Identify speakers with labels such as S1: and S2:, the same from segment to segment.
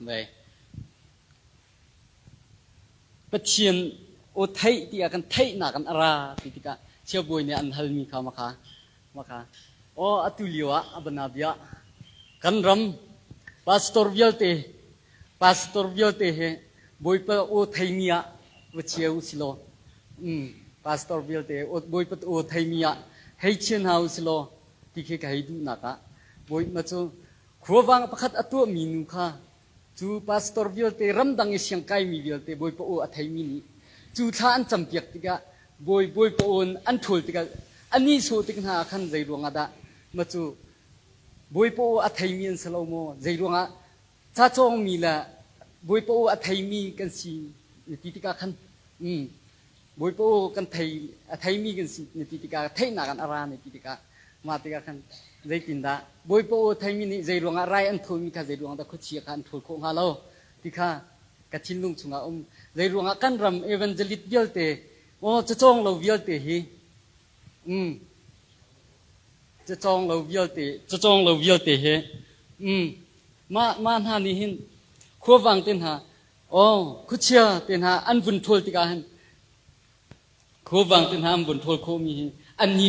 S1: Ve. Pathian aw theih ti ah kan theihnak an ara ti tikah siabawi nih an halmi kha makha makha aw atu lio ah abana bia kan ram pastor vialte pastor vialte he Bawipa aw theimi ah va chia u silaw pastor vialte Bawipa aw theimi ah hei chia hna u silaw ti khi ka hei duhnak ah Bawipa cu khuavang pakhat a tuahmi nu kha cu pastor vialte ramdang i siangkaimi vialte Bawipa aw a theimi nih cu thla an campiak tikah Bawi Bawipa aw an ṭhawl tikah a nihsawh tik hna ah khan zei ruangah dah ma cu Bawipa aw a theimi an si lo maw zei ruangah ca cawngmi le Bawipa aw a theimi kan si na ti tikah khan Bawipa aw kan thei a theimi kan si na ti tikah theihnak an a ra na ti tikah mah tikah khan zeitindah Bawipa aw theimi nih zei ruangah rai an thawimi kha zei ruangah dah khuachia kha an ṭhawl khawh hnga lo ti kha ka thinlung chungah um. Zei ruangah kan ram evangelist vialte aw cacawng lo vialte hi cacawng lo vialte cacawng lo vialte hi mah mah hna nih hin khuavang te hna aw khuachia te hna an vun ṭhawl tikah hin khuavang te hna an vun ṭhawl khawhmi hi an ni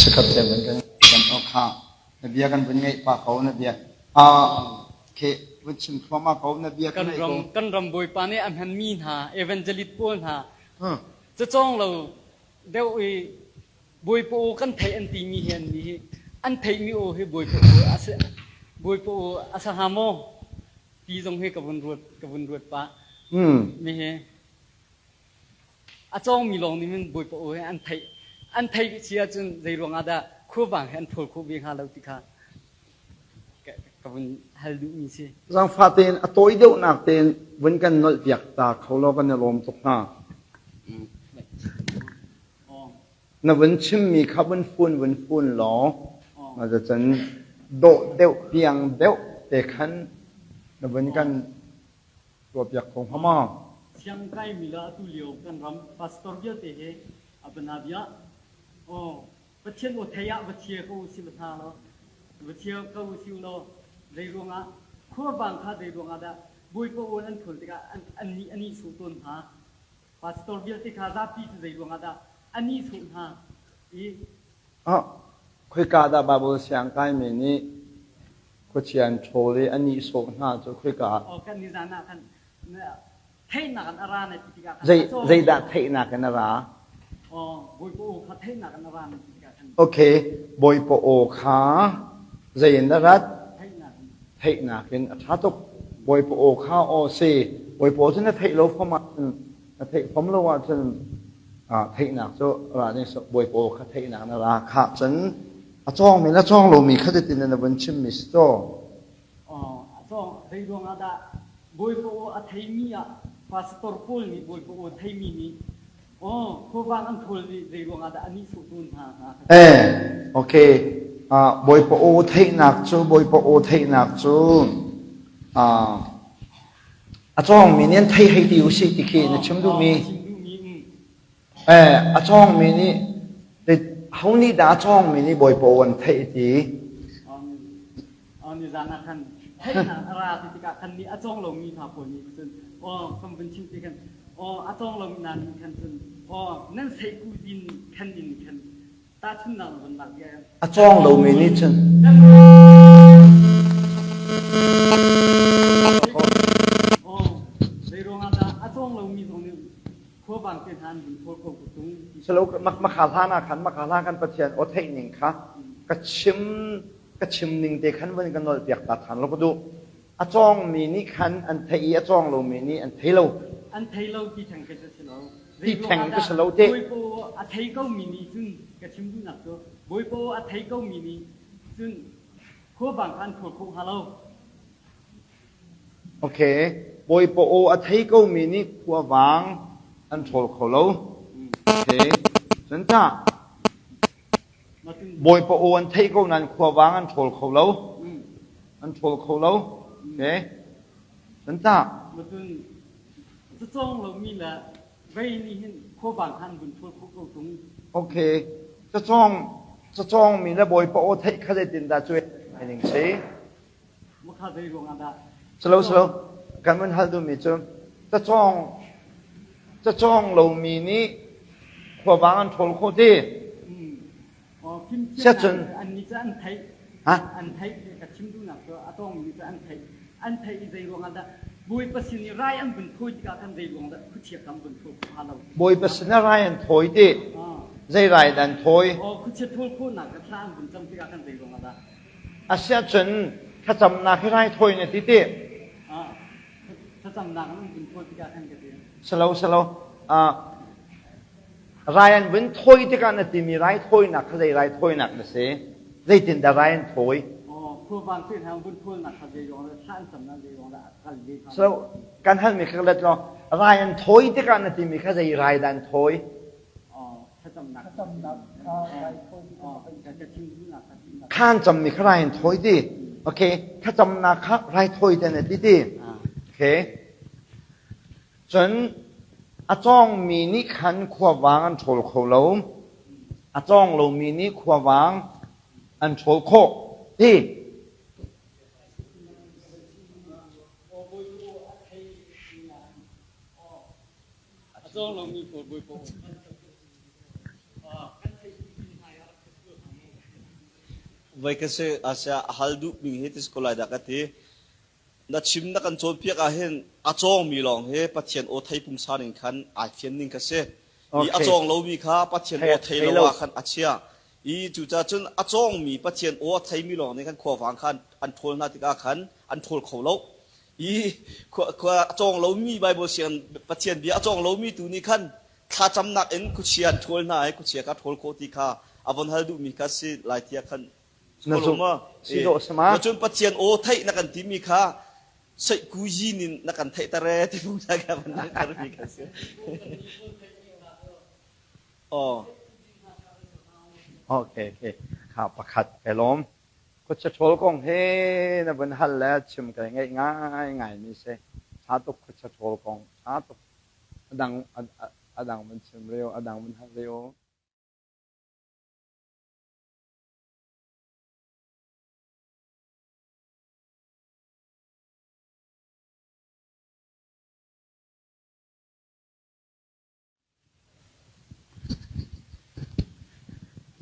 S2: Chikkhat te vun kan kan kha na bia kan vun ngeih pa ko na bia a ke vun chim thluahmah ko na bia
S1: kan ram kan ram bawipa nih a hmanmi hna evangelist pawl hna cacawng lo deuh i Bawipa aw kan theih an timi hi an nih hi an theihmi aw hi Bawipa aw a si Bawipa aw a si hnga maw ti zong hi ka vun ruat ka vun ruat pah. Mi hi a cawngmi lawng nih min Bawipa aw hi an theih an theih si ahcun zei ruangah dah khuavang hi an ṭhawl khawh ve hnga lo ti kha ka vun hal duhmi si.
S2: Zaangfah tein a tawi deuhnak tein vun kan nolh piak ta kho law kan i lawm tuk hnga. Na vun chimmi kha vun fun vun fun law cun dawh deuh piang deuh te khan na vun kan tuahpiak kho hnga maw?
S1: Siang kaimi le atu lio kan ram pastor vialte he a bana bia aw Pathian aw thei ah va chia ko si va hna law va chia ko si law zei ruangah khuavang kha zei ruangah dah Bawipa aw an thul tikah an nih an ih suh tawn hna Pastor vialte kha zapi cu zei ruangah dah a nihsawh hna i
S2: Ah, khoika dah Baibal siang kaimi nih khuachia an ṭhawl i a nihsawh hna cu khoika ah?
S1: Oh, kan nizan ah khan theihnak in a ra na ti tikah khan
S2: Zei zeidah theihnak in a ra?
S1: Oh, Bawipa aw kha theihnak in a ra na ti tikah khan.
S2: Okay, Bawipa aw kha zei in a rat? Theihnak in a ṭha tuk. Bawipa aw kha aw si. Bawipa aw cu na theih lo fom ahcun na theih fom lo ahcun theihnak cu ra ning Bawipa aw kha theihnak na ra kha cun a cawngmi na cawng lomi kha titin na vun chimmi si caw.
S1: A cawng zei ruangah dah Bawipa aw a theimi ah pastor pawl nih Bawipa aw theimi nih Aw, khuavang an ṭhawl i zei ruangah dah a nihsawh tawn hna hnga?
S2: Eh, okay. Bawipa aw theihnak cu Bawipa aw theihnak cu a cawngmi nih an thei hei ti usih ti khi na chim duhmi. Eh, a cawngmi nih ho nih dah a cawngmi nih Bawipa aw an theih ti?
S1: Nizan ah khan theihnak a ra ti tikah khan nih a cawng lomi hna pawl nih cun aw kan vun chim ti khan aw a cawng lomi hna nih khan cun aw nan seihku din khan in khan tahchunhnak na vun lak
S2: A cawng lomi nih cun
S1: aw zei ruangah dah a cawng lomi zong nih khuavang te hna an vun thawl ko ku tung
S2: Salo makha hlan ah khan makha hlan kan Pathian aw theih ning kha ka chim ka chim ning te khan vun ka nolh piak ta than lo ka duh. A cawngmi nih khan an theih i a cawng lomi nih an thei lo.
S1: An thei lo ti theng ka si lo.
S2: Ti theng ka si lo te.
S1: Bawipa a thei ko mi nih cun ka chim duhnak cu Bawipa a thei ko mi nih cun khuavang kha an khawl kho hnga lo.
S2: Okay. Bawipa aw a thei ko mi nih khuavang an ṭhawl kho lo. Okay. Cun tah Bawipa aw an theih ko nain khuavang an ṭhawl kho lo. An ṭhawl kho lo. Okay. Cun tah.
S1: Matun cacawng lomi le vei nih hin khuavang kha an vun ṭhawl khawh ko tung.
S2: Okay. Cacawng cacawng mi le Bawipa aw theih kha zeitindah cu ning si?
S1: Makha zei ruangah dah?
S2: Salo salo kan mun hal duhmi cu cacawng cacawng lomi nih khuavang an ṭhawl khawh ti. Siacun
S1: an nih cu an theih. An theih ka chim duhnak cu a tawngmi cu an theih. An theih i zei ruangah dah Bawipa sin i rai an vun thawi tikah khan zei ruang dah khuachia kam vun thawl khawh hnga lo.
S2: Bawipa sin ah rai an thawi ti. Zei rai dah an thawi?
S1: Aw khuachia thawl khawhnak ka thla an vun cam tikah khan zei ruangah dah?
S2: Asiahcun thlacamnak hi raithawi na ti ti?
S1: Thlacamnak an vun thawi tikah khan ka ti.
S2: Salo salo. Rai an vun thawi tikah na timi raithawinak kha zei raithawinak na si? Zeitindah rai an thawi?
S1: Khuavang te hna vun thawlnak kha zei ruang dah thla an camnak zei ruang dah a kal ve
S2: kha? So kan halmi kha let law rai an thawi tikah na timi kha zei rai dah an thawi? Khaan cammi kha rai an thawi ti. Okay, thlacamnak kha raithawi te na ti ti. Okay. Cun a cawngmi nih khan khuavang an ṭhawl kho lo. A cawng lomi nih khuavang an ṭhawl khawh ti.
S1: A cawng lomi pawl Bawipa
S3: Voi ka si asia hal duh ning hi tis ko lai dah ka ti. Na chim na kan cawnpiak ah hin a cawng mi lawng hi Pathian aw thei pungsan in khan ai fian ning ka si. I a cawng lomi kha Pathian aw thei lo ah khan a chia. I cucaah cun a cawng mi Pathian aw a thei mi lawng nih khan khuavang khan an ṭhawl hna tikah khan an ṭhawl kho lo. I khua a cawng lomi Bible siang Pathian bia a cawng lomi tu nih khan thlacamnak in khuachia an ṭhawl hna i khuachia kha ṭhawl khawh ti kha a von hal duhmi kha si lai tiah khan
S2: na zumh si dawh sama
S3: cun Pathian aw theih na kan timi kha seihku yin in na kan theihter e ti phung kha van langhtermi kha si. Oh.
S2: Okay, okay. Kha pakhat ka lawm. Khuachia ṭhawl kong he na vun hal le chim kai ngaih ngai ngai mi si. Ṭha tuk khuachia ṭhawl kong ṭha tuk. A dang a dang vun chim reo, a dang vun hal reo.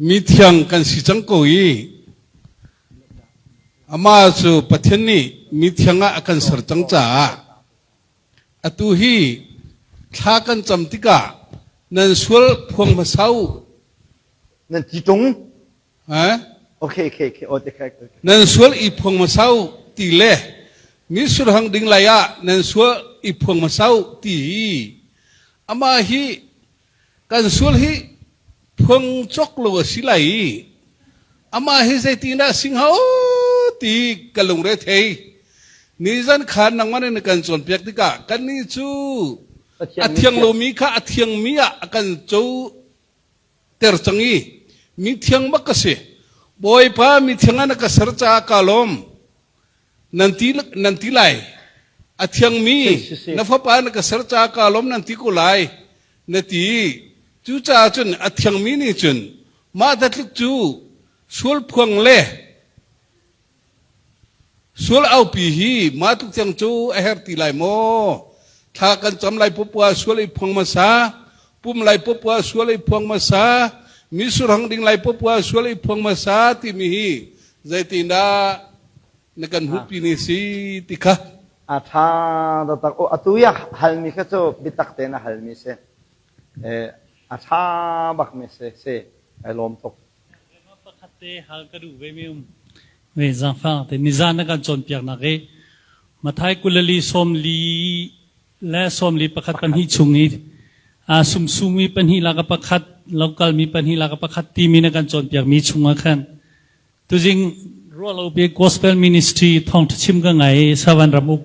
S4: Mithiang kan si cang ko i amah cu Pathian nih mithiang ah a kan ser cang caah atu hi thla kan cam tikah nan sual phuang hmasa u.
S2: Nan ti ṭung? Okay, okay, okay. Oh, okay.
S4: Nan sual i phuang hmasa u ti le mitsur hang ding lai ah nan sual i phuang hmasa u ti hi amah hi kan sual hi phuang cawk lo a si lai i amah hi zeitindah singho ti ka lungre thei nizan khan nangmah nih na kan cawnpiak tikah kannih cu a thiang lomi kha a thiangmi ah a kan co ter cang i mi thiang bak ka si Bawipa mi thiang ah na ka ser caah ka lawm nan ti nan ti lai a thiangmi na fapa na ka ser caah ka lawm nan ti ko lai na ti cucaah cun a thiangmi nih cun mah datlik cu sual phuang le Sual aupi hi mah tluk tiang cu a herh ti lai maw? Thla kan cam lai pupua sual i phuang hmasa, pum lai pupua sual i phuang hmasa, misurhang ding lai pupua sual i phuang hmasa timi hi zeitindah na kan hmuhpi ni si ti kha.
S2: A ṭha taktak. O atu i a halmi kha cu biatak tein a halmi si. A ṭha bakmi si. Si. Ai lawm tuk.
S5: Pakhat te hal ka duh ve mi um. Ve zaangfang te nizan na kan cawnpiaknak i Mathai 24 le 41 pahnih chung i sumsumi pahnih lak a pakhat lokal mi pahnih lak a pakhat timi na kan cawnpiak mi chungah khan tuzing ruahlo gospel ministry thawngtha chim ka ngai savan ram uk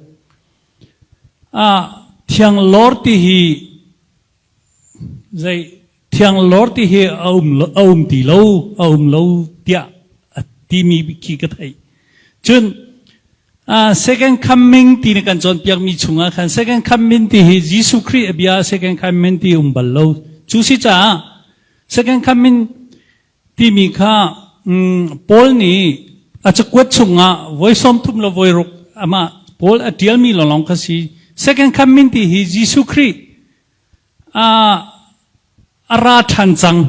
S5: a thiang lor ti hi Zei thianglawr ti hi a um, a um ti lo, a um lo tiah a timi khi ka theih. Cun second coming ti na kan cawnpiakmi chungah khan second coming ti hi Jesuh Khrih a bia second coming ti um bal lo. Cu si caah second coming timi kha Paul nih a cakuat chungah voi 30 le voi ruk amah Paul a ṭialmi lawnglawng kha si. Second coming ti hi Jesuh Khrih a ra ṭhan cang.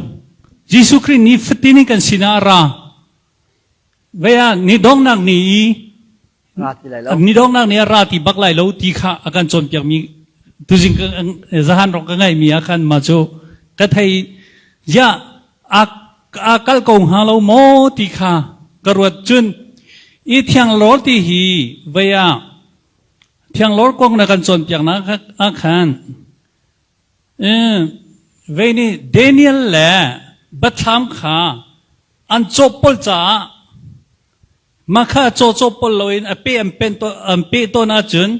S5: Jesuh Khrih ni fatin in kan sinah a ra. Vei ah ni donghnak ni i
S2: Ra ti lai lo.
S5: Ni donghnak ni a ra ti bak lai lo ti kha a kan cawnpiakmi tuzing zahan rok ka ngaihmi ah khan ma cu ka thei ya a a kal ko hnga lo maw ti kha ka ruat cun i thianglawr ti hi vei ah thianglawr kong na kan cawnpiaknak ah khan vei nih Daniel le Bathlam kha an cawhpolh caah mah kha caw cawhpolh loin a pe an pen an pe tawn ahcun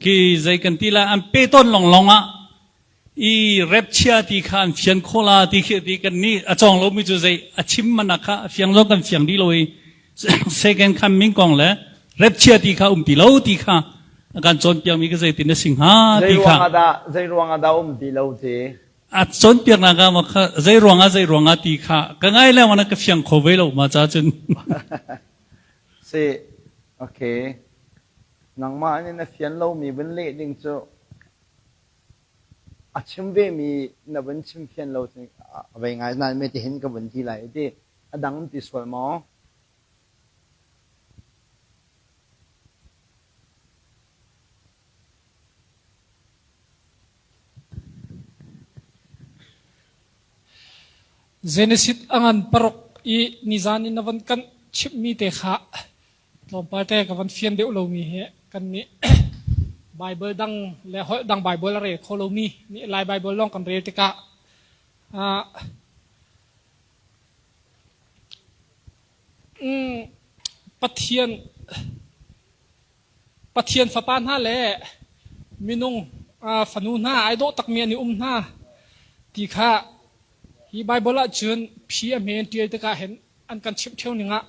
S5: khi zei kan ti lai an pe tawn longlong ah i repchia ti kha an fian khawh la ti khi ti kan nih a cawng lomi cu zei a chim man kha a fiang zong kan fiang dih lo i second coming kong le repchia ti kha um ti lo ti kha a kan cawnpiakmi ka zeitin a si hnga ti kha
S2: zei ruang ah dah um ti lo ti
S5: a cawnpiaknak ah kha zei ruang ah zei ruang ah ti kha ka ngai le wana ka fiang kho ve lo ma cha cun
S2: si okay nangmah nih na fian lomi vun leh ding cu A chim vemi na vun chimfian lo cun a vei ngai. Nain mei tihin ka vun ti lai i ti. A dang ti sual maw?
S6: Genesis a ngan paruk i nizan in na von kan chimhmi te kha Tlawmpal te ka van fian deuh lomi hi kan nih Bible dang le holh dang Bible a rel kho lomi nih Lai Bible lawng kan rel tikah Pathian Pathian fapa hna le minung fanu hna ai dawh takmi an i um hna ti kha hi Bible ah cun phi a hme in ṭial tikah hin an kan chimh ṭheo ning ah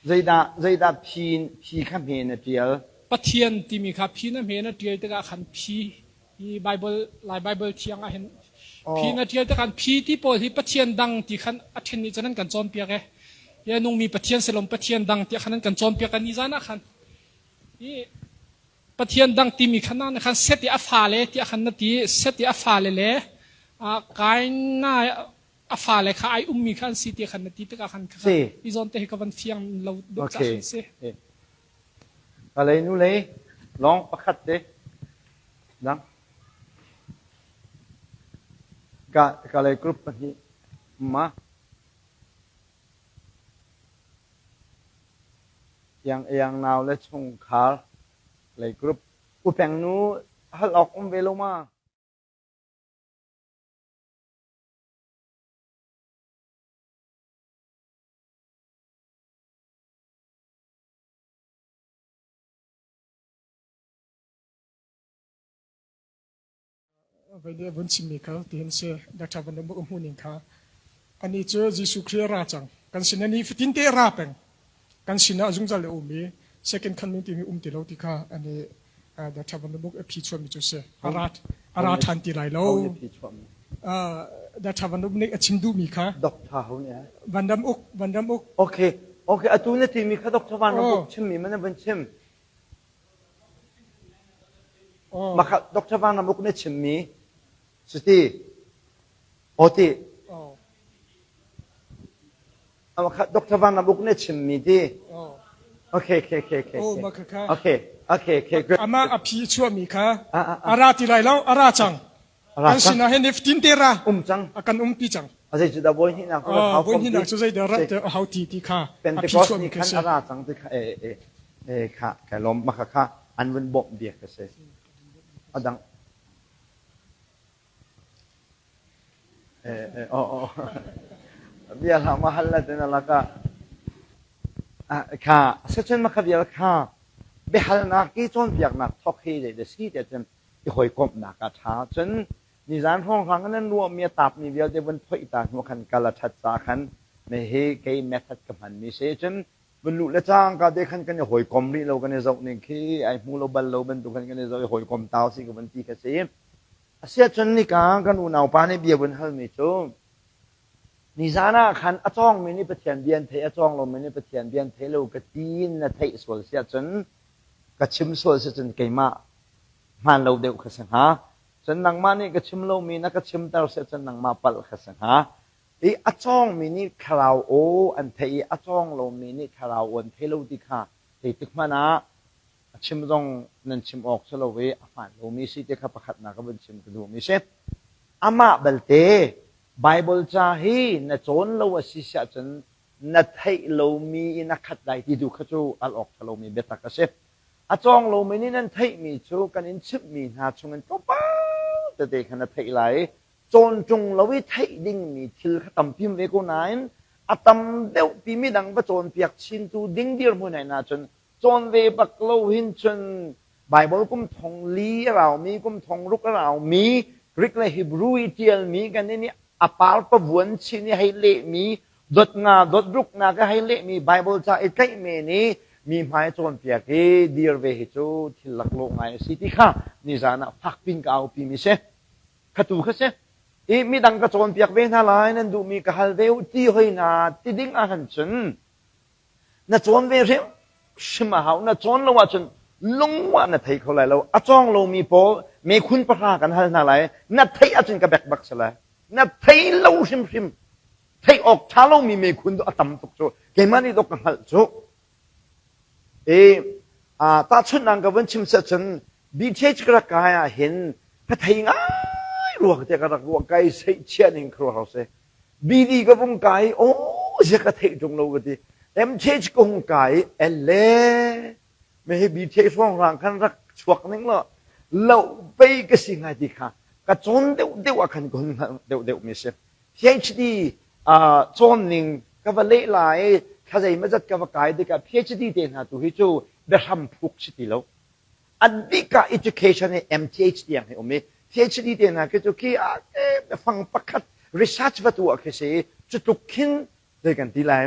S2: Zeidah zeidah phi phi kha hme na ṭial?
S6: Pathian timi kha phi na hme na ṭial tikah khan phi hi Bible Lai Bible thiang ah hin phi na ṭial tikah phi ti pawl hi Pathian dang ti khan a ṭhen nih cun an kan cawnpiak e. Hi nungmi Pathian silom Pathian dang tiah khan an kan cawnpiak ni zan ah khan hi Pathian dang timi khan na khan set i a fale tiah khan na ti set i a fale le Kain na a fale kha ai ummi kha an si ti khan na ti tikah khan kha i zawn te hi ka van fiang lo deuh cah khan si.
S2: Kalei nu lei lawng pakhat te dang ka kalei group pahnih ma yang yang nau le chungkhar lei group upeng nu hal awk um ve lo ma
S6: Vei nih a vun chimmi kha tihin si Dr. Van Dam a hmuhning kha anih cu Jesuh Khrih a ra cang kan sin ni fatin te a ra peng kan sinah zungzal a um i second coming timi um ti lo ti kha ani Dr. Van Dam a phi chuahmi cu si a ra a ra ṭhan ti lai lo Dr. Van Dam nih a chim duhmi kha
S2: Dr. Ho nih
S6: Van Dam Uk Van Dam Uk
S2: Okay okay atu na timi kha Dr. Van Dam Uk chimmi man van chim Mah Dr. Van Ram Uk nih chimmi cuti aw ti Dr. Van Ram Uk nih chimmi ti Okay okay okay okay okay okay okay good
S6: Amah a phi chuahmi kha a ra ti lai lo a ra cang kan sinah hin iftin te ra
S2: um cang
S6: a kan umpi cang
S2: a zei cu dah bawi hnihnak cu hau
S6: bawi hnihnak cu zei dah rat te hau ti ti kha
S2: Pentecost ni khan a ra cang ti kha e e e kha kai lom ma kha kha an vun bawmh biak ka si adang e e o o bia la ma hal la te na laka kha sachin ma kha vial kha biahalnak ki cawnpiaknak thok hi de de si te cun i hawikomhnak a ṭha. Cun nizan hrawnghrang in an ruahmi a taapmi vialte vun phoih ta hnu khan kal a ṭhat ca khan hi kei method ka hmanmi si. Cun vun luh le cangka te khan kan i hawikom rih lo kan i zoh ning khi ai hmu lo bal lo bantuk khan kan i zoh i hawikom tau si ka vun ti kha si. Asiahcun nika kan unaupa nih bia vun halmi cu nizan ah khan a cawngmi nih Pathian bia an theih, a cawng lomi nih Pathian bia an thei lo ka ti in na theih sual siahcun. Ka chim sual si cun keimah hmaan lo deuh kha si hnga. Cun nangmah nih ka chim lomi na ka chimter si cun nangmah palh kha si hnga. I a cawngmi nih thlarau aw an theih i a cawng lomi nih thlarau aw an thei lo ti kha zeitik hmanh ah a chim zong nan chim awk si lo i a hmaan lomi si ti kha pakhatnak ka vun chim ka duhmi si. Amah belte Baibal ca hi na cawn lo a si siah cun na theih lomi in a khat lai ti tu kha cu al awk ṭha lomi biatak a si. A cawng lomi nih nan theihmi cu kan in chimhmi hna chungin tlawmpal tete kha na theih lai i cawn ṭung lo i theih dingmi thil kha tampi um ve ko nain a tam deuh pi midang va cawnpiak chintu ding dirhmun ah cun cawn ve bak lo hin cun Baibal kum thong li a raumi kum thong ruk a raumi Greek le Hebrew i ṭialmi kan in i a par pavuan chin i hei lehmi dot nga dot ruk nga ka hei lehmi Baibal ca i tlaih men i mi hmai cawnpiak i dir ve hi cu thil laklawh ngai a si ti kha nizan ah fak pin ka aupi mi si. Kha tu kha si. I midang ka cawnpiak ve hna lai nan duhmi ka hal ve u ti hoi na ti ding ahhan cun na cawn ve hrimhrim a hau. Na cawn lo ahcun lungwah na thei kho lai lo. A cawng lomi pawl mekhun pahra kan hal hna lai. Na theih ahcun ka bek bak si lai. Na thei lo hrimhrim. Theih awk ṭha lomi mekhun tu a tam tuk cu. Keimah nih dok ka hngalh cu. I tahchunhnak ka vun chim cun BTH ka rak kai ah hin ka thei ngai ruak te ka rak ruah kai seihchiah ning khuaruahhar si. BD ka vung kai i aw zia ka theih ṭung lo ka ti. MTH ka hung kai i elle me hi BTH hrawnghrang khan rak chuak ning law loh pei ka si ngai ti kha ka cawn deuh deuh ah khan ka hun hngalh deuh deuh mi si. PhD cawn ning ka va leh lai i thla zeimawzat ka va kai tikah PhD te hna tu hi cu biahram phuk si ti lo. An bik ah education hi MTH tiang hi um i PhD te hna khi cu khi ah biafang pakhat research va tuah khi si i cu tluk khin zei kan ti lai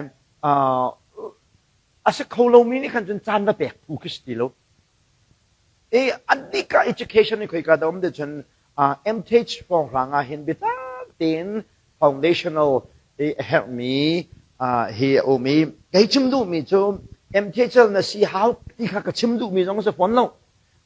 S2: a si kho lomi nih khan cun caan va pek phu khi si ti lo. I an bik ah education hi khoika dah um ti cun MTH hrawnghrang ah hin biatak tein foundational i a herhmi hi a um i kei chim duhmi cu MTHL na si hau ti kha ka chim duhmi zong a si fawn lo.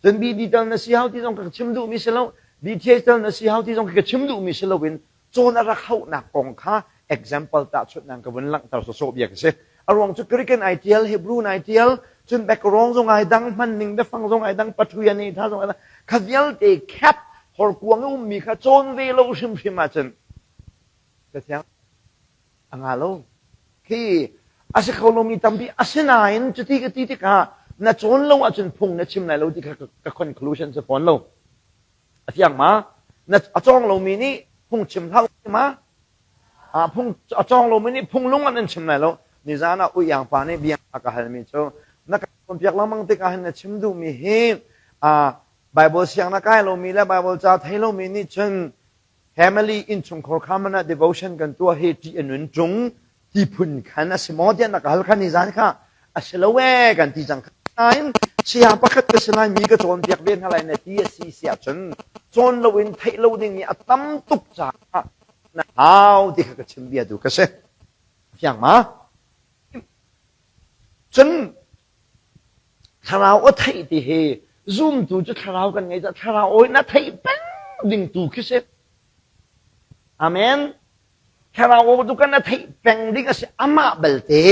S2: Cun BD tal na si hau ti zong ka chim duhmi si lo. BTH tal na si hau ti zong ka chim duhmi si loin cawn a rak hauhnak kong kha example tahchunhnak ka vun langhter sawsawh bia ka si. A ruang cu Greek in ai tial, Hebrew in ai tial, cun background zong ai dang, hman ning biafang zong ai dang, pathuya nei tha zong ai dang. Kha vialte cap horkuang i ummi kha cawn ve lo hrimhrim ahcun ka thiang a nga lo. Khi a si kho lomi tampi asinain cuti ka ti tikah na cawn lo ahcun phung na chim lai lo ti kha ka conclusion si fawn lo. A fiang ma? Na a cawng lomi nih phung chim hlah ma? A phung a cawng lomi nih phung lung an in chim lai lo. Nizan ah uiang pa nih bia a ka halmi cu na ka cawnpiak lengmang tikah hin na chim duhmi hi Bible siang na kai lomi le Bible ca thei lomi nih cun family innchungkhar kha man ah devotion kan tuah hi ṭih a nun ṭung ti phun khan a si maw tiah na ka hal kha nizan kha a si lo ee kan ti cang nain saya pakhat ka si lai mi ka cawnpiak ve hna lai na ti a si si ahcun cawn loin theih lo ding mi a tam tuk caah na hau ti kha ka chim bia tu ka si fiang ma cun thlarau a theih ti hi zumtu cu thlarau kan ngei caah thlarau awi na theih peng ding tu khi si amen thlarau aw tu kan na theih peng ding a si amah belte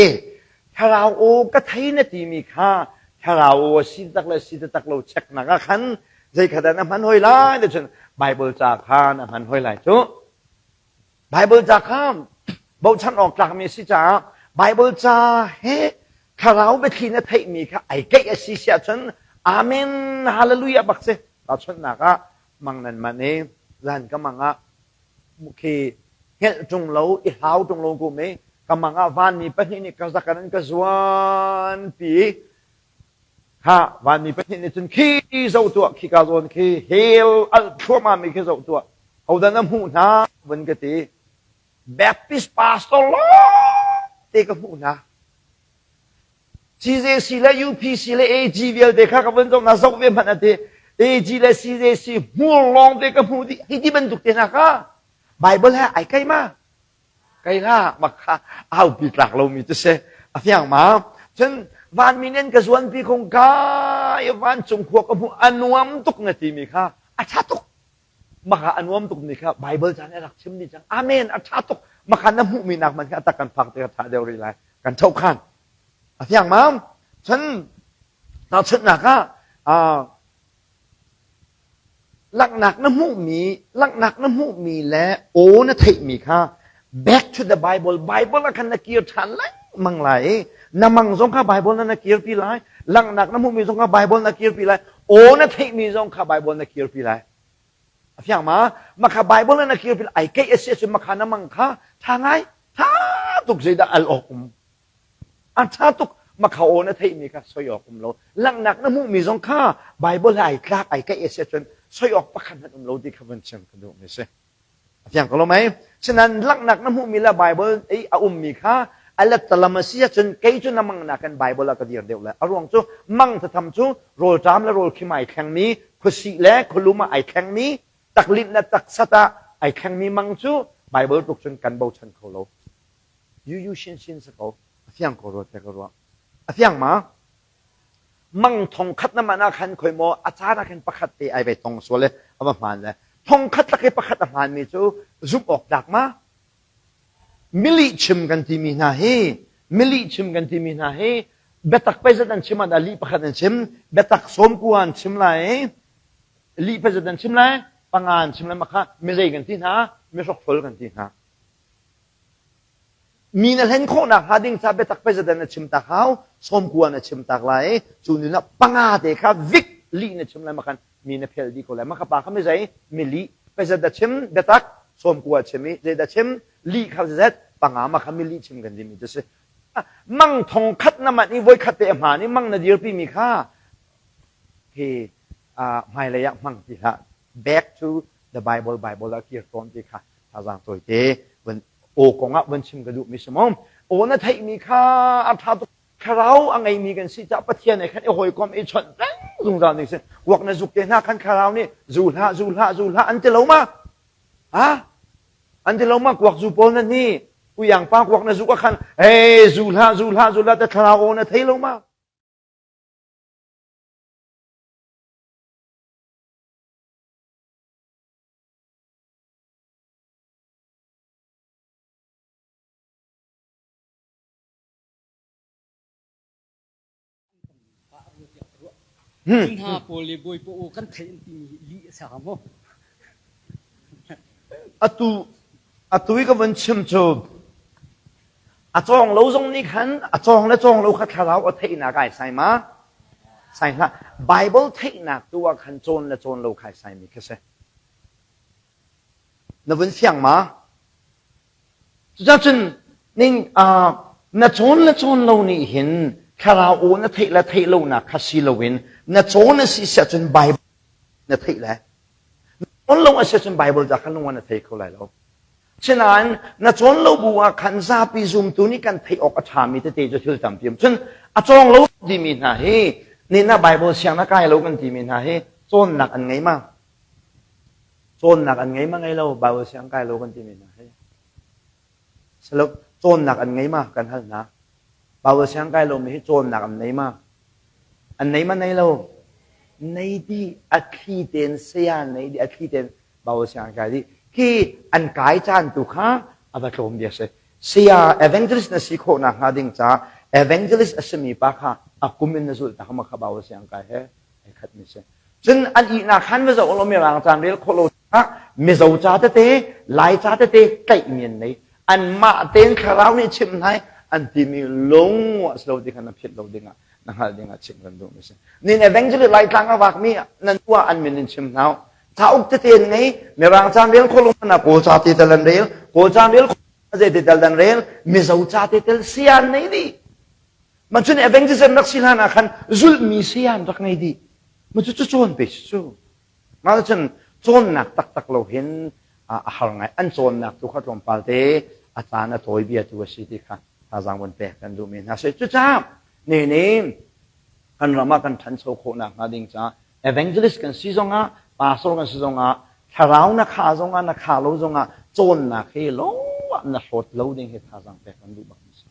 S2: thlarau aw ka thei na timi kha thlarau aw a si tak le si tak lo check nak ah khan zei kha dah na hman hoi lai ti cun bible ca kha na hman hoi lai cu Bible ca kha bochan awk tlakmi a si caah Bible ca he thlarau biathli na theihmi kha ai keih a si si ahcun Amen Hallelujah bak si. Tahchunhnak ah mang nan man i zan ka mang ah khi hngelh ṭung lo i hlau ṭung lo kum i ka mang ah vanmi pahnih nih ka zak an ka zuan pi Ha vanmi pahnih nih cun khi zoh tuah khika zawn khi hell alh thluahmah mi khi zoh tuah hodah na hmuh hna vun ka ti Baptist pastor lawng te ka hmuh hna CJC le UPC le AG vialte kha ka vun zoh hna zoh ve hmanh ati AG le CJC hmur lawng te ka hmuh dih hi ti bantuk te hna kha Bible he ai kai ma Kai hlah mak kha aupi tlak lomi cu si. A fiang ma? Cun vanmi nih an ka zuanpi kong kai vancung khua ka hmuh a nuam tuk na timi kha a ṭha tuk. Maka a nuam tukmi kha Bible ca nih a rak chim dih cang. Amen a ṭha tuk. Maka na hmuhmi nak man kha a tak kan phak tikah ṭha deuh rih lai. Kan ṭho khan. A fiang ma? Cun tahchunhnak ah Langhnak na hmuhmi, langhnak na hmuhmi le aw na theihmi kha back to the Bible, Bible ah khan na kir ṭhan lengmang lai i na mang zong kha Bible na na kirpi lai, langhnak na hmuhmi zong kha Bible na kirpi lai, aw na theihmi zong kha Bible na kirpi lai. A fiang ma? Makha Bible na na kirpi lai, ai keih a si ahcun makha na mang kha ṭha ngai, ṭha tuk zeidah al awk um. A ṭha tuk makha aw na theihmi kha soi awk um lo. Langhnak na hmuhmi zong kha Bible he ai tlak ai kaih a si ahcun soi awk pakhat hmanh um lo ti kha vun chim ka duhmi a si. A fiang ko lo mei? Sinain langhnak na hmuhmi le Bible i a ummi kha a lettalam a si ahcun kei cu na mang nakin Bible ah ka dir deuh lai. A ruang cu mang thatham cu rawlṭam le rawlkhim ai thlengmi, khuasih le khualum ah ai thlengmi, taklinh le taksat ah ai thlengmi mang cu Bible tluk cun kan bochan kho lo. Yu yu shin shin si ko. A fiang ko rua te ka ruah. A fiang ma? Mang thong khat na man ah khan khoi maw a caan ah khan pakhat te ai ve tong sual le a va hmaan le thong khat lak i pakhat a hmaan mi cu zumh awk tlak ma? Milih chim kan timi hna hi milih chim kan timi hna hi biatak peizat an chim ah lih pakhat an chim biatak sawmkua an chim lai lih peizat an chim lai panga an chim lai makha mizei kan ti hna mihrokhrol kan ti hna Mi na hlen khawhnak hnga ding ca biatak pei na chim tak hau, sawmkua na chim tak lai, cu ni na panga te kha vik lih na chim lai makhan mi na phel dih ko lai. Maka pa kha mi zei mi lih pei da chim biatak sawmkua chim i zei da chim lih kha zet panga ma kha mi lih chim kan dimi cu si. Mang thong khat na man i voi khat te a hmaan i mang na dirpi mi kha hi hmailei ah hmang ti hlah. Back to the Bible, Bible ah kir tawn ti kha thazaang tawite vun aw kong ah vun chim ka duhmi si maw aw na theihmi kha a ṭha tuk thlarau a ngeimi kan si caah Pathian he khan i hawikom i chawnh peng zungzal ning si kuak na zuk te hna khan thlarau nih zu hlah zu hlah zu hlah an ti lo ma ha an ti lo ma kuak zu pawl na ni uyang pa kuak na zuk ah khan hey zu hlah zu hlah zu hlah te thlarau aw na thei lo ma
S1: Cu hna pawl le Bawipa aw kan theih an timi hi lih a si hnga maw?
S2: Atu atu i ka vun chim cu a cawng lo zong nih khan a cawng le cawng lo kha thlarau a theihnak ai sai ma? Sai hlah. Bible theihnak tu ah khan cawn le cawn lo khai saimi khi si. Na vun fiang ma? Cucacun ning uh, na cawn le cawn lo nih hin thlarau aw na theih le theih lonak kha si loin na cawn a si siah cun Bible na theih le na cawn lo a si cun Bible ca kha lung na thei kho lai lo. Sinain na cawn lo bu ah khan zapi zumtu nih kan theih awk a ṭhami tete cu thil tampi um. Cun a cawng lo timi hna hi ni na Bible siang na kai lo kan timi hna hi cawnnak an ngei ma? Cawnnak an ngei ma ngei lo Bible siang kai lo kan timi hna hi. Salo cawnnak an ngei ma kan hal hna. Bible siang kai lomi hi cawnnak an nei ma? An nei ma nei lo? Nei di a thli ten saya nei di a thli ten Bible siang kai di. Khi an kai caan tu kha a va tlawm bia si. Saya evangelist na si khawh nak hnga ding ca evangelist a simi pa kha a kum in na zulh ta ma kha Bible siang kai he ai khat mi si. Cun an ihnak khan va zoh law mirang caan rel khawh lo ah Mizo ca tete Lai ca tete tlaih mi an nei anmah tein thlarau nih chimh hna an timi lung ah si lo ti kha na philh lo dingah na hngalh dingah chimh kan duh mi si nin evangelist Laitlang a vak mi nan tuah an min in chim hna cauk tete an ngei mirang caan rel khawh lo na kawl ca te tel an rel kawl caan rel zei te tel dan rel Mizo ca te tel sian nei dih Ma cun evangelism rak si hlan ah khan zulhmi saya an rak ngei dih. Ma cu cu cawn pe cu. Ma cun cawnnak taktak lo hin a har ngai. An cawnnak tu kha tlawmpal te a caan a tawi bia tu a si ti kha thazaang vun pek kan duhmi hna si. Cucaah ne ne kan ram ah kan ṭhancho khawhnak hnga ding caah evangelist kan si zongah pastor kan si zongah thlarau na kha zongah na kha lo zongah cawnnak hi lo ah na hlawt lo ding hi thazaang pek kan duh bak mi si.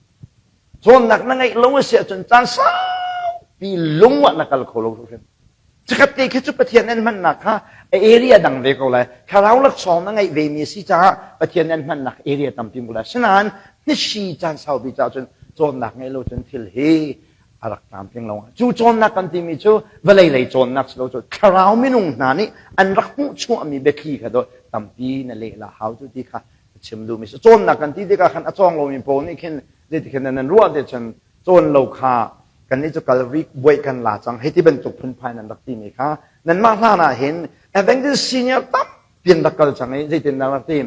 S2: Cawnnak na ngeih lo a si ahcun caan saupi lung ah na kal kho lo hrim. Chikkhat te khi cu Pathian an hmannak kha a area dang ve ko lai. Thlarau laksawng na ngeih ve mi a si caah Pathian an hmannak area tampi mu lai. Sinain hnisi caan saupi caah cun cawnnak ngeih lo cun thil hi a rak tlamtling lo. Cu cawnnak kan timi cu vawlei lei cawnnak si lo cu thlarau minung hna nih an rak hmuhchuahmi biathli kha dawh tampi na leh la hau cu ti kha ka chim duhmi si. Cawnnak kan ti tikah khan a cawng lomi pawl nih khin zeitikhin nan ruah te cun cawn lo kha kannih cu Calvary buaih kan la cang hei ti bantuk phunphai nan rak timi kha nanmah hlan ah hin Evangelist senior tampi an rak kal cang i zeitin dah rak ti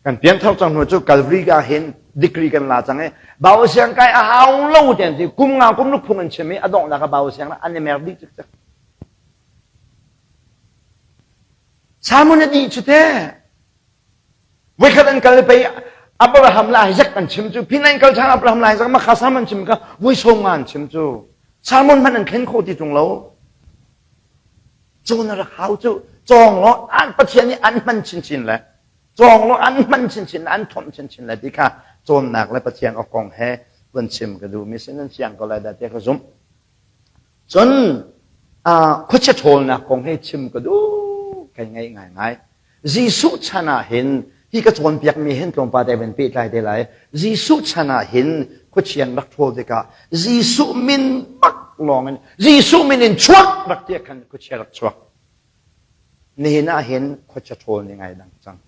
S2: kan pianthar cang hnu cu Calvary ah hin degree kan la cang i Bau siang kai a hau lo ti an ti kum nga kum ruk phung an chim i a donghnak ah Bau siang an i mer dih cikcek Salmon a dih cu te Voikhat an kal pei Abraham le Isaac an chim cu pin an kal ṭhan Abraham le Isaac makha sam an chim kha vui sawm nga an chim cu Salmon hmanh an thlen khawh ti ṭung lo cu na rak hau cu cawng law an Pathian nih an hman chinchin le cawng law an hman chinchin le an thomh chinchin le ti kha cawnnak le Pathian awk kong he vun chim ka duh mi sin an fiang ko lai dah tiah ka zumh cun khuachia ṭhawlnak kong he chim ka duh kai ngaih ngaingai Jesuh chan ah hin hi ka cawnpiakmi hin tlawmpal te van pehtlai te lai. Jesuh chan ah hin khuachia an rak ṭhawl tikah Jesuh min bak lawng in Jesuh min in chuak rak ti khan khuachia rak chuak. Nihin ah hin khuachia ṭhawl ning ai dang cang.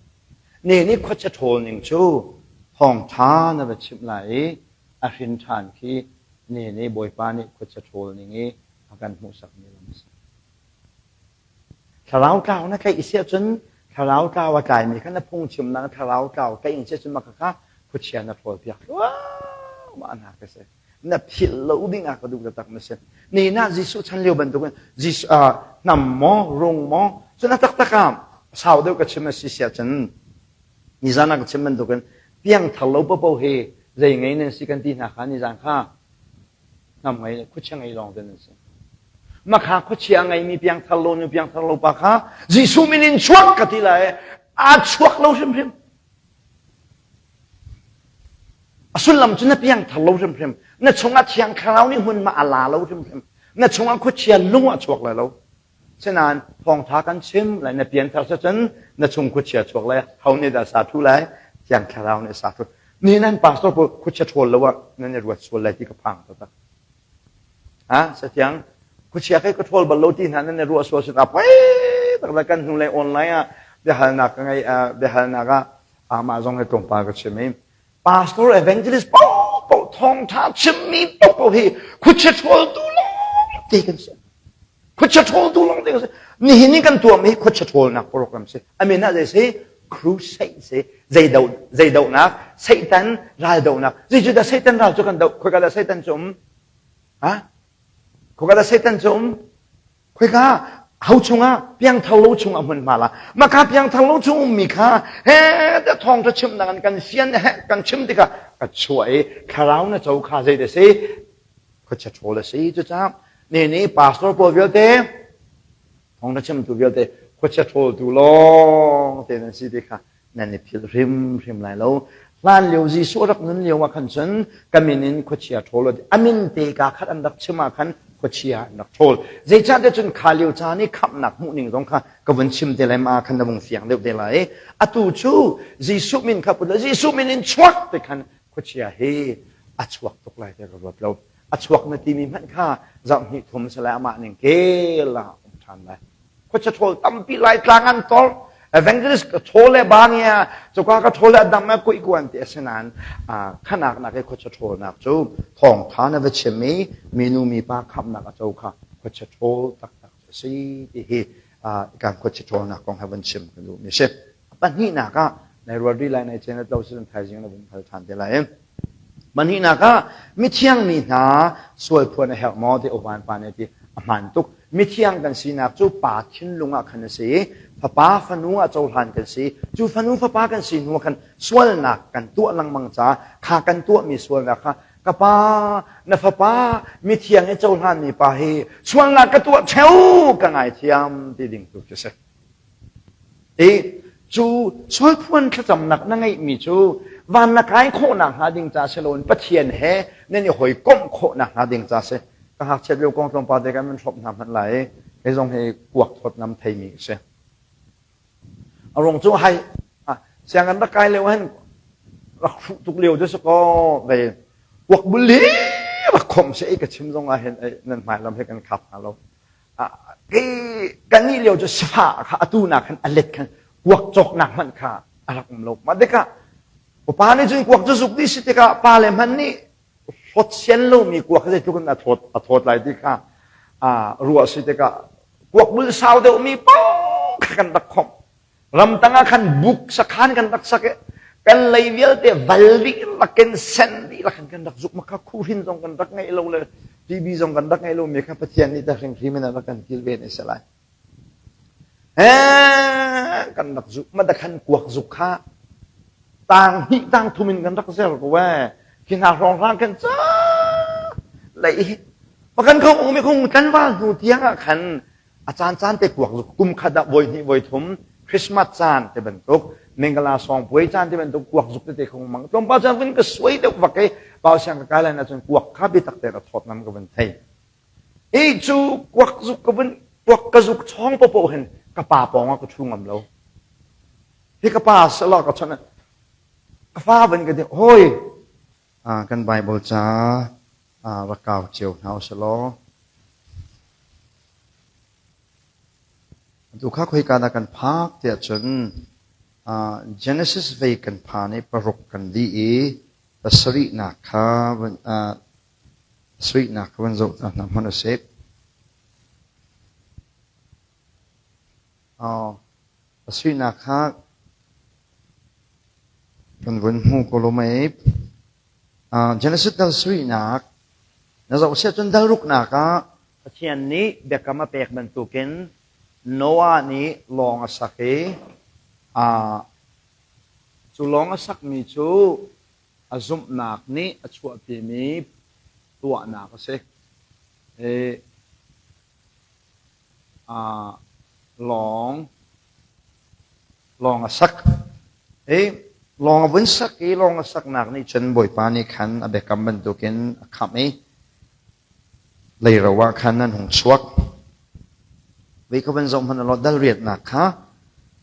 S2: Nihin i khuachia ṭhawl ning cu thawngṭha na va chimh lai i a hrin ṭhan khi nihin i Bawipa nih khuachia ṭhawl ning i a kan hmuhsakmi lam a si. Thlarau tlau na tlaih si ahcun thlarau tlau a tlaimi kha na phungchimnak thlarau tlau tlaih in si ahcun mah kha khuachia na ṭhawlpiak thluahmah hna ka si. Na philh lo ding ah ka duh taktak na si. Nihin ah Jesuh chan lio bantukin Jesuh hnam maw, rung maw, cun a taktak ah sau deuh ka chim a si si ahcun nizan ah ka chim bantukin piangthar lo paohpaoh hi zei ngei nan si kan ti hna kha nizan kha hnam ngei le khuachia ngei lawng te nan si. Makha khuachia ngeimi piangthar lo nu piangthar lo pa kha Jesuh min in chuak ka ti lai aa chuak lo hrimhrim. A sullam cu na piangthar lo hrimhrim. Na chungah thiang thlarau nih hmunhma a la lo hrimhrim. Na chungah khuachia lung a chuak lai lo. Sinain thawngtha kan chim lai na pianthar cun na chung khuachia chuak lai ho nih dah sa thu lai thiang thlarau nih sa thu ni nan pastor pawl khuachia ṭhawl lo ah nan i ruat sual lai ti ka phang taktak ha sathiang khuachia kai ka ṭhawl bal lo ti hna nan i ruah sual sin a poi tak le kan hnu lei online ah biahalnak ka ngei biahalnak ah amah zong he tlawmpal ka chim i pastor evangelist paohpaoh thawngṭha chimmi paohpaoh hi khuachia ṭhawltu lawng te kan si khuachia ṭhawltu lawng te kan si nihin ni kan tuahmi hi khuachia ṭhawlnak program si amin ah zei si crusade si zei do zei dohnak Satan ral dohnak zeicu dah Satan ral cu kan doh khoika dah Satan cu um ha khoika dah Satan cu um Khoika ho chungah piangthar lo chungah hmunhma la maka piangthar lo chung ummi kha he te thawngtha chimnak an kan fian he kan chim tikah ka chuah i thlarau na co kha zei da si khuachia ṭhawl a si cucaah ne nih pastor pawl vialte thawngtha chimtu vialte khuachia ṭhawltu lawng te nan si ti kha nan i philh hrimhrim lai lo. Hlan lio Jesuh rak nun lio ah khan cun ka min in khuachia ṭhawl a min te ka khat an rak chim ah khan khuachia an rak ṭhawl. Zeicahtiah cun kha lio caan i khamhnak hmuh ning zong kha ka vun chim te lai ma khan na vung fiang deuh te lai. Atu cu Jesuh min kha put Jesuh min in chuak te khan khuachia hi a chuak tuk lai te ka ruat lo. A chuak na timi hmanh kha zarh hnih thum si lai amah ning kel ah um ṭhan lai. Khuachia ṭhawl tampi Laitlang an tor. Evangelist ka ṭhawl le bangia cuka ka ṭhawl le adam a kuih kuan ti asinain khanak nak i khuachia ṭhawlnak cu thawngṭha na va chim i minu mipa khamhnak a co kha khuachia ṭhawl taktak cu a si ti hi kan khuachia ṭhawlnak kong he van chim ka duhmi a si. Pahnihnak ah nai ruat rih lai nai cen lo si thaizing na vun hal ṭhan te lai. Pahnihnak ah mithiang mi hna sual phuan a herh maw ti Ovan pa nih a ti. A hmaan tuk. Mithiang kan sinak cu pa thinlung ah khan a si i fapa fanu ah cohlan kan si. Cu fanu fapa kan si hnu ah khan sualnak kan tuah lengmang caah kha kan tuahmi sualnak kha ka pa na fapa mithiang i cohlanmi pa hi sualnak ka tuah ṭheo ka ngaithiam ti ding tu khi a si. I cu sualphuan thlacamnak na ngeihmi cu van na kai khawhnak hnga ding ca si loin Pathian he Nan i hawikomh khawh nakhnga ding ca si. Ka ngakchiat lio kong tlawmpal te kan van hrawmh hna hmanh lai i kei zong hi kuak thawt nam theimi ka si. A ruang cu hai sianginn rak kai lio hin rak hruh tuk lio cu si kaw vei kuak bul hi rak khomh si ka chim zong ah hin nan hmai lam hi kan khap hna lo. Kei kan nih lio cu sifah kha atu nak khan a let khan kuak cawknak hmanh kha a rak um lo. Mah tikah upa nih cun kuak cu zuk dih si tikah pa le hmanh nih hlawt sian lomi kuak zeitluk in a thawt a thawt lai ti kha ruah si tikah kuak bul sau deuhmi paoh kha kan rak khomh. Ramtang ah khan buk sakhan kan rak sak i kan lei vialte val dih lakin sen dih lakin kan rak zuk maka khuhrin zong kan rak ngeih lo le TV zong kan rak ngeih lo mi kha Pathian nih ta hringhrim in a rak kan kilven a si lai. He kan rak zuk ma khan kuak zuk kha tang hnih tang thum in kan rak zer ko eh khi hna hrawng hrang kan ca lei pakan khong umi khong tlanval hnu tiang ah khan a caan caan te kuak zuk kum khat ah voi hnih voi thum Christmas caan te bantuk Mengala song puai caan te bantuk kuak zuk tete khong mang tlawmpal caan vun ka suai deuh vak i pau siang ka kai lai na cun kuak kha biatak te ra thawt nam ka vun thei i cu kuak zuk ka vun kuak ka zuk chong popo hin ka pa pawng ah ka thu ngam lo hi ka pa sala ka chon ka fa van ka di hoi kan Bible ca rak kau cio hna usih law. Atu kha khoika dah kan phak tiah cun Genesis vei kan phan i paruk kan dih i pasarihnak kha pasarihnak kha van zoh ta hna hmanh usih. Pasarihnak kha kan vun hmu ko lo mei. Genesis dal sarihnak na zoh siah cun dal ruknak ah Pathian nih biakam a pek bantukin Noah nih lawng a sak i cu lawng a sakmi cu a zumhnak nih a chuahpimi tuahnak a si. Lawng lawng a sak. I lawng a vun sak i lawng a saknak nih cun Bawipa nih khan a biakam bantukin a khamh i leiro ah khan an hung chuak. Vei ka van zoh hmanh law dal riatnak kha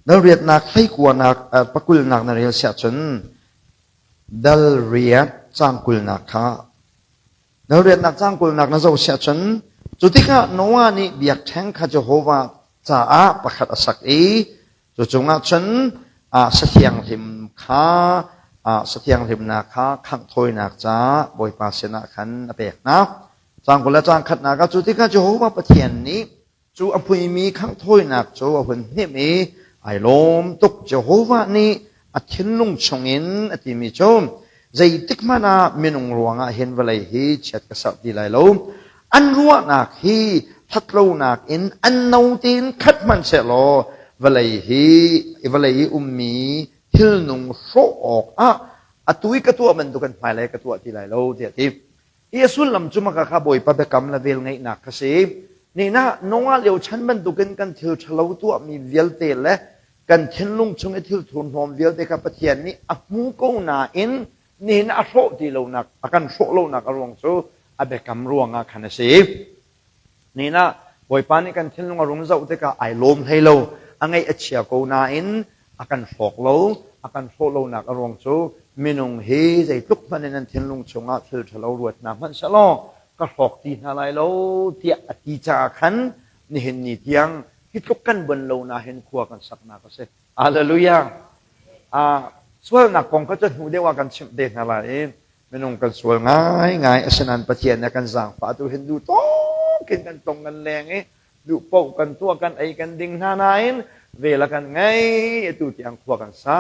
S2: dal riatnak hleikuanak pakulnak na rel siah cun dal riat cangkulnak kha dal riatnak cangkulnak na zoh siah cun cu tikah Noah nih biakṭheng kha Jehovah caah pakhat a sak i Cu cungah cun sathianghlim kha sathianghlimnak kha khangh thawinak ca Bawipa sinah khan a pek hna. Caang 20 le caang khatnak ah cu tikah Jehovah Pathian nih cu a hmuimi khangh thawinak cu a hun hnemh i ai lawm tuk. Jehovah nih a thinlung chungin a timi cu zeitik hmanh ah minung ruangah hin vawlei hi chiat ka serh ti lai lo. An ruahnak hi ṭhatlonak in an no tein khat hmanhsehlaw vawlei hi vawlei i ummi thilnung hrawh awkah atu i ka tuah bantukin hmailei ka tuah ti lai lo tiah a ti. Hi a sullam cu maka kha Bawipa biakam le velngeihnak kha si. Nina Noah lio chan bantukin kan thil ṭhalo tuahmi vialte le kan thinlung chung i thil thurhnawm vialte kha Pathian nih a hmu ko nain nihin a hrawh ti lonak a kan hrawh lonak a ruang cu a biakam ruangah khan a si. Nihin ah Bawipa nih kan thinlung a rung zoh tikah ai lawm hlei lo, a ngaih a chia ko nain a kan hrawk lo, a kan hrawh lonak a ruang cu minung hi zeitluk hmanh in an thinlung chungah thil ṭhalo ruat hna hmanh sehlaw ka hrawk ti hna lai lo tiah a ti caah khan nihin ni tiang hi tluk kan bon lo na hin khua kan saknak a si. Hallelujah. Ah, sualnak kong kha cu hnu deuh ah kan chimh te hna lai i minung kan sual ngaingai asinain Pathian nih a kan zaangfah tu hin duh tawk in kan tong kan leng i duh paoh kan tuah kan ei kan ding hna nain vel a kan ngei atu tiang khua kan sa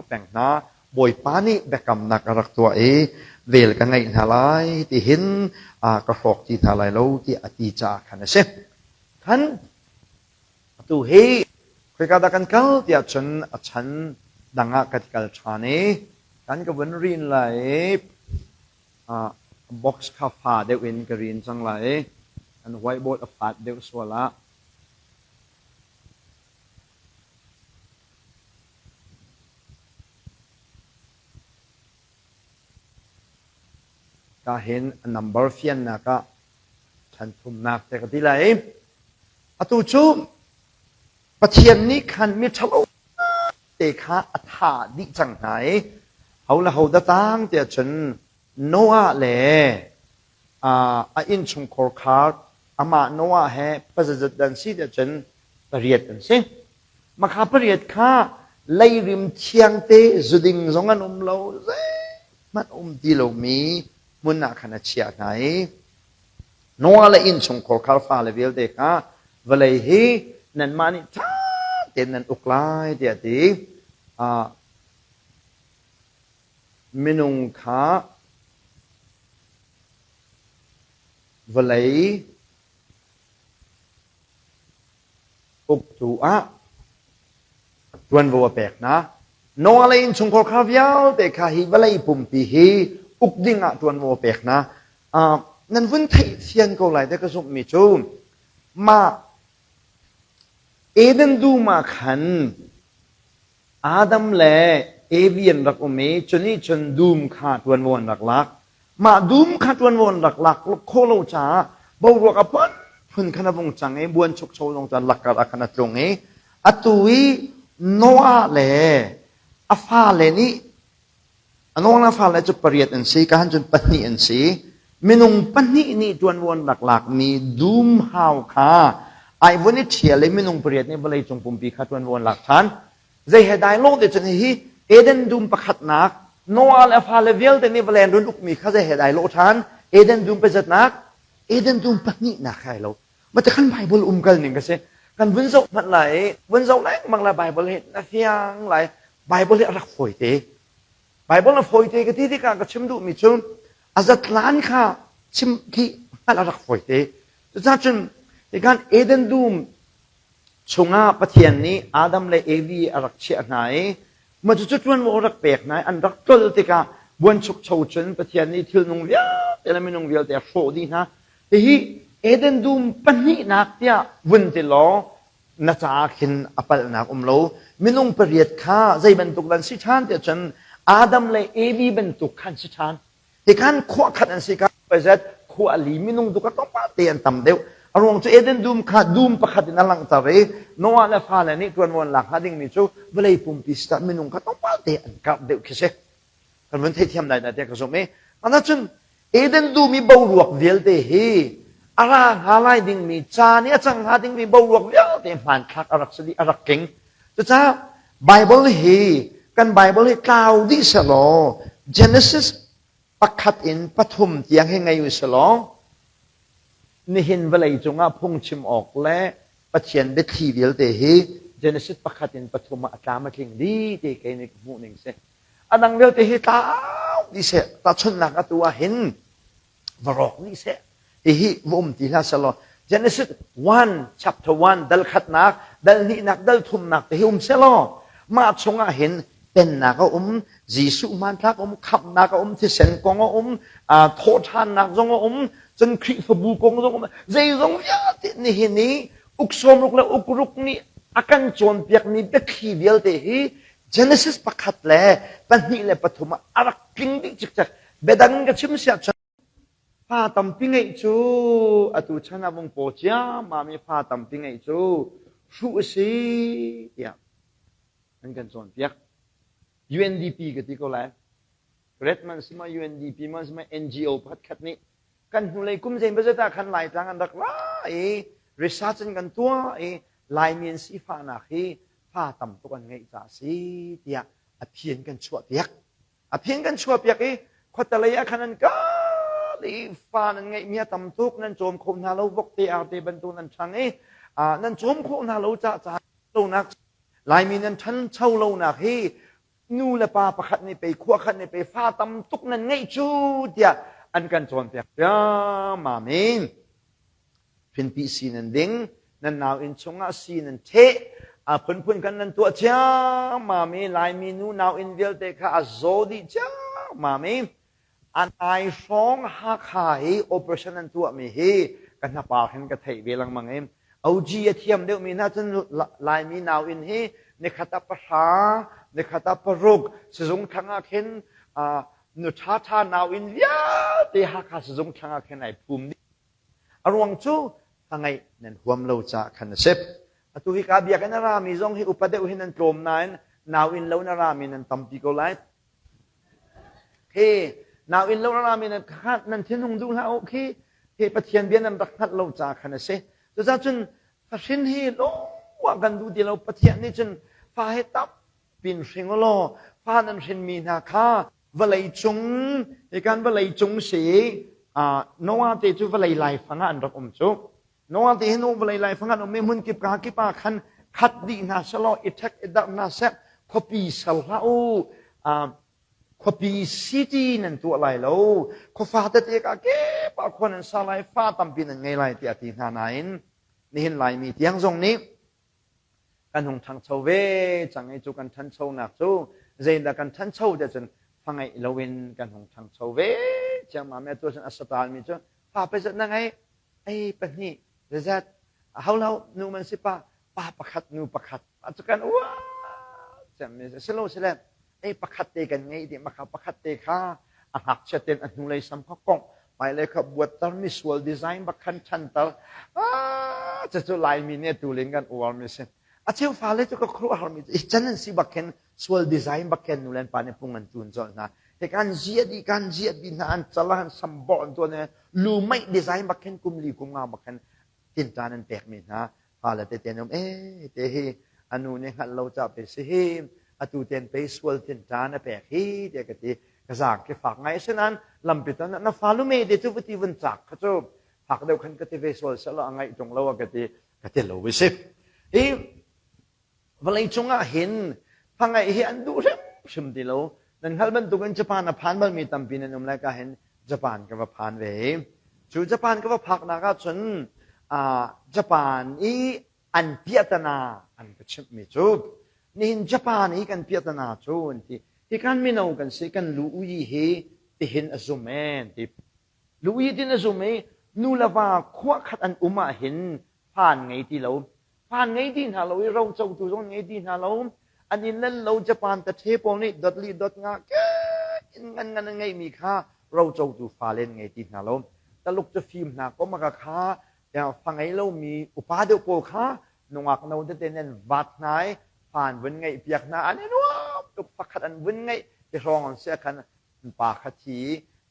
S2: peng hna Bawipa nih biakamnak a rak tuah i vel ka ngeih hna lai ti hin ka hrawk ti hna lai lo tiah a ti caah khan a si. Khan atu hi khoika dah kan kal tiah cun a chan dang ah kan kal ṭhan i kan ka vun rin lai i box kha fa deuh in ka rin cang lai i an whiteboard a fat deuh sual ah Ka hin a number fiannak ah ṭhan thumnak te ka ti lai. Atu cu Pathian nih khan mi ṭhalo te kha a thah dih cang hna i ho le ho dah tang tiah cun Noah le a innchungkhar kha amah Noah he pazazat an si tiah cun pariat an si. Makha pariat kha leirim thiangte zuding zong an um lo, zeihmanh um ti lomi hmun ah khan a chiah hna i Noah le innchungkhar khar fale vialte kha vawlei hi nanmah nih ṭha tein nan uk lai tiah a ti. Minung kha vawlei uktu ah ṭuanvo a pek hna. Noah le innchungkhar kha vialte kha hi vawlei pumpi hi uk ding ah ṭuanvo a pek hna. Nan vun theih fian ko lai te ka zumhmi cu mah Eden dum ah khan Adam le Evi an rak um i cunih cun dum kha ṭuanvo an rak lak. Mah dum kha ṭuanvo an rak lak khawh lo caah boruak a phunphun khan a vung cang i buanchukcho zong cu an lakkar ah khan a tlung i atu i Noah le a fale nih a Noah le a fale cu pariat an si, ka han cun pahnih an si. Minung pahnih nih ṭuanvo an rak lakmi dum hau kha ai vun i ṭhial i minung pariat nih vawleicung pumpi kha ṭuanvo an lak ṭhan. Zei he dai lo te cun hihi Eden dum pakhatnak Noah le a fale vialte nih vawlei an run ukmi kha zei he dai lo ṭhan Eden dum pazatnak Eden dum pahnihnak kha ai lo. Mate kan Bible um kal ning ka si. Kan vun zoh hmanh lai, vun zoh lengmang lai Bible hi na fiang lai. Bible hi a rak fawi te. Bible a fawi te ka ti tikah ka chim duhmi cu a zatlan kha chim khi hngalh a rak fawi te. Cucaah cun tikan Eden dum chungah Pathian nih Adam le Evi a rak chiah hna i mah cucu ṭuanvo a rak pek hna i an rak tlol tikah buanchukcho cun Pathian nih thilnung vialte le minung vialte a hrawh dih hna. Hihi Eden dum pahnihnak tiah vun ti law na caah khin a palhnak um lo. Minung pariat kha zei bantuk dan si ṭhan tiah cun Adam le Evi bantuk khan si ṭhan. Tikhan khua khat an si ka pazat khua li minung tu ka tlawmpal te an tam deuh. A ruang cu Eden dum kha dum pakhat in a langhter i Noah le fale nih ṭuanvo an lak hnga dingmi cu vawlei pumpi sitah minung kha tlawmpal te an karh deuh khi si. Kan vun theithiam lai dah tiah ka zumh i ahcun Eden dum i boruak vialte hi a ra hnga lai dingmi caan i a cang hnga dingmi boruak vialte hmanthlak a rak si dih a rak tling. Cucaah Bible hi kan Bible hi tlau dih selaw Genesis pakhat in pathum tiang hi ngei u selaw nihin vawlei cungah phungchim awk le Pathian biathli vialte hi Genesis pakhat in pathum ah a tlam a tling dih ti kei nih ka hmuh ning si. A dang vialte hi tlau dih seh. Tahchunhnak atu ah hin va rawk dih seh. Hihi va um ti hlah selaw Genesis 1 chapter 1 dal khatnak, dal hnihnak, dal thumnak te hi um selaw mah chungah hin pennak a um, Jesuh hmanthlak a um, khamhnak a um, thisen kong a um, thawhṭhannak zong a um, cun Khrihfabu kong zong a um, zeizong vialte nihin i uk sawmruk le uk ruk nih a kan cawnpiakmi biathli vialte hi Genesis pakhat le pahnih le pathum ah a rak tling dih cikcek. Biadang ka chim siah cun Fa tampi ngeih cu atu chan ah vung paw ciammam i fa tampi ngeih cu hruh a si tiah an kan cawnpiak. UNDP ka ti ko lai. Redman si ma UNDP ma si ma NGO pakhatkhat nih kan hnulei kum zeimawzat ah khan Laitlang an rak ra i research an kan tuah i Laimi an sifahnak hi fa tam tuk an ngeih caah a si tiah a phi an kan chuahpiak. A phing kan chuahpiak i khuatelei ah khan an kal i fa nan ngeihmi a tam tuk nan cawm kho hna lo vokte arte bantuk nan ṭhang i nan cawm khawh hna lo ca ca lonak Laimi nan ṭhancho lonak hi nu le pa pakhat nih pei khua khat nih pei fa tam tuk nan ngeih cu tiah an kan cawnpiak ciammam in Hrinpi si nan ding, nan nau inn chungah si nan ṭheh, a phunphun khan nan tuah ciammam i Laimi nu nau inn vialte kha a zaw dih ciammam i a nai hrawng Hakha i operation an tuahmi hi ka hnapar hin ka theih ve lengmang i OG a thiam deuhmi hna cun Laimi nau inn hi nikhat ah pahra, nikhat ah paruk, sizung thlang ah khin. Nu ṭhaṭha nau-inn vialte Hakha sizung thlang ah khin ai phum dih. A ruang cu fa ngeih nan huam lo caah khan a si. Atu hika biakinn a rami zong hi upa deuh hi nan tlawm nain nau-inn lo in a rami nan tampi ko lai. Hi nau-inn lo a rami nan nan thinhung duh hlah u khi hi Pathian bia nan rak hngalh lo caah khan a si. Cucaah cun fahrin hi lawng kan duh ti lo. Pathian nih cun fa hi tam pin hring u law fa nan hrinmi hna kha vawlei cung hi kan vawlei cung si Noah te cu vawlei laifang ah an rak um cu. Noah te hi nu vawlei laifang an um i hmun kip ka kip ah khan khat dih hna selaw i ṭhek i darh hna seh khuapi ser hlah u khuapi city nan tuah lai lo khuafa tete ka kip ah khua nan sa lai fa tampi nan ngei lai tiah ti hna nain nihin Laimi tiang zong nih kan hung ṭhangcho ve cang i cu kan ṭhanchonak cu zeidah kan ṭhancho tiah cun fa ngeih loin kan hung ṭhangcho ve ciammam i atu cun a satalmi cu fa pezat na ngei ei pahnih zazat ho lo nu man si pa pa pakhat nu pakhat cu kan uah cemmi silo sile ei pakhat te kan ngei ti maka pakhat te kha a ngakchia ten a hnulei sam kha kongh hmailei kha buattar mi sual design bak khan ṭhantar ah cucu Laimi nih atu ling kan uar mi si a cheu fale cu ka khuaruahhar mi i can an si bak khin sual design bak khin nu le pa nih pung an tun colh hna he kan zia di kan zia bi hna an cal an sam bawh an tuan lu meih design bak khin kum li kum nga bak khin tinṭan an pek mi hna fale te ten um e te hi anu nih hngalh lo ca pe si hi atu ten pe sual tinṭan a pek hi te ka ti ka zaang khi fak ngai sinan lampi ton na falu me te cu vuti vun cak kha cu fak deuh khan ka ti ve sual selo a ngaih tung lo a ka ti ka ti lo ve si hi vawlei cungah hin fangaih hi an duh hrimhrim ti lo nan hngalh bantukin Japan a phan balmi tampi nan um lai ka hin Japan ka va phan ve cu Japan ka va phaknak ah cun Japan i an piahtana an ka chimhmi cu nihin Japan i kan piahtana cu an ti hi kan mino kan si kan lu ui hi tihin a zum en ti lu ui tin a zum i nu le va khua khat an um ah hin fa an ngei ti lo fa an ngei ti hna lo i ro cotu zong an ngei ti hna lo an in len lo Japan tathe pawl nih dot li dot nga ke in ngan ngan an ngeihmi kha ro cotu fale an ngei ti hna lo taluk cu fim hna ko maka kha fa ngei lomi upa deuh pawl kha nungak no tete nan vat hna i fa an vun ngeih piak hna an i nuam tuk fakhat an vun ngeih ti hrawng an si khan pa kha thi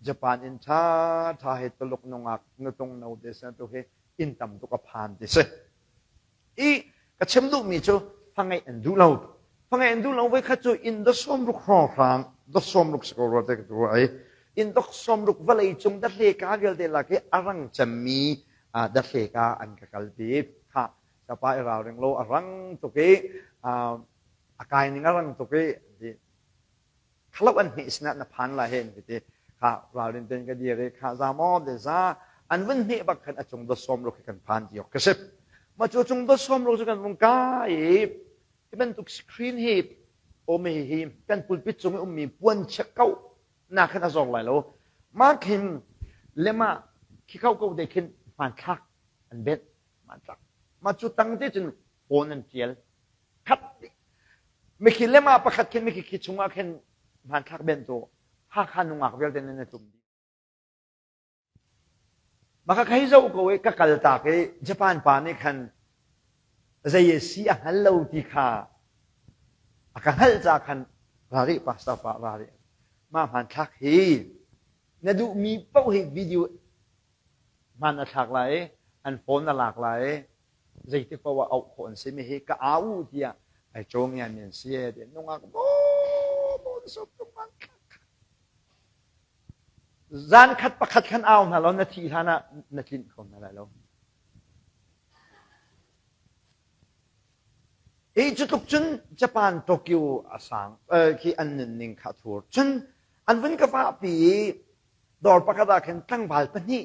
S2: Japan in ṭha ṭha he tuluk nungak nutung no te sin tu hi inn tam tuk a phan ti si i ka chim duhmi cu fa ngeih an duh lo fa ngeih an duh lo voi khat cu inn dot 60 hrawnghrang dot 60 si ko rua te ka ruah i inn dot 60 vawlei cung dathleka vialte lak i a rang cemmi dathleka an ka kalpi kha sapa i ralring lo a rang tuk i a kai ning a rang tuk i khalo an hmeh sinah na phan lai he an ti kha ralrin ten ka dir i kha za maw de za an vun hmeh bak khan a cung dot 60 khi kan phan ti ok ka si ma cu cung dot 60 cu kan vung kai i hi bantuk screen hi om hi hi kan pulpit cung i ummi puan check ko na khan a zor lai lo ma khin lema khi kau ko de khin hmanthlak an bet hmanthlak ma cu tang te cun phone an tial khat mikhi lema pakhat khin mikhi khi chungah khin hmanthlak ben tu Hakha nungak vialte nan tlum dih Maka kai zo ko i ka kal tak i Japan pa nih khan zei a si a hngal lo ti kha a ka hngalh ca khan ra rih pastor pa ra rih mah hmanthlak hi na duhmi paoh hi video hman a thlak lai i an phone a lak lai i zeitik paoh ah auh khawh an si mi hi ka au tiah ai cawng ngian mi an si e ti nungak maw sop tung zan khat pakhat khan au hna lo na thih hlan ah na tlinh kho hna lai lo hi cu tluk cun Japan Tokyo a sang khi an nunning kha thur cun an vun ka vahpi i dawr pakhat ah khin tlangval pahnih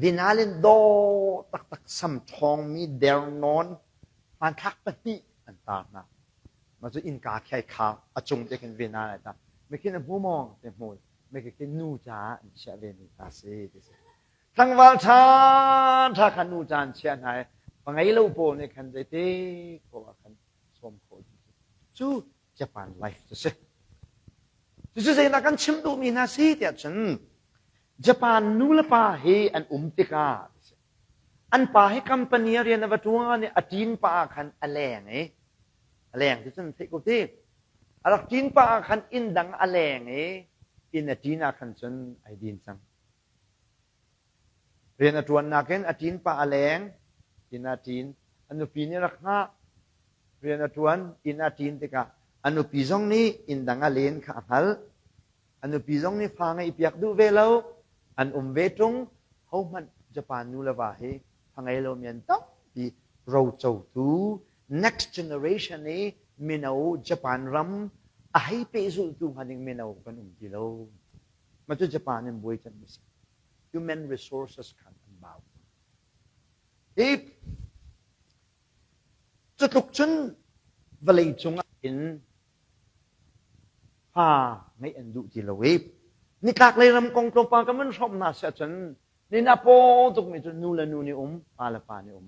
S2: Vinalin dawh taktak sam ṭhawngmi dernawn hmanthlak pahnih an tar hna. Mah cu innka khi kha a cung te khin vinal ai tar. Mikhin a hmu maw te hmu. Mikhi khi nu caah an chiah ve mi kha si ti si. Tlangval ṭha ṭha kha nu ca an chiah hna i pa ngei lo pawl nih khan zeiti ko ah khan sawm khawh ding cu Japan life cu si. Cucu zeidah kan chim duhmi hna si tiah cun Japan nu le pa hi an um tikah an pa hi company a rian a va ṭuan i a ṭin pa ah khan a leng i a leng ti cun theih ko ti a rak ṭin pa ah khan inn dang a leng i inn a ṭin ah khan cun ai din cang. Rian a ṭuannak in a ṭin pah a leng, inn ah ṭin. A nupi nih rak hngah. Rian a ṭuan, inn ah ṭin tikah a nupi zong nih inn dang a len kha a hngalh. A nupi zong nih fa ngeihpiak duh ve lo. An um ve ṭung. Hohmanh Japan nu le va hi fa ngei lomi an tampi. Rocotu next generation i mino Japan ram a hei pehzulhtu hnga ding mino kan um ti lo. Mah cu Japan in buai cemmi si. Human resources khan an bau. Hi cutluk cun vawlei cungah in fa ngeih an duh ti lo i nitlak lei ram kong tlawmpal kan vun hrawmh hna si ahcun nin a paw tukmi cu nu le nu nih um, pa le pa nih um.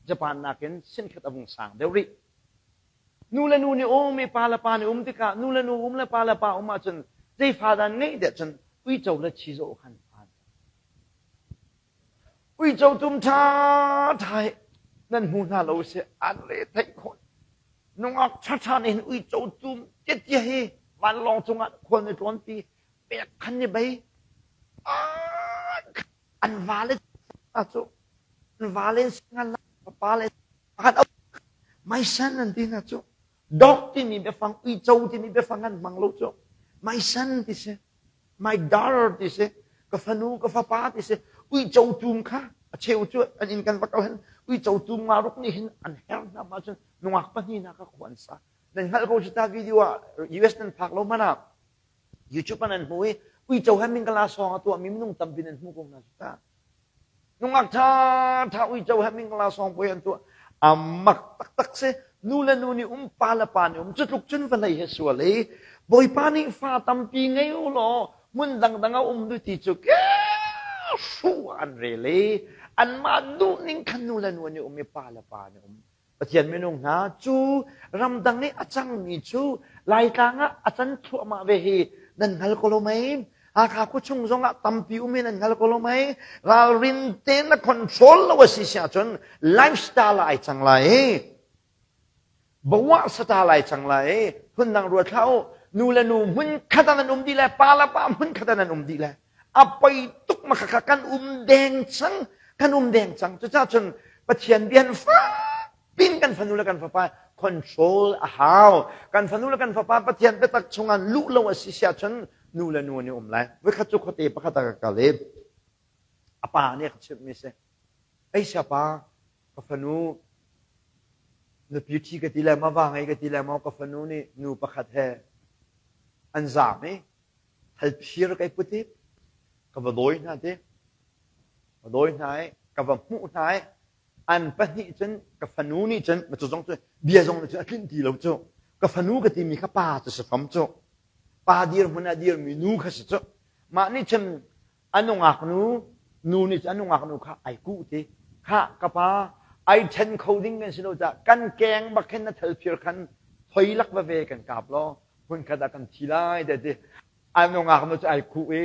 S2: Japan nakin sinkhat a vung sang deuh rih. Nu le nu nih um i pa le pa nih um tikah nu le nu um le pa le pa um ahcun zei fa dah ngeih deh cun uico le chizawh khan fa uico tum ṭha ṭha hi nan hmu hna lo si an re theih khawh nungak ṭha ṭha nih hin uico tum tiatia hi vanlawng cungah khual ni tlawnpi pek khan ni bei an va le cu an va le singan pa le pakhat my son an ti hna cu dog timi biafang uico timi biafang an hmang lo cu my son ti si my daughter ti si ka fanu ka fapa ti si uico tum kha a cheu cu an inn kan va kal hin uico tum nga ruk nih hin an her hna ma cun nungak pahnih na ka khuan sa nan hngalh ko ta video ah US nan phak lo mana YouTube an hmu i uico he mingkala song a tuah mi minung tampi nan hmu ko hna su ta Nungak ṭhaṭha uico he mingla sawngpuai an tuah. A mak taktak si. Nu le nu nih um, pa le pa nih um. Cutluk cun vawlei he sual i Bawipa nih fa tampi ngei u law hmun dangdang a um du ti cu ke hru an rel i anmah duhning khan nu le nu nih um i pa le pa nih um. Pathian minung hna cu ramdang i a cangmi cu Laitlang ah a can thluahmah ve hi nan hngal ko lo mei? Hakha khuachung zongah tampi um i nan hngal ko lo mei? Ralrin tein na control lo a si si ahcun lifestyle ah ai cang lai i bawah sata lai cang lai i phundang ruat hlah u nu le nu hmun khat ah nan um dih le pa le pa hmun khat ah nan um dih le a poi tuk ma kha kan um deng cang kan um deng cang cucaah cun Pathian bian pin kan fanu le kan fapa control a hau kan fanu le kan fapa Pathian biatak chungah luh lo a si sia cun nu le nu nih um lai voikhat cu khuate pakhat ah ka kal i a pa nih a ka chimh mi si ei sia pa ka fanu nupi ṭhi ka ti le ma va ngei ka ti le maw ka fanu nih nu pakhat he an zaam i Thalphir kai put i ka va dawi hna ti. Va dawi hna i ka va hmuh hna i an pahnih cun ka fanu nih cun cu zong cu bia zong nih cun a tlinh ti lo cu. Ka fanu ka timi kha pa cu si fam cu. Pa dirhmun a dirmi nu kha si cu. Mah nih cun a nungak nu nu nih cun a nungak nu kha ai kuh ti. Khah ka pa ai ṭhen kho ding kan si lo caah kan keng bak khin na thalphir khan thoi lak va ve kan kap law hmunkhat ah kan thi lai te ti a nungak nu cu ai khuh i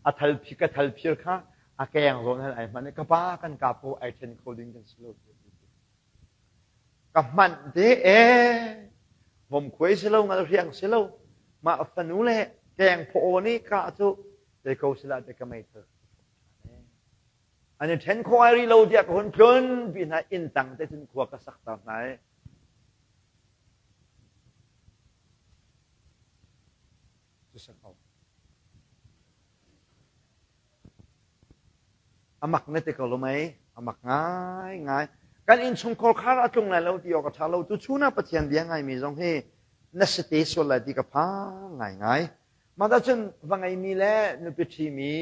S2: a thalphi ka thalphir kha a keng zawn han ai hman i ka pa kan ka po ai then kho ding kan si lo ka hmanh te e vom khuai si lo ngal riang si lo mah fanu le keng phaw ni ka cu te ko sila te ka mei thal an i then kho ai ri lo tiah ka hun tlun pi hna inn tang te cun khua ka sak ter hna i Cu si ko. A mak na ti ko lo mei? A mak ngai ngai. Kan innchungkhar khar a tlung lai lo ti awk a ṭha lo. Tuchun ah Pathian bia ngaimi zong hi na si te sual lai ti ka phang ngai ngai. Mah dah cun va ngeimi le nupi ṭhimi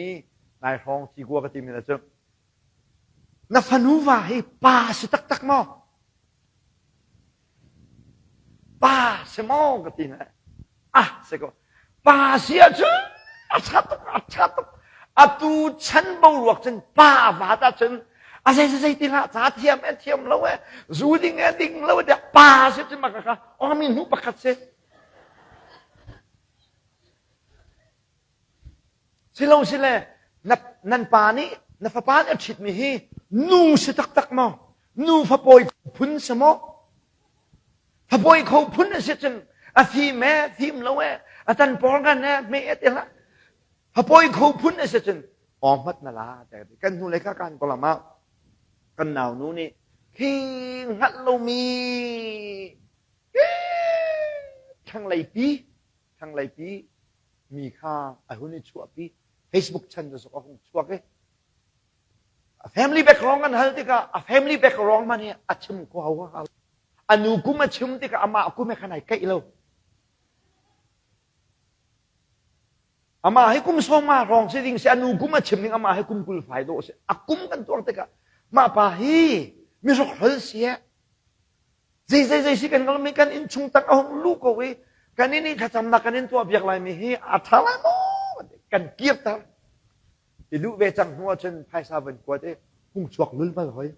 S2: nai hrawng cikua ka timi na cu na fanu va hi pa si taktak maw? Pa si maw ka ti na ah si ko pa si ahcun a ṭha tuk a ṭha tuk atu chan boruak cun pa vat ahcun a zei zei ti hlah ca thiam e thiam lo e zu ding e ding lo e tiah pa si cun maka kha aw mi hnu pakhat si. Silo sile na nan pa nih na fapa nih a ṭhitmi hi nu si taktak maw? Nu fapawi phun si maw? Fapawi kho phun a si cun a fim e, fim lo e, a tan por ngan e, hme e ti hlah. Fapawi kho phun a si cun aw hmat na la kan hnu le kha kan kolam ah kan nau nu nih khi hngalh lomi thlanglei pi thlanglei pi mi kha a hun i chuahpi Facebook chan cu a hung chuak i a family background kan hal tikah a family background man hi a chim ko hau a nu kum a chim tikah amah kum he khan ai keih lo Amah hi kum sawma hrawng si ding si a nu kum a chim ding amah hi kum 20 fai dawh si a kum kan tuar tikah mah pa hi mi hrokhrol si eh zei zei zei si kan ngal mi kan inn chung tak a hung lu ko i kan in i thlacamnak kan in tuah biak lai mi hi a tha lai maw kan kir ter i luh ve cang hnu ahcun phaisa van kuat i hung chuak lul mal hoi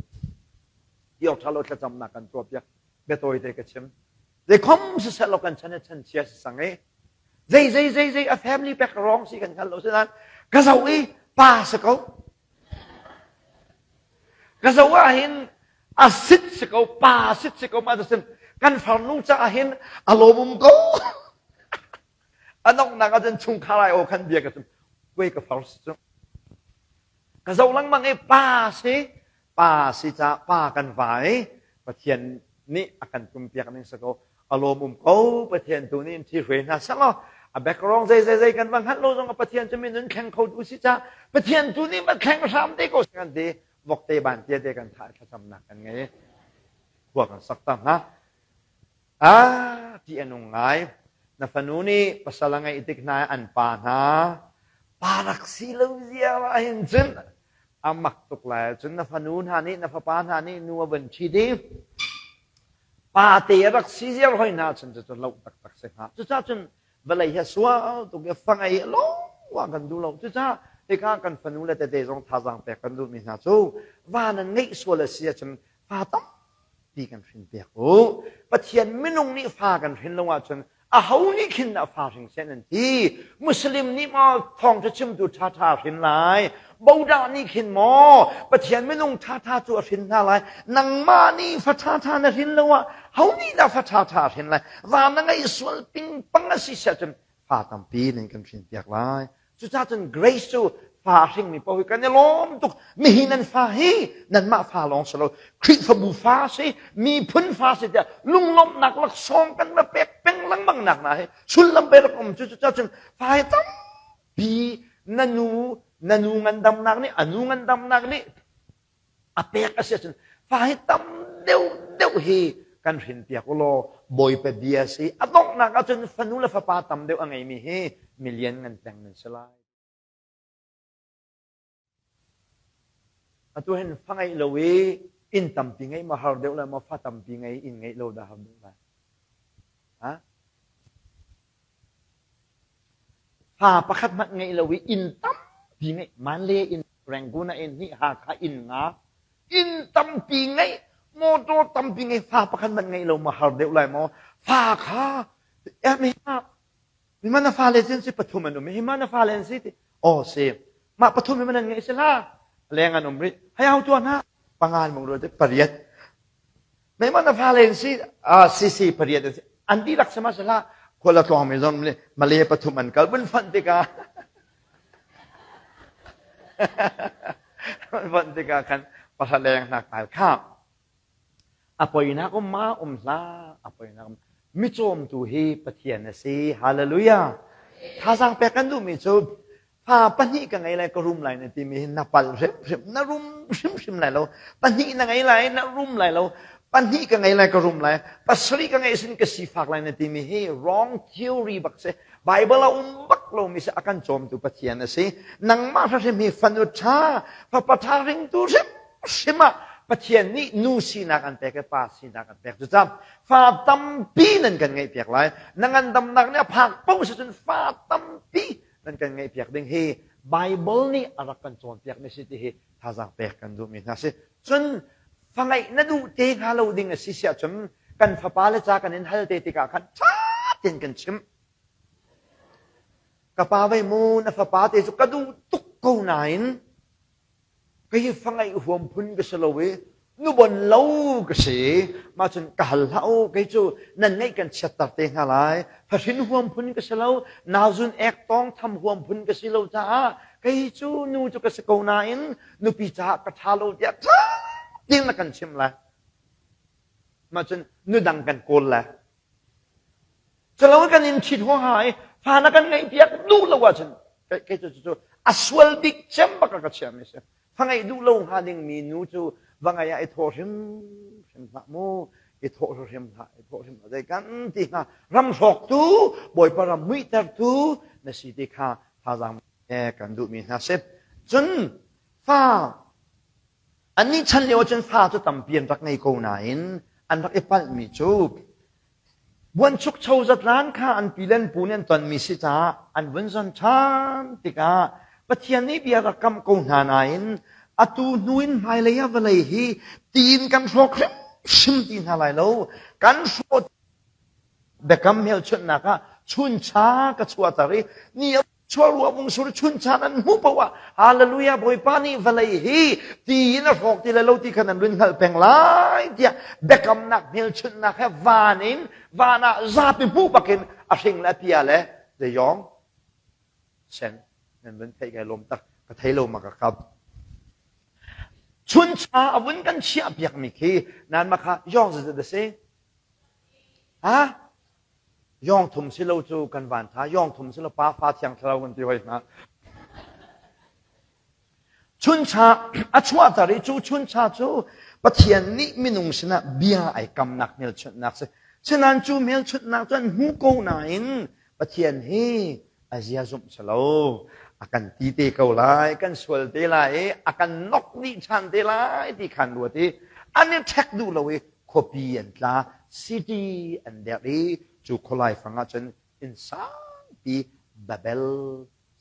S2: ti awk tha lo thlacamnak kan tuah piak biatawi te ka chim zeikhom siseh lo kan chan chan chia si sang i zei zei zei zei a family pek wrong si kan hngal lo sinain ka zoh i pa si ko ka zoh ah hin a sit si ko pa sit si ko ma sin kan farnu caah hin a lawm um ko a donghnak ah cun chungkhar ai aw khan bia ka chim kuai ka far si cu ka zoh lengmang i pa si pa si ca pa kan va i Pathian nih a kan tumpiak ning si ko a lawm um ko Pathian tu nih in thi hruai hna seh law a background zei zei zei kan va hngalh lo zong a Pathian cu minun thleng kho tu si ca Pathian tu nih va thleng hram te ko kan ti vokte ban tia te kan thah thlacamnak kan ngei khua kan sak ta hna ah ti a nung ngai na fanu nih pasal a ngeih tik hna an pa hna pa rak si lo zia ah hin cun a mak tuk lai cun na fanu hna nih na fapa hna nih nu a van ṭhit i pa te a rak si ziar hoi hna cun cucu loh taktak si hnga cucaah cun vawlei hi a sual tuk i fa ngei lawng kan duh lo cucaah hika kan fanu le tete zong thazaang pek kan duhmi hna cu va nan ngeih sual a si ahcun fa tampi kan hrin piak u Pathian minung nih fa kan hrin lo ahcun aho nih khin dah fa hring seh nan ti muslim nih maw thawngṭha chimtu ṭhaṭha a hrin lai bodah nih khin maw pathian minung ṭhaṭha cu a hrin hna lai nangmah nih fa ṭhaṭha na hrin lo ah ho nih dah fa ṭhaṭha a hrin lai va na ngeih sual pingpang a si siah cun fa tampi nan kan hrin piak lai Cucaah cun grace cu fa a hringmi paoh hi kan i lawm tuk. Mihi nan fa hi nanmah fa lawng si lo. Khrihfabu fa si, miphun fa si tiah lunglawmhnak laksawng kan va pek peng lengmang nak hna hi sullam pe rak um cu cucaah cun fa hi tampi na nu na nu ngandamnak nih a nu ngandamnak nih a pek a si ahcun fa hi tam deuh deuh hi kan hrin piak u law Bawipa bia si a donghnak ahcun fanu le fapa tam deuh a ngeimi hi milian ngan peng nan si lai. Atu hin fa ngeih lo i inn tampi ngeih ma har deuh lai maw fa tampi ngei inn ngeih lo dah har deuh lai? Ha? Fa pakhat hmanh ngeih lo i inn tampi ngeih Manle inn Rangoon ah inn hnih Hakha inn nga inn tampi ngeih motor tampi ngeih fa pakhat hmanh ngeih lo ma har deuh lai maw fa kha mi mana fale sin si pathum an um hi mana fale an si ti aw si mah pathum hi man an ngeih si la leng an um rih hei hau tuah hna pangan mong rual pariat Mei na fale an si si si pariat an si an dihlak sihmanhsehlaw khual a tlawngmi zong nih Malay pathum an kal vun fonh tikah vun fonh tikah khan pahra leng hna kai kha a poinak um ma um hlah a poinak um micawmtu hi Pathian a si hallelujah thazaang pek kan duhmi cu Fa pahnih ka ngei lai ka rum lai na timi hi na pal hrimhrim na rum hrimhrim lai lo pahnih na ngei lai na rum lai lo pahnih ka ngei lai ka rum lai pasarih ka ngei sin ka sifak lai na timi hi wrong theory bak si Bible a um bak lomi si a kan cawmtu Pathian a si nangmah hrim hi fanu ṭha fapa ṭha ringtu hrimhrim ah Pathian nih nu sinak an pek i pa sinak an pek cucaah fa tampi nan kan ngeih piak lai na ngandamnak nih a phak paoh si cun fa tampi nan kan ngaihpiak ding hi Bible nih a rak kan cawnpiak mi si ti hi thazaang pek kan duhmi hna si. Cun fa ngeih na duh te hnga lo ding a si siah cun kan fapa le ca kan in hal te tikah khan ṭha tein kan chim. Ka pa vei mu na fapa te cu ka duh tuk ko nain kei fa ngeih huam phun ka si lo i nubon lo ka si. Mah cun ka hal hlah u kei cu nan ngeih kan chiatter te hna lai. Fahrin huam phun ka si lo, nauzun ek tawng tham huam phun ka si lo caah kei cu nu cu ka si ko nain nupi caah ka ṭha lo tiah ṭha tein na kan chimh lai. Mah cun nudang kan kawl lai. Culo kan in ṭhit huaha i fa na kan ngeihpiak duh lo ahcun kei cu cu a sual bik cem bak a ka chiahmi a si. Fa ngeih duh lo hnga dingmi nu cu va ngeih ah i thawh hrimhrim hlah mu, i thawh hrimhrim hlah, i thawh hrim hlah. Zei kan ti hnga ram hrawktu, Bawipa ram muihtertu na si ti kha thazaang kan duhmi hna si. Cun fa Annih chan lio cun fa cu tampi an rak ngei ko nain an rak i palhmi cu buanchukcho zatlan kha an pi le an pu nih an tonmi si caah an vun zon ṭhan tikah Pathian nih bia rak kamh ko hna nain atu hnu in hmailei ah vawlei hi tiin kan hrawk hrimhrim ti hna lai lo. Kan hrawh biakam hmelchunhnak ah chuncha ka chuahter i ni a Chuah vung sur chun caan an hmuh paoh ah Hallelujah Bawipa nih vawlei hi ti in a hrawk ti le lo ti kha nan run hngalh peng lai tiah biakamnak hmelchunhnak he van in van ah zapi hmuh bakin a hring le a pia le zeiyong sen nan vun theih kai lawm tak ka thei lo ma ka kap chuncha a vun kan chiah piak mi khi nan ma kha yong zat a si ha Yawng thum si lo cu kan van tha, yawng thum si lo pa fa thiang thlarau kan ti hoi hna. Chuncha a chuahter i cu chuncha cu Pathian nih minung sinah bia ai kamnak hmelchunhnak si. Sinain cu hmelchunhnak cu an hmu ko nain Pathian hi a zia zumh si lo. A kan ti te ko lai, kan sual te lai i a kan nok dih ṭhan te lai ti khan ruat i an i ṭhek duh lo i khuapi an tla, city an derh i cu khualai fang ahcun inn sangpi Babel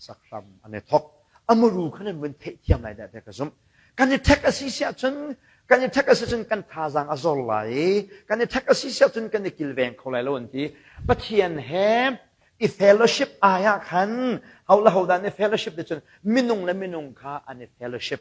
S2: sak hram an i thok. A muru khan an vun theihthiam lai dah tiah ka zumh. Kan i ṭhek a si si ahcun kan i ṭhek a si cun kan thazaang a zor lai i kan i ṭhek a si si ahcun kan i kilveng kho lai lo an ti. Pathian he i fellowship ai ah khan ho le ho dah an i fellowship ti cun minung le minung kha an i fellowship.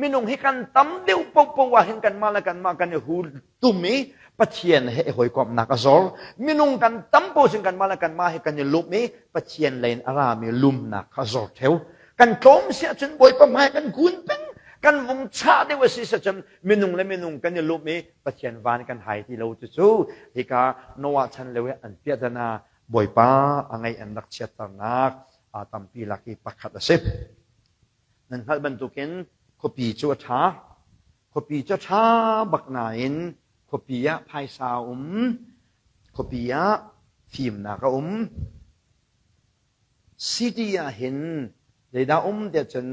S2: Minung hi kan tam deuh paohpaoh ah hin kanmah le kanmah kan i hul tum i Pathian he i hawikomhnak a zor. Minung kan tam paoh cun kanmah le kanmah he kan i lumh i Pathian lei in a rami lumnak kha a zor theo. Kan tlawm si ahcun Bawipa hmai kan kun peng. Kan vung chah deuh a si cun minung le minung kan i lumh i Pathian van kan hai ti lo cucu hika Noah chan lio i an piahtana Bawipa a ngaih an rak chiatternak tampi lak i pakhat a si. Nan hngalh bantukin khuapi cu a ṭha. Khuapi cu a ṭha bak nain khuapi ah phaisa a um, khuapi ah fimnak a um. City ah hin zeidah um tiah cun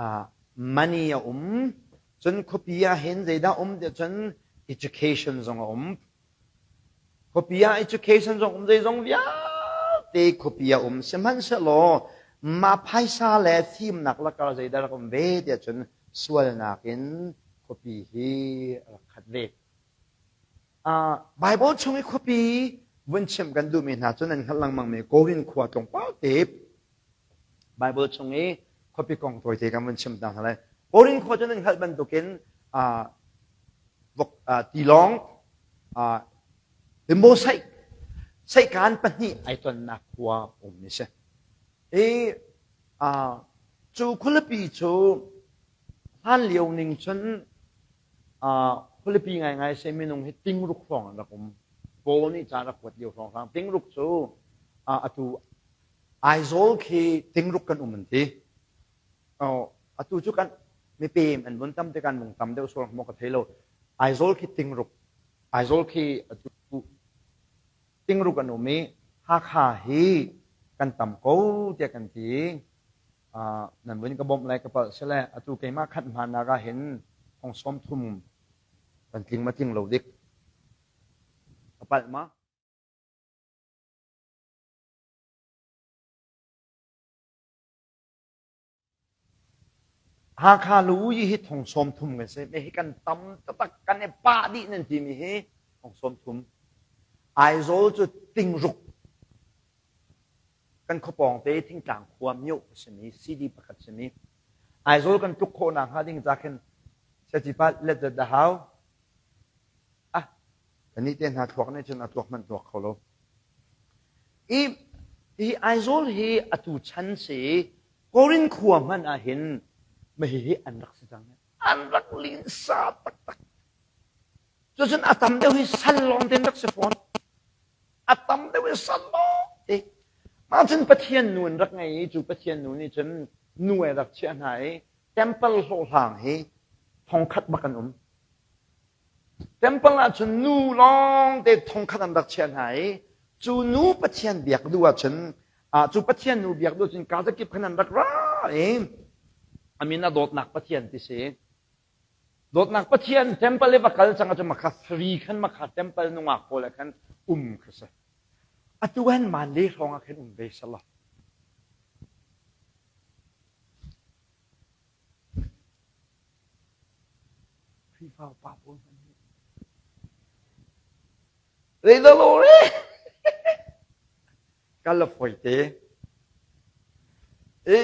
S2: uh, money a um. Cun khuapi ah hin zeidah um tiah cun education zong a um. Khuapi ah education zong um zeizong vialte khuapi ah um sihmanhsehlaw mah phaisa le fimnak lakar zeidah rak um ve tiah cun sualnak in khuapi hi rak khat ve. Uh, Bible chung i khuapi vun chimh kan duhmi hna cu nan hngalh lengmang mi Korin khua tlawmpal te Bible chung i khuapi kong tawite kan vun chim ta hna lai. Korin khua cu nan hngalh bantukin uh, tilawng bimbo saih saihkaan pahnih ai tonnak khua um mi si. I cu khualipi cu hlan lio ning cun khualipi ngaingai se minung hi tingruk hrawng an rak um. Paul nih ca rak kuat lio hrawnghrang tingruk cu atu Aizawl khi tingruk kan um an ti. Atu cu kan mipem an vun tam tikah an vung tam deuh sual maw ka thei lo. Aizawl khi tingruk Aizawl khi atu tingruk an um i Hakha hi kan tam ko tiah kan ti. Uh, nan vun ka bawmh lai ka palh sile atu keimah khat hmannak ah hin thong sawm thum kan tling ma tling lo dik ka palh ma Hakha lu hi thong 30 kan si. Hi kan tam taktak kan i pah dih nan timi hi thong 30. Aizawl cu tingruk. Kan khuapawng te thingtlang khua myo a simi CD pakhat simi Aizawl kan tluk khawh nak hnga ding ca khin Sacipa let zat dah hau? Ah, kannih te hna thluak nih cun a tuak hmanh tuak kho lo. I hi Aizawl hi atu chan si Korin khua hmanh ah hin mahi hi an rak si cang. An rak linsa taktak. Cucun a tam deuh hi sal lawng te rak si fawn. A tam deuh hi sal lawng te. Mah cun Pathian nu an rak ngei i cu Pathian nu nih cun nu ai rak chiah hna i temple hlawhhlang hi thongkhat bak an um. Temple ah cun nu lawng te thongkhat an rak chiah hna i cu nu Pathian biak duh ahcun ah cu Pathian nu biak duh cun kazakip khan an rak ra i a min a dawtnak Pathian ti si. Dawtnak Pathian temple i va kal cang ahcun makha free khan makha temple nungak pawl ah khan um kha si. Atu han man le hrawng ah khan um ve selaw. Khrihfa upa pawl hmanh nih Zeidah lawr e? Kal a fawi te. E,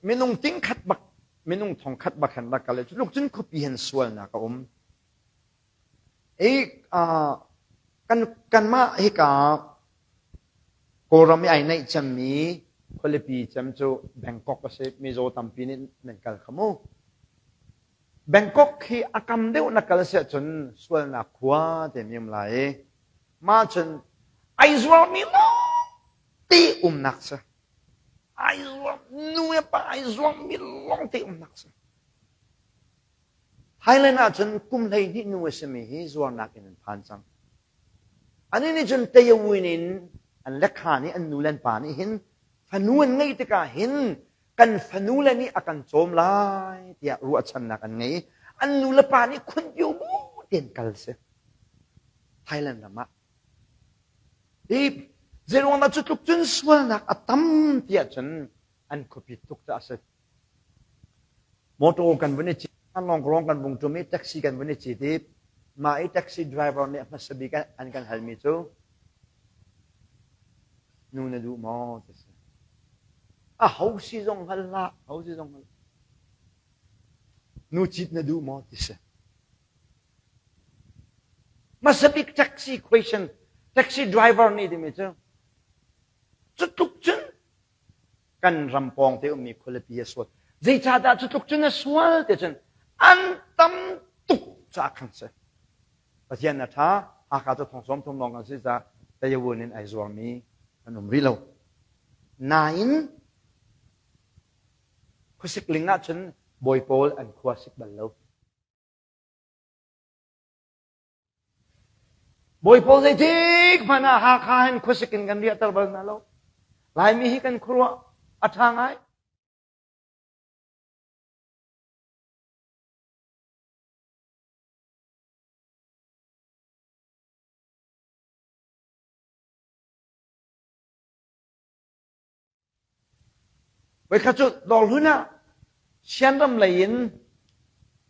S2: minung ting khat bak, minung thong khat bak han rak kal i cu cun khuapi hin sualnak a um. E, uh, kan kanmah hika Kawlram i ai naih cemmi khualipi cem cu Bangkok a si. Mizaw tampi nih nan kal kha mu. Bangkok hi a kam deuh na kal si ahcun sualnak khua timi um lai i mah cun ai zuarmi lawngte umnak si. Ai zuar nu le pa ai zuarmi lawngte umnak si. Thailand ahcun kum 12 nu a simi hi zuarnak in an phan cang. Anih nih cun Tayawin in an lekha nih an nu le an pa nih hin fanu an ngeih tikah hin kan fanu le nih a kan cawm lai tiah ruahchannak an ngei. An nu le pa nih khunpio bu tein kal si. Thailand ram ah. Hi zeiruang dah cu tluk cun sualnak a tam tiah cun an khuapit tuk caah a si. Motor kan vun i cit, lawng kan vung ṭum i taxi kan vun i cit i mah i taxi driver nih a hmasa bik an kan halmi cu nu na duh maw ti si. A ho si zong hngal hlah, ho si zong hngal. Nu cit na duh maw ti si. Hmasa bik taxi question, taxi driver nih timi cu cu tluk cun kan ram pawng te ummi khualipi a sual. Zeicahdah cu tluk cun a sual ti cun an tam tuk caah khan si. Pathian a ṭha, Hakha cu thong sawm thum lawng kan si caah Tayawun in ai zuarmi an um rih lo. Nain khuasik ling ahcun bawi pawl an khua sik bal lo. Bawi pawl zeitik hmanh ah Hakha hin khuasik in kan riahter bal hna lo. Laimi hi kan khuaruah a ṭha ngai. Voikhat cu dawrhlun ah Sianram lei in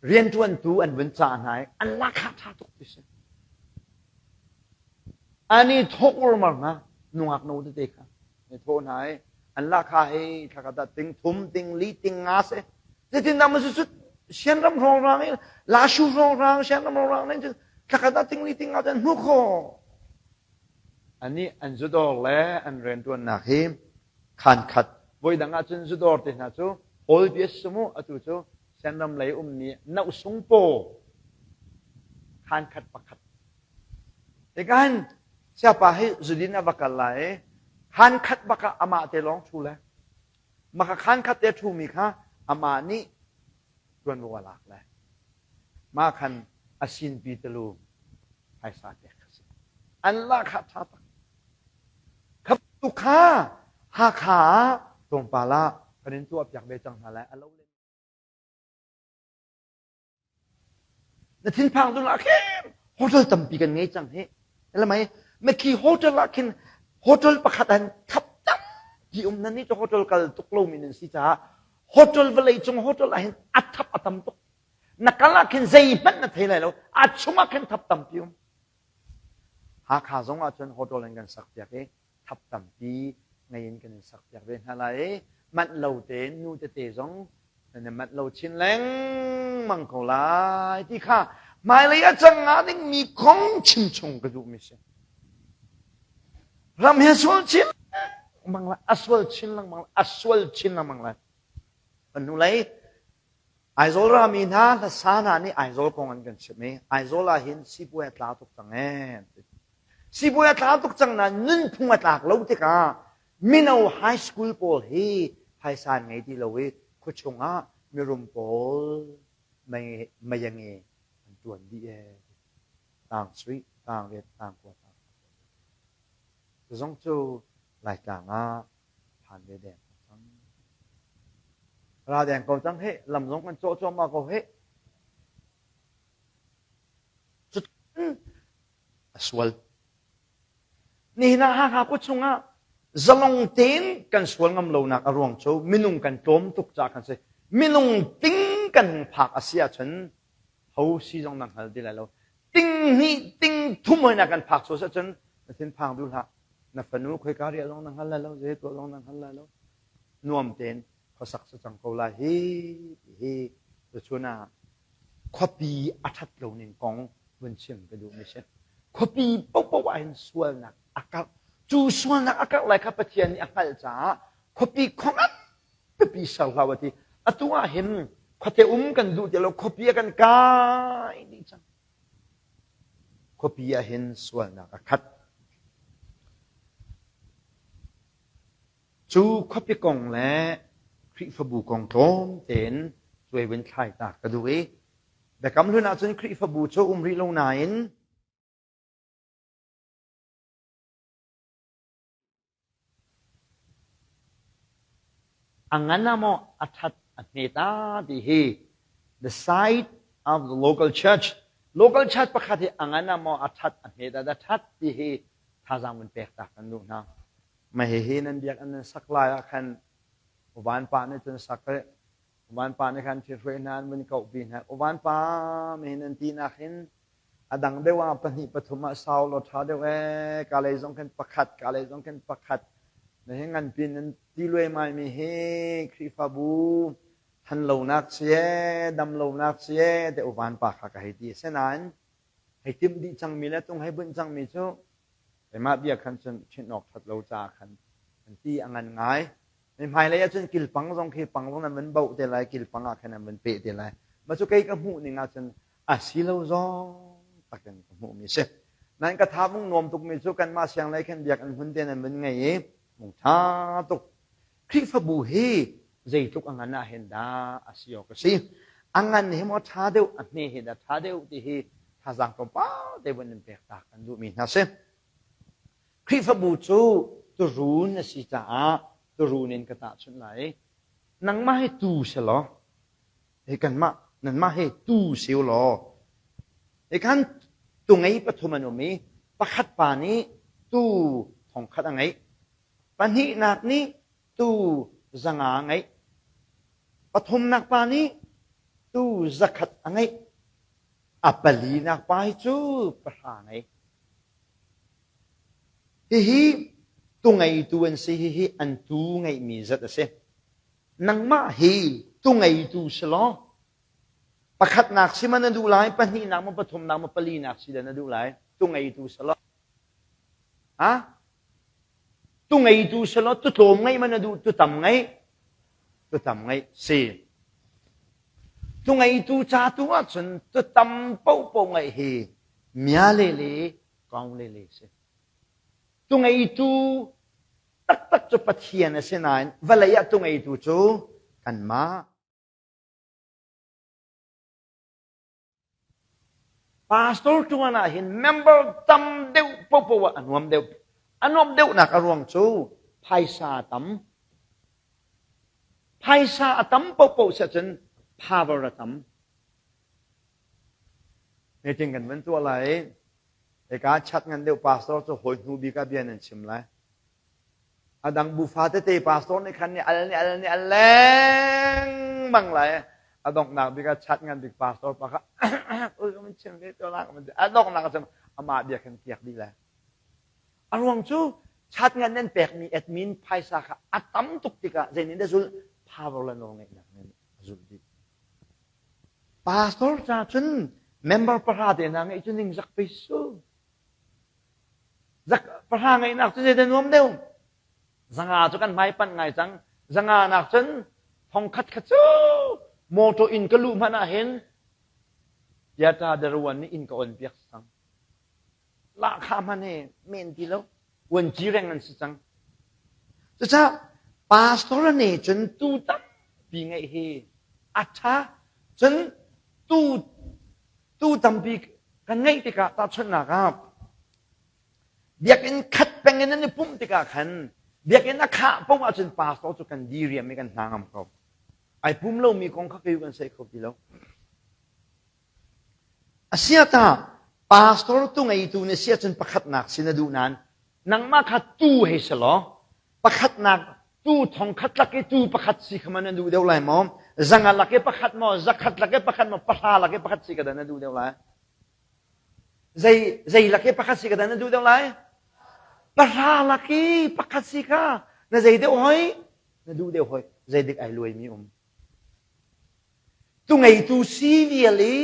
S2: rianṭuantu an vun cah hna i an lahkhah ṭha tuk ti si. An i thawk urmar hna nungak no tete kha an i thawh hna i an lahkhah hi thlakhat ah ting thum, ting li, ting nga si. Zeitindah maw cu Sianram hrawnghrang i Lashu hrawnghrang, Sianram hrawnghrang nih cun thlakhat ah ting li, ting nga cu an hmuh khawh. Anih an zudawr le an rianṭuannak hi khaan khat. Voidang ahcun zudawr te hna cu hawl bia si mu, atu cu Senram lei ummi Nohsung paw khaan khat pakhat. Hika siapa hi zudin a va kal lai i khaan khat bak ah amah te lawng ṭhu le maka khaan khat te ṭhumi kha amah nih ṭuanvo a lak le mah khan a sinpi telu phaisa pek kha si. An lahkhah ṭha tak. Kha tu kha Hakha ah tlawmpal ah kan in tuahpiak ve cang hna lai. A lo le Na thinphang dun ah khin hotel tampi kan ngei cang hi. Lamai Mekhi hotel ah khin hotel pakhat an thap tampi um nan ni cu hotel kal tuk lomi nan si caah hotel vawlei cung hotel ah hin a thap a tam tuk. Na kal ah khin zeihmanh na thei lai lo. A chung ah khin thap tampi um. Hakha zong ah cun hotel in kan sak piak i thap tampi. ngei in kan in sakpiak ve hna lai i manh lo tein nu tete zong nan i manh lo chin lengmang ko lai ti kha hmailei a cang hnga dingmi kong chim chung ka duhmi si. Ram hi a sual chin lengmang lai, a sual chin lengmang lai, a sual chin lengmang lai. Kan hnulei Aizawl rami hna hlasa hna nih Aizawl kong an kan chimh i Aizawl ah hin sipuai a tla tuk cang ee. Sipuai a tla tuk cang nain nunphung a tlak lo tikah mino high school pawl hi phaisa an ngei ti lo i khuachung ah mirum pawl mei a nge an tuan dih ee. Tang sui, tang riat, tang kua, tang Zong cu Laitlang ah phan ve deng ko cang. Ra deng ko cang hih, lam zong kan cawh cuahmah ko hih. Cutin a sual. Nihin ah Hakha khua chungah zalong tein kan sual ngam lonak a ruang cu minung kan tlawm tuk caah kan si. Minung ting kan hung phak a si ahcun ho si zong na hngal ti lai lo. Ting hnih, ting thum hoi na kan phak sual ahcun na thinphang duh hlah. Na fanu khoika riah zong na hngal lai lo, zei tuah zong na hngal lai lo. Nuam tein khuasak si cang ko lai hi ti hi tuchun ah khuapi a ṭhat lo ning kong vun chim ka duhmi si. Khuapi paohpaoh ah hin sualnak a karh. Cu sualnak a karh lai kha Pathian nih a hngalh caah khuapi khuangan pipi ser hlah a ti. Atu ah hin khuate um kan duh ti lo, khuapi ah kan kai dih cang. Khuapi ah hin sualnak a khat. Cu khuapi kong le Khrihfabu kong tlawm tein cuai vun thlai ta ka duh i Biakam Hlun ahcun Khrihfabu cu um rih lo nain A ngan ah maw a ṭhat a hme ta ti hi the side of the local church local church pakhat hi a ngan ah maw a ṭhat a hme ta dah ṭhat ti hi thazaang vun pek ta kan duh hna. Mah hihi nan biakinn nan sak lai ah khan uvan pa nih cun sak i uvan pa nih khan ṭhithruai hna an vun kohpi hna. Uvan pa mi nan tinak hin a dang deuh ah pahnih pathum ah sau law ṭha deuh ee ka lei zong khin pakhat ka lei zong khin pakhat na hi nganpi nan ti luaimai mi hi Khrihfabu thanlonak si ee damlonak si ee te uvan pa kha ka hei ti asinain hei timh dih cangmi le tung hei bunh cangmi cu keimah bia khan cun chinh awk ṭhat lo caah khan an ti a ngan ngai. Hmailei ahcun kilpang zong khi pang zong nan van boh te lai, kilpang ah khan nan van peh te lai. Mah cu kei ka hmuh ning ahcun a si lo zong takin ka hmuhmi si. Nain ka tha vung nuam tukmi cu kanmah sianglei khan biakinn hmun te nan vun ngei i mung ṭha tuk. Khrihfabu hi zeitluk a ngan ah hin dah a si awk a si. A ngan hi maw ṭha deuh, a hme hi dah ṭha deuh ti hi thazaang tlawmpal te vun in pek ta kan duhmi hna si. Khrihfabu cu turuun a si caah turuun in ka tahchunh lai. Nangmah hi tuu si law, hi kanmah nanmah hi tuu si u law, hi khan tu ngei pathum an um i pakhat pa nih tuu thongkhat a ngeih, pahnihnak nih tuu zanga a ngeih, pathumnak pa nih tuu zakhat a ngeih, a palinak pa hi cu pahra a ngei. Hihi tu ngeitu an si, hihi an tuu ngeihmi zat a si. Nangmah hi tu ngeitu si law, pakhatnak si ma na duh lai, pahnihnak ma pathumnak ma palinak si dah na duh lai, tu ngeitu si law. Ha? Tu ngeitu si law, tu tlawm ngeih ma na duh, tu tam ngeih, tu tam ngeih si. Tu ngeitu ca tu ahcun tu tam paohpaoh ngeih hi mia le le kong le le si. Tu ngeitu taktak cu Pathian a si nain vawlei ah tu ngeitu cu kanmah. Pastor ṭuan ah hin member tam deuh popo ah a nuam deuh. A nuam deuhnak a ruang cu phaisa a tam. Phaisa a tam popo si ahcun power a tam. Meeting kan van tuah lai i hika chat ngan deuh pastor cu hawi hnu bik ah bia nan chim lai. A dang bufa tete pastor nih khan nih al nih al nih al lengmang lai. A donghnak bik ah chat ngan bik pastor pa kha ui ka mun chim ve to la ka mun a donghnak ah amah bia khan kiak dih lai. A ruang cu Chat ngan nan pekmi admin phaisa kha a tam tuk tikah zei nih dah zulh? Power le nawlngeihnak nih a zulh dih. Pastor ca cun member pahra te hna ngeih cu ningzak pei su. Zak pahra ngeihnak cu zeidah nuam deuh? Zanga cu kan hmai panh ngai cang. Zanga nak cun thongkhat kha cu motor in ka luh hmanh ah hin Yata Daruan nih inn ka on piak cang. Lahkhah hmanh he men ti lo. Uanci reng an si cang. Cucaah pastor nih cun tu tampi ngeih hi a ṭha. Cun tu tu tampi kan ngeih tikah tahchunhnak ah biakinn khat peng in an i pumh tikah khan biakinn a khah paoh ahcun pastor cu kan diriam i kan hna ngam ko. Ai pum lomi kong kha kei kan sei kho ti lo. Asiata pastor tu ngeitu na si ahcun pakhatnak si na duh nain nangmah kha tu hei si law pakhatnak tu thongkhat lak i tu pakhat si kha ma na duh deuh lai maw? Zanga lak i pakhat maw? Zakhat lak i pakhat maw? Pahra lak i pakhat si ka dah na duh deuh lai? Zei zei lak i pakhat si ka dah na duh deuh lai? Pahra lak i pakhat si kha na zei deuh hoi? Na duh deuh hoi. Zei dik ai luaimi um? Tu ngeitu si vial i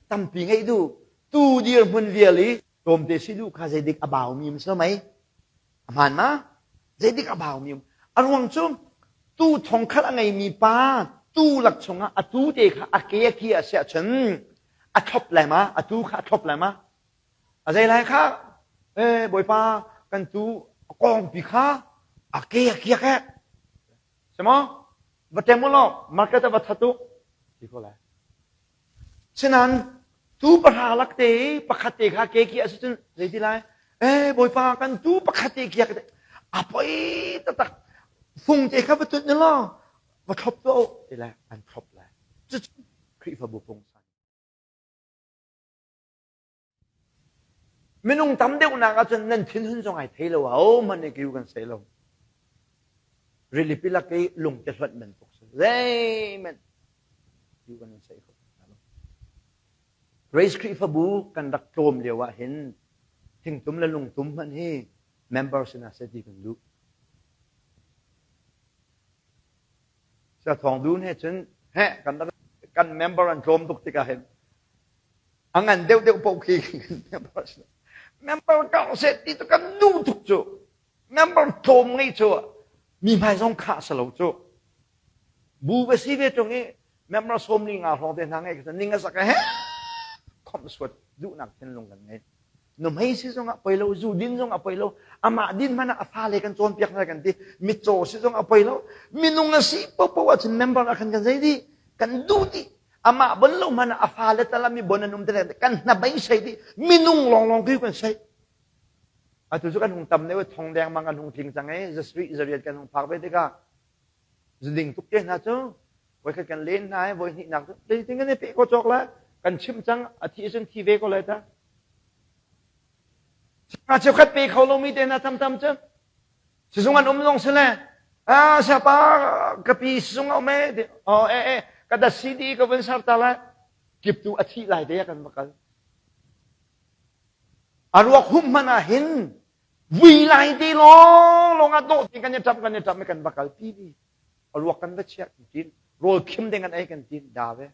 S2: tampi ngeih duh, tu dirhmun vial i tlawmte si duh kha zeidik a baumi um si mei? A hmaan ma? Zeidik a baumi um? A ruang cu tu thongkhat a ngeimi pa tu lak chungah a tu te kha a ke a ki a si ahcun a thlop lai ma? A tu kha a thlop lai ma? A zei lai kha? Eh bawipa kan tu a kawngpi kha a ke a kiak eh. Si maw? Va ṭem u law market ah va that u ti ko lai. Sinain tu pahra lak te i pakhat te kha ke ki a si cun zei ti lai? Eh bawipa kan tu pakhat te kiak te a poi taktak fung te kha va tunh ni law va thlop tuah u ti lai an thlop lai. Cucu Khrihfabu pungsan. Minung tam deuhnak ahcun nan thinhun zong ai thei lo ahohmanh nih kiu kan sei lo. Rilipi lak i lungte hlonh bantuk si. Zeihmanh kiu kan in sei kho hna lo. Grace Khrihfabu kan rak tlawm lio ah hin thingtum le lungtum hmanh hi member sinah seh ti kan duh. Sia Thawng Dun he cun heh kan kan member an tlawm tuk tikah hin a ngan deuhdeuh paoh khi member member kau seh ti cu kan duh tuk cu member tlawm ngei cu mi hmai zong khah si lo cu bu va si ve ṭung i member sawmli nga hrawng te hna ngei ka ning a sak he khomh suat duhnak thinlung kan ngei nuhmei si zong ah poi lo zu din zong ah poi lo amah din hmanh ah a fale kan cawnpiak hna kan ti mitcaw si zong ah poi lo minung a si popo ahcun member ah khan kan zei dih kan duh dih amah bon lo hmanh ah a fale tal ah mi bon an um te kan hnabei sei dih minung lawnglawng khi kan sei atu cu kan hung tam deuh thong deng mang kan hung tling cang i zasarih zariat kan hung phak ve tikah zuding tuk te hna cu voikhat kan len hna i voi hnihnak cu zeitin kan i pe ko cawk lai kan chimh cang a thi cun thi ve ko lai ta cheukhat pe kho lomi te hna tam tam cu sizung an um zong si le ah siapa ka pi sizung a um e oh e e ka da CD ka vun sar ta lai kip tu a thi lai te kan va kal a ruak hum hmanh ah hin vui lai te lawng lawng ah dawh ti kan i ṭap kan i ṭap i kan va kal pi bi a ruak kan va chiah kan tin rawl khim ding an ei kan tin da ve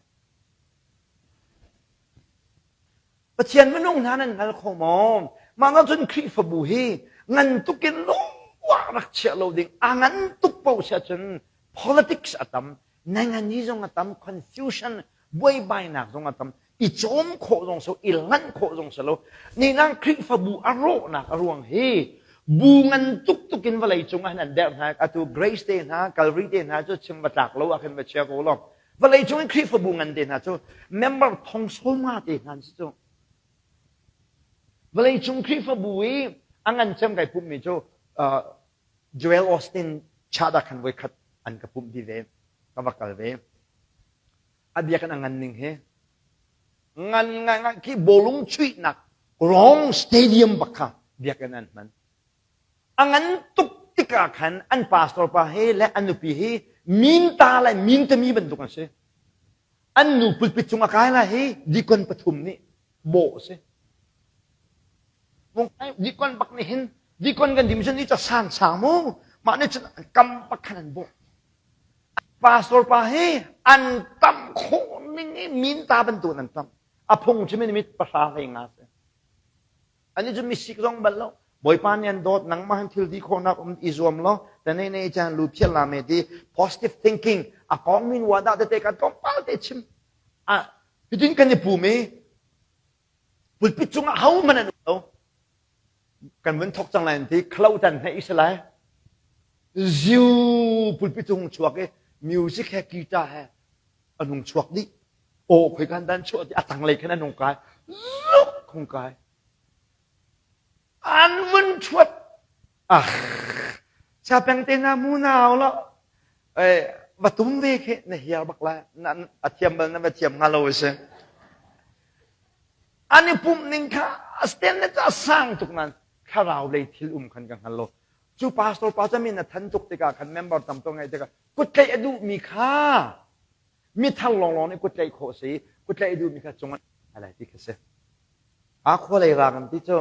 S2: Pathian minung hna nan hngal kho maw mah na cun Khrihfabu hi ngan tukin lungwah rak chiah lo ding a ngan tuk paoh sia cun politics a tam nengani zong a tam confusion buaibainak zong a tam i cawm khawh zong so i lanh khawh zong si lo ninang Khrihfabu a rawhnak a ruang hi bu ngan tuk tuk in vawlei cung ah an derh hna atu Grace te hna Calvary te hna cu chim va tlak lo ah khin va chia ko lo vawlei cung in Khrihfabu ngan te hna cu member thong sawma te hna an si cu vawlei cung Khrihfabu i a ngan cem kai pummi cu Joel Austin chada khan voi khat an ka pumh di ve ka va kal ve a biakinn a ngan ning hi ngan ngai ngai khi bawlung chuihnak rong stadium bak kha biakinn an hman a ngan tuk tikah khan an pastor pa he le an nupi hi minta le mintami bantuk an si an nu pulpit cung a kai lai hi dikon pathum nih bawh a si dikon bak nih hin. Dikon kan dim cun ni ca sang sang mu. Mah nih cun kam pakhan an bawh. Pastor pa hi an tam khawh ning i min ta bantuk an tam. A phung cu min mit pahra hlei nga si. Ani cu misik zong bal lo. Bawipa nih an dawt nangmah hin thil ti khawhnak um i zuam law ta nei nei chan lu phial la me ti positive thinking a kong min wa dah tete ka tlawmpal te chim. A hitin kan i pum i pulpit cungah ho man an um lo. Kan vun thok cang lai an ti khlo tan hne i si lai. Ziu pulpit cung chuak i music he guitar he an hung chuak dih. Aw khoi kan dan chuah ti a tanglei khan an hung kai. Zuk hung kai. An vun chuat. Ah, cha peng te na mu nau lo. Eh, va tum ve khi na hiar bak lai. Na a thiam bal na va thiam hnga lo si. An i pumh ning kha a stand a sang tuk nan thlarau lei thil um khan ka hngal lo. Cu pastor pa cu min a than tuk tikah khan member tam tuk ngeih tikah kutleih a duhmi kha mithar lawnglawng nih kutleih khawh si kutleih a duhmi kha cung ah lai ti kha si. A khua lei ra kan ti cu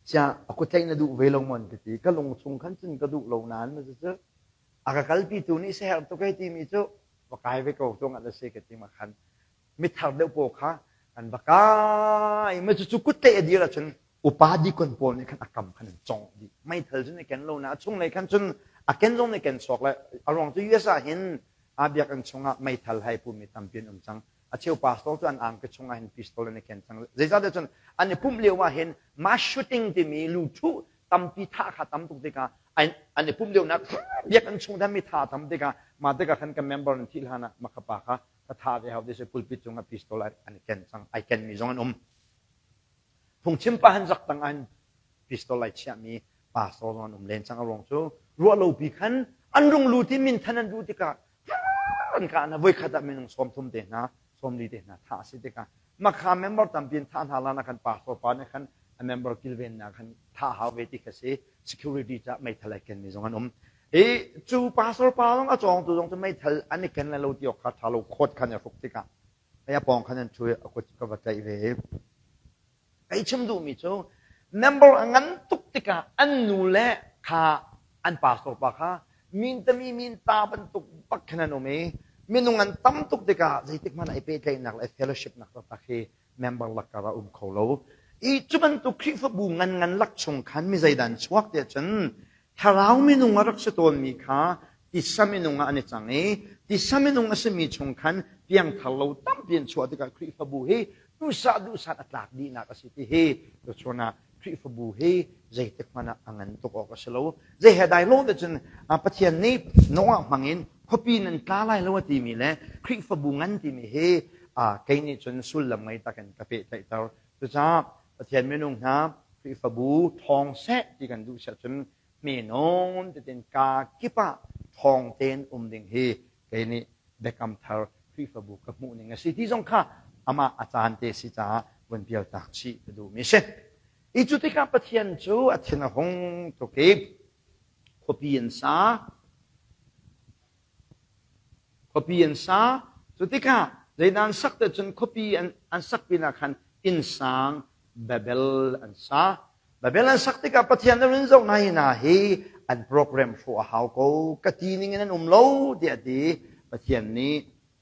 S2: sia a kutleih na duh ve lo maw an ka ti ka lung chung khan cun ka duh lo nain ma cu a ka kalpi tu nih seher tuk ei timi cu va kai ve ko tu ngat a si ka ti ma khan mithar deuh pawl kha an va kai ma cucu kutleih a dir ahcun upa dikon pawl nih khan a kam khan an congh dih meithal cun a ken lo na a chunglei khan cun a ken zong nih ken sawk le a ruang cu US ah hin a biakinn chungah meithal hai pumi tampi an um cang a cheu pastor cu an angki chungah hin pistol an i ken cang zeicahtiah cun an i pumh lio ah hin mass shooting timi lu thuh tampi thah kha tam tuk tikah an i pumh lio nak biakinn chung mi tha tam tikah mah tikah khan kan member an thih hlan ah makha pa kha ka tha ve hau ti si pulpit cungah pistol an i ken cang ai ken mi zong an um Phungchim pa han zak tang an pistol ai chiahmi pastor zong an um len cang a ruang cu ruah lo pi khan an rung lut i minthan an duh tikah an kah hna voikhat ah minung 30 te hna 40 te hna thah a si tikah makha member tampi in thah hna lana khan pastor pa nih khan a member kilvennak khan thah hau ve ti kha si security ca meithal ai kenmi zong an um i cu pastor pa zong a cawngtu zong cu meithal an i ken le lo ti awk kha tha lo khawt khan i hruk tikah a pawng khan an ṭhu i a kut ka va tlaih ve. Kei chim duhmi cu member a ngan tuk tikah an nu le kha an pastor pa kha min tami min ta bantuk bak khan an um i minung an tam tuk tikah zeitik hmanh ah i pehtlaihnak le fellowship nak taktak hi member lakar ah um kho lo. I cu bantuk Khrihfabu ngan ngan lak chung khan mi zeidan chuak tiah cun Thlarau minung a rak si tawnmi kha tisa minung ah an i cang i tisa minung a simi chung khan piangthar lo tampi an chuah tikah Khrihfabu hi duhsah duhsah a tlak dihnak a si ti hi tuchun ah Khrihfabu hi zeitik hmanh ah a ngan tuk awk a si lo. Zei he dai lo te cun Pathian nih Noah hmangin khuapi nan tla lai lo a timi le Khrihfabu ngan timi hi kei nih cun sullam ngei takin ka pehtlaihter. Cucaah Pathian minung hna Khrihfabu ṭhawng seh ti kan duh siah cun hme nawn tein kaa kip ah ṭhawng tein um ding hi kei nih biakam thar Khrihfabu ka hmuh ning a si ti zong kha amah a caan te si caah vun pialtak chih ka duhmi a si. I cu tikah Pathian cu a thin a hung tuk i khuapi an sa. Khuapi an sa. Cu tikah zeidah an sak te cun khuapi an, an sak pinah khan innsang Babel an sa. Babel an sak tikah Pathian a run zoh hna hi hna hi an program hrawh a hau ko ka ti ning in an um lo tiah a ti. Pathian nih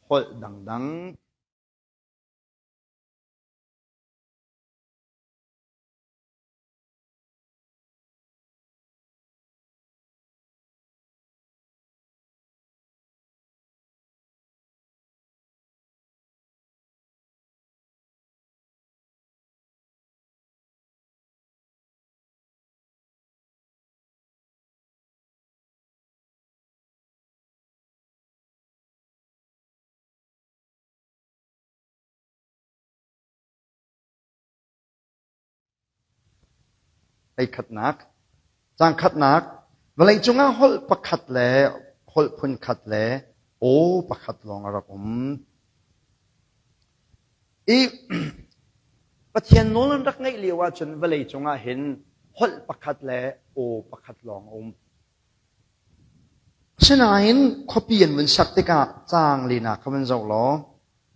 S2: holh dangdang Eikhatnak, Cangkhatnak, vawleicung ah holh pakhat le holh phunkhat le aw pakhat lawng a rak um. I Pathian nawl an rak ngeih lio ahcun vawleicung ah hin holh pakhat le aw pakhat lawng a um. Asinain khuapi an vun sak tikah caang linak kha vun zoh law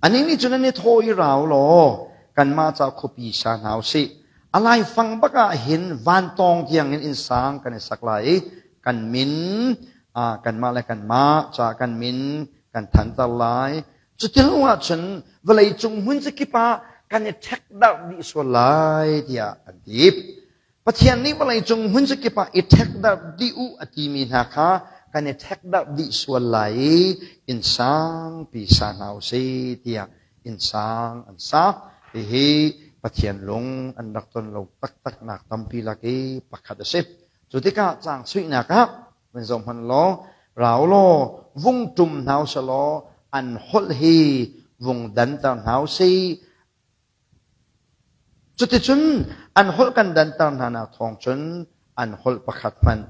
S2: Anih nih cun an i thawh i rau law kanmah ca khuapi sa hna u sih. A laifang bak ah hin vantawng tiang in innsang kan i sak lai i kan min kanmah le kanmah ca kan min kan thanter lai. Cuti lo ahcun vawleicung hmun zakip ah kan i ṭhekdarh dih sual lai tiah an ti. Pathian nih vawleicung hmun zakip ah i ṭhekdarh dih u a timi hna kha kan i ṭhekdarh dih sual lai i inn sangpi sa hna u sih tiah inn sang an sa. Hihi Pathian lung an rak ton lo taktaknak tampi lak i pakhat a si. Cu tikah caang suihnak ah vun zoh hmanh law rau law vung ṭum hna usih law an holh hi vung danter hna usih. Cuticun an holh kan danter hna nak thawng cun an holh pakhat hmanh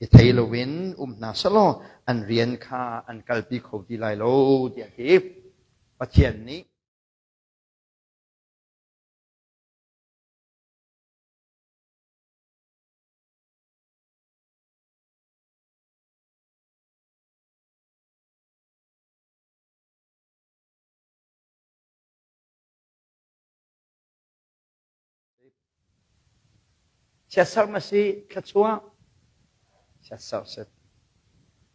S2: i thei loin um hna sehlaw an rian kha an kalpi kho ti lai lo tiah a ti. Pathian nih Chiatserh ma si thluachuah? Chiatserh si.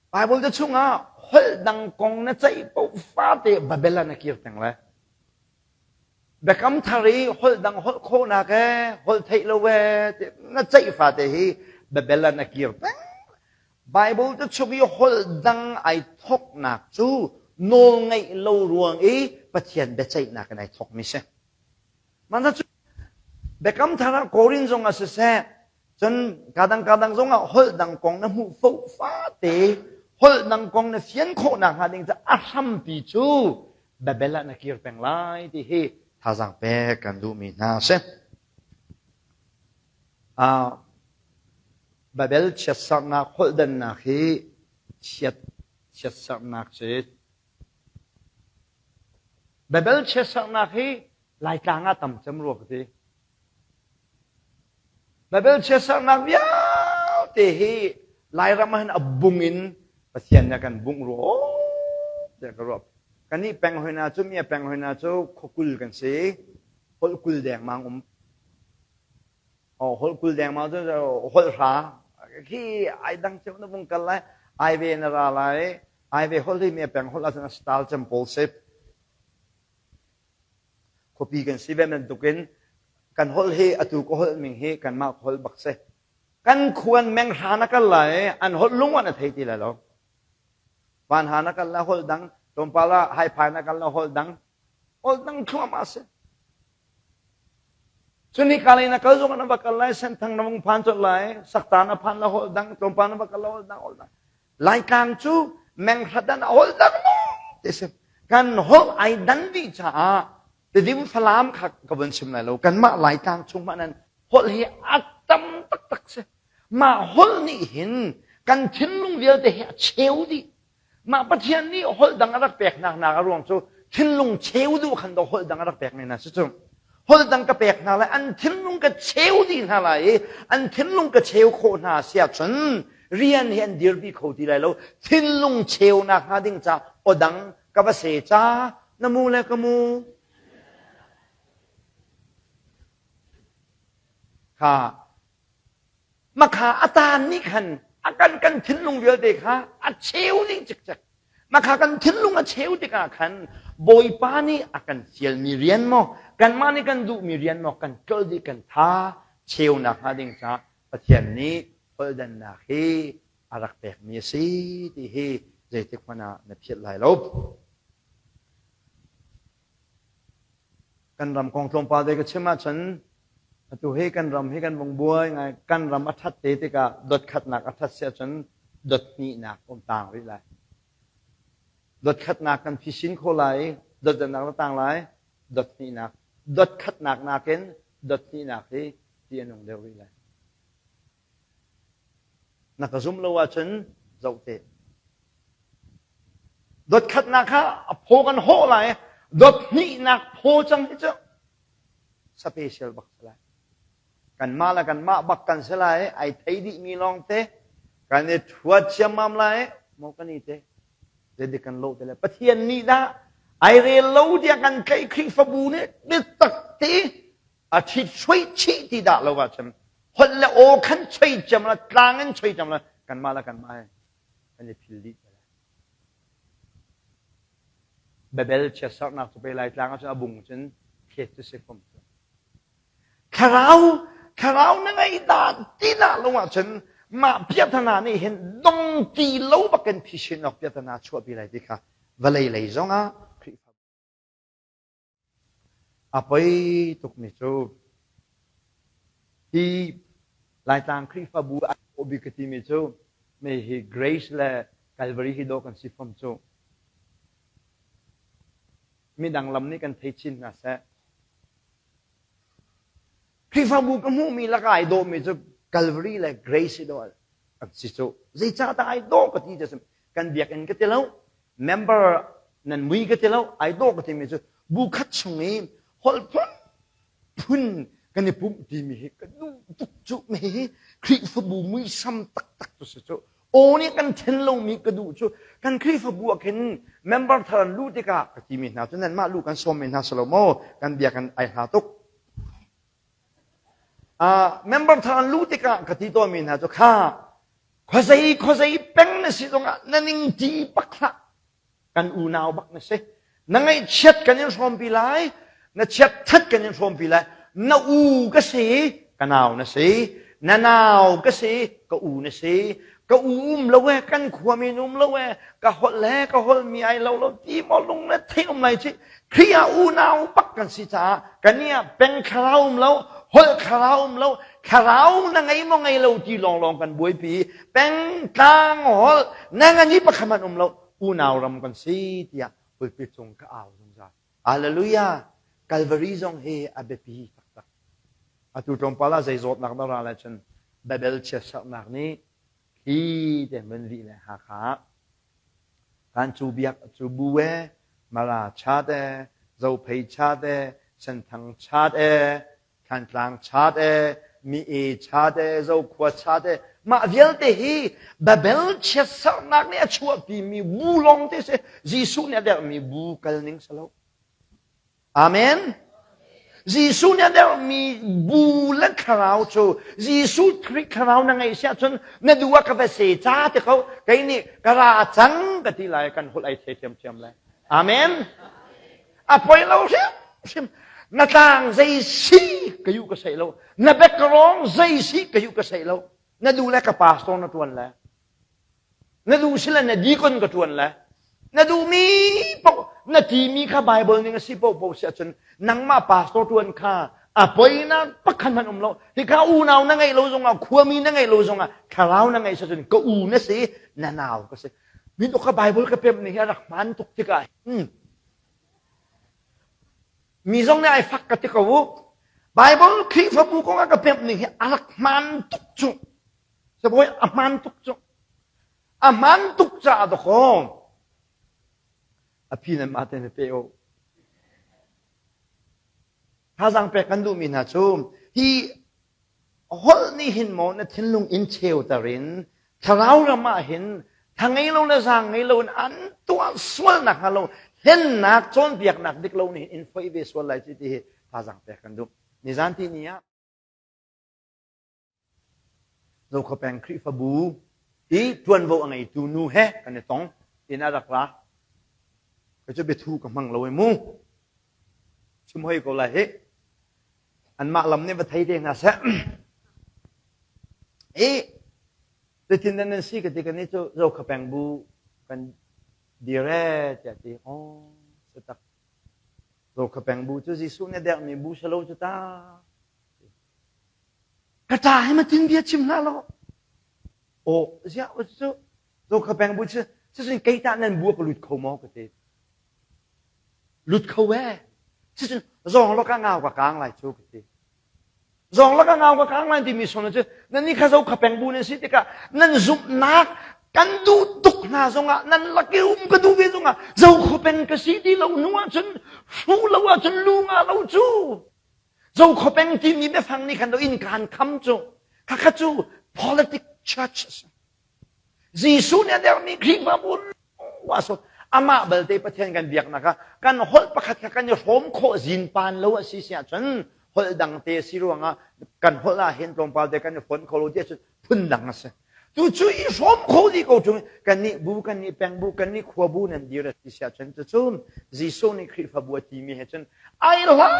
S2: Bible te chungah holh dang kong na ceih paoh fate Babel ah na kir peng lai. Biakam thar i holh dang holh khawhnak ee, holh theih lo ee, na ceih fate hi Babel ah na kir peng. Bible te chung i holh dang ai thoknak cu nawl ngeih lo ruang i Pathian biaceihnak in ai thokmi si. Mah cu Biakam thar ah Korin zong ah siseh, cun kadang kadang zong ah holh dang kong na hmuh fo fate holh dang kong na fian khawhnak hnga ding cu a hrampi cu Babel ah na kir peng lai ti hi thazaang pek kan duhmi hna a si. Uh, Babel chiatsernak holh dannak hi chiat chiatsernak si. Babel chiatsernak hi Laitlang ah tam cem rua ka ti. Babel chiatsernak vialte hi Lairam ah hin a bung in Pathian nih a kan bungh rua tiah ka ruah. Kannih peng hoi hna cu mi a peng hoi hna cu khuakul kan si. Holh kul dengmang um. Oh, holh kul dengmang cu holh hra. Khi ai dang cio na vung kal lai. Ai ve na ra lai. Ai ve holh hi mi a peng holh ahcun a style cem pawl si. Khuapi kan si ve bantukin kan holh hi atu ka holh ning hi kanmah ka holh bak si. Kan khuan menghra na kal lai an holh lung an a thei ti lai lo. Vanha na kal lai holh dang, tlawmpal ah haiphai na kal lai holh dang, holh dang thluahmah si. Cun hika lei na kal zong na va kal lai, Senthang na vung phan colh lai, Sakta na phan la holh dang, tlawmpal na va kal la holh dang, holh dang. Laitlang cu menghrat an holh dang ti si. Kan holh ai dan dih caah Tedim Falam kha ka vun chim lai lo. Kanmah Laitlang chung hmanh an holh hi a tam taktak si. Mah holh nih hin kan thinlung vialte hi a cheu dih. Mah Pathian nih holh dang a rak peknak nak a ruang cu thinlung cheu duh khan do holh dang a rak pek men si cu. Holh dang ka pek hna lai an thinlung ka cheu dih hna lai i an thinlung ka cheu khawh hna si ahcun rian hi an dirpi kho ti lai lo. Thinlung cheunak hnga ding ca aw dang ka va se ca na mu le ka mu. Kha Makha a taan nih khan a kan kan thinlung vialte kha a cheu dih cikcek. Makha kan thinlung a cheu tikah khan Bawipa nih a kan fialmi rian maw, kanmah nih kan duhmi rian maw kan tlolh dih kan tha cheunak hnga ding caah Pathian nih holhdannak hi a rak pekmi a si ti hi zeitik hmanh ah na philh lai lo. Kan ram kong tlawmpal te ka chim ahcun atu hi kan ram hi kan vung buai ngai. Kan ram a ṭhat te tikah dotkhatnak a ṭhat si ahcun dothnihnak um taang rih lai. Dotkhatnak kan phisin khawh lai i dotdannak na taang lai. Dothnihnak dotkhatnak nakin dothnihnak hi ti a nung deuh rih lai. Na ka zum lo ahcun zoh te. Dotkhatnak kha a phaw kan hawh lai. Dothnihnak phaw cang hi cu special bak si lai. Kanmah le kanmah bak kan si lai. Ai thei dihmi lawng te kan i thuat ciammam lai. Maw kan i te. Zeidik kan lo te le Pathian nih dah ai rel lo tiah kan tlaih Khrihfabu nih biatak te. A ṭhit shui chih ti dah lo ahcun holh le aw khan choi ciam la tlang in choi ciam la kanmah le kanmah he kan i phil dih te lai. Babel chiatserhnak cu pei Laitlang ahcun a bung cun thlet cu si fom cu. Thlarau thlarau na ngeih dah ti dah lo ahcun mah piahtana nih hin dong ti lo bakin phisin awk piahtana chuahpi lai ti kha vawlei lei zongah Khrihfa A poi tukmi cu hi Laitlang Khrihfabu a bik ka timi cu mei hi Grace le Calvary hi dawh kan si fom cu. Midang lam nih kan thei chin hna seh. Khrihfabu ka hmuhmi lakah ai dawhmi cu Calvary le Grace hi dawh an si cu. Zeicahdah ai dawh ka ti cu kan biakinn ka ti lo, member nan mui ka ti lo, ai dawh ka timi cu bu khat chung i holh phun kan i pumh timi hi ka duh tuk cu hi Khrihfabu muisam taktak cu si cu. Aw nih kan then lomi ka duh cu kan Khrihfabu ah khin member thar an luh tikah ka timi hna cu nanmah lu kan sawm mi hna si lo maw kan bia kan ai hla tuk. Uh, member thar an luh tikah ka ti tawnmi hna cu kha khuazei khuazei peng na si zongah na ning ti bak hlah kan unau bak na si na ngaihchiat kan in hrawmpi lai na chiat that kan in hrawmpi lai na u ka si ka nau na si na nau ka si ka u na si ka u um lo e kan khua min um lo e ka holh le ka holh mi ai lo lo ti maw lung le thei um lai chi Khrih ah unau bak kan si caah kan nih ah peng thlarau um lo holh thlarau um lo thlarau na ngei maw ngei lo ti lawnglawng kan buaipi peng tlang holh na ngani pakhat hmanh um lo unau ram kan si tiah pulpit cung ka au zungzal. Hallelujah! Calvary zong hi a biapi taktak. Atu tlawmpal ah zei zawtnak na ra lai cun Babel chiatserhnak nih hi te mun vih le Hakha kan cu biak cu bu e Mara chat e Zophei chat e Senthang chat e Thlantlang chat e, mi e chat e, Zokhua chat e, mah vialte hi Babel chiatserhnak nih a chuahpimi bu lawng te si. Jesuh nih a derhmi bu kal ning si lo. Amen. Jesuh nih a derhmi bu le thlarau cu Jesuh Khrih thlarau na ngeih siah cun na duh ah ka va se ca te ko kei nih ka ra cang ka ti lai kan holh ai thei thiamthiam lai. Amen. A poi lo hrimhrim. Na tlang zei si ka yu ka sei lo. Na background zei si ka yu ka sei lo. Na duh le ka pastor na tuan le. Na duh si le na deacon ka tuan le. Na duh mi poh na ti mi kha Bible ning a si poh poh si ahcun nangmah pastor tuan kha a poinak pakhat hmanh um lo. Hika unau na ngeih lo zongah khuami na ngeih lo zongah thlarau na ngeih si cun ka u na si na nau ka si. Min ka Bible ka pemh ning hi a rak hmaan tuk tikah hmm, Mi zong nih ai fak ka ti ko u. Bible Khrihfabu kong ah ka pemh ning hi a rak hmaan tuk cu. Sabawi a hmaan tuk cu. A hmaan tuk caah dakaw a phi nan mah te na pe u. Thazaang pek kan duhmi hna cu hi holh nih hin maw na thinlung in cheuter in thlarau ram ah hin tha ngei lo le zaang ngei lo in an tuah sual nak hnga lo hlennak cawnpiaknak dik lo nih in foih ve sual lai ti ti hi thazaang pek kan duh nizan ti ni ah Zokhua peng Khrihfabu i ṭuanvo a ngeitu nu he kan i tong inn a rak ra ka cu biathu ka hmang lo i mu chim hoi ko lai hi anmah lam nih va thei te hna seh i zeitin nan nan si ka ti kan nih cu Zokhua peng bu kan dir e tiah ti oh si tak Zokhua peng bu cu Jesuh nih derhmi bu si lo cu ta Ka ṭa hi matin bia chim hlah law. Aw, ziah cu Zokhua peng bu cu cucun kei tah nan bu ka lut kho maw ka ti. Lut kho e. Cucun zawng lo ka ngau ka kang lai cu ka ti. Zawng lo ka ngau ka kang lai timi son cu nan ni kha Zokhua peng bu nan si tikah nan zumhnak kan duh tuk hna zongah nan lak i um ka duh ve zongah Zokhua peng ka si ti lo hnu ahcun hruh lo ahcun lu nga lo cu. Zokhua peng timi biafang nih khan inn kaan kham cu khakha cu politic church a si. Jesuh nih a dermi Khrihfabu a so amah balte Pathian kan biaknak ah kan holh pakhat kha kan i hrawm khawh zinpan lo a si si ahcun Holh dang te si ruangah kan holh ah hin tlawmpal te kan i fonh kho lo ti ahcun phun dang a si. Tu cu i hrawm kho dih ko ṭung kan nih bu kan nih peng bu kan nih khua bu nan dir a ti si ahcun cucu Jesuh nih Khrihfabu a timi he cun ai hlat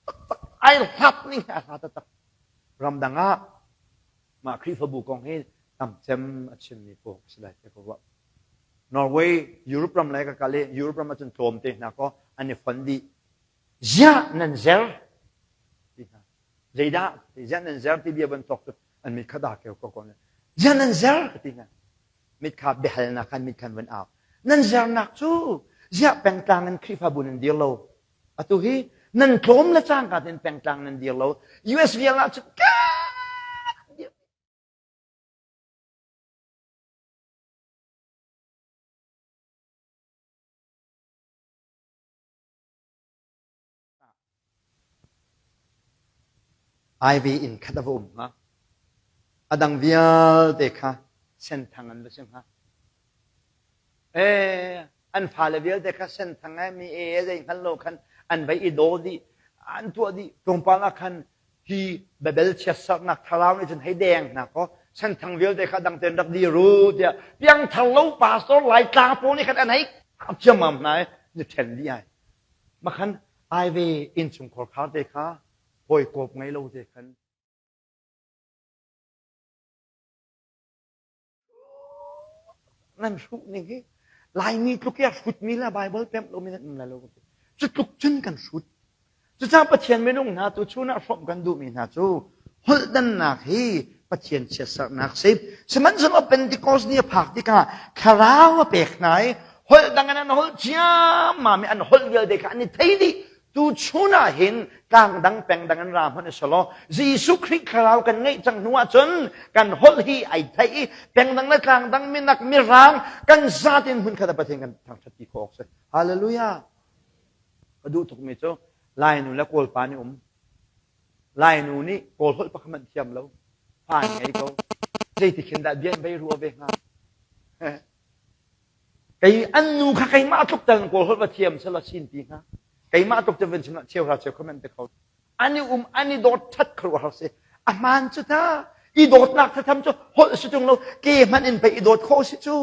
S2: taktak ai hlat ning he a hla taktak. Ramdang ah mah Khrihfabu kong hi tam cem a chimmi pawl ka si lai tiah ka ruah. Norway, Europe ram lei ka kal i Europe ram ahcun tlawmte hna kaw an i fon dih. Ziah nan zer ti hna. Zeidah? Ziah nan zer ti bia bantuk cu an mit kha dah keu ko ko ne. Ziah nan zer ka ti hna. Mit kha biahalnak khan mit khan van au. Nan zernak cu ziah pengtlang in Khrihfabu nan dir lo. Atu hi nan tlawm le cangka tein pengtlang nan dir lo. US vial ah cun Ivy inn khat a va um hnga. A dang vialte kha senthang an va si hnga. Ee, an fale vialte kha senthang eh mi e zei hngal lo khan an vai i daw dih, an tuah dih. Tlawmpal ah khan hi Babel chiatserhnak thlarau nih cun hei deng hna kaw senthang vialte kha dang tein rak dir u tiah piangthar lo pastor Laitlang pawl nih khan an hei ciammam hna i ni ṭhen dih ai. Makhan ai ve innchungkhar khar te kha hawikawp ngei lo te khan nan hruh ning hi Laimi tluk i a hrutmi le Baibal pemh lomi nan um lai lo cu tluk cun kan hrut. Cucaah Pathian minung hna tu chun ah hrawmh kan duhmi hna cu holh dannak hi Pathian chiatserhnak si. Sihmanhsehlaw Pentecost ni a phak tikah thlarau a pek hna i holh dang in an holh ciammam i an holh vialte kha an i thei dih. Tu chun ah hin tlang dang peng dang in ra hmanh selaw Jesuh Khrih thlarau kan ngeih cang hnu ahcun kan holh hi ai thei i peng dang le tlang dang minak mirang kan zatin hmun khat ah Pathian kan thangṭhat ti khawh awk si. Hallelujah. Ka duh tukmi cu Lainu le Kawlpa nih um. Lainu nih Kawl holh pakhat hmanh thiam lo. Fa an ngei ko. Zeiti khin dah bia in vei rua ve hnga? Kei an nu kha keimah tluk tal in Kawl holh va thiam selaw sin ti hnga. Keimah tluk cu van chim cheu hra cheu comment te kho. An i um an i dawt that khuaruahhar si. A hmaan cu ta. I dawtnak thatham cu holh si tung lo ke hmanh in pei i dawt khawh si cu.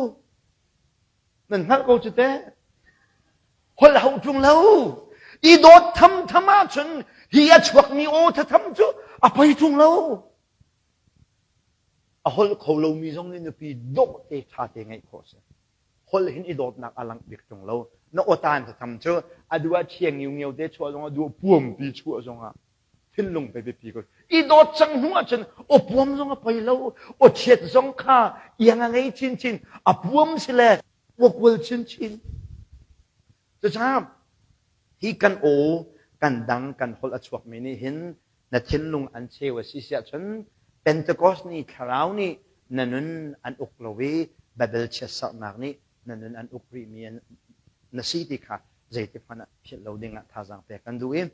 S2: Nan hngalh ko cu teh. Holh ho ṭung lo. I dawt thamtham ahcun hi a chuakmi aw thatham cu a poi ṭung lo. A holh kho lomi zong nih nupi dawh te ṭha te ngeih khawh si. Holh hin i dawtnak a langh bik ṭung lo. Na awtaan thatham cu a duh ah thiang ngiu te chuah zongah duh puampi chuah zongah thinlung pe biapi ko. I dawt cang hnu ahcun aw puam zong a poi lo. Aw chiat zong kha iang a ngei chinchin. A puam si le kual chinchin. Cucaah hi kan aw, kan dang, kan holh a chuakmi nih hin na thinlung an cheu a si siah cun Pentecost ni thlarau nih na nun an uk lo i Babel chiatserhnak nih na nun an uk rihmi na si ti kha zeitik hmanh ah philh lo ding ah thazaang pek kan duh i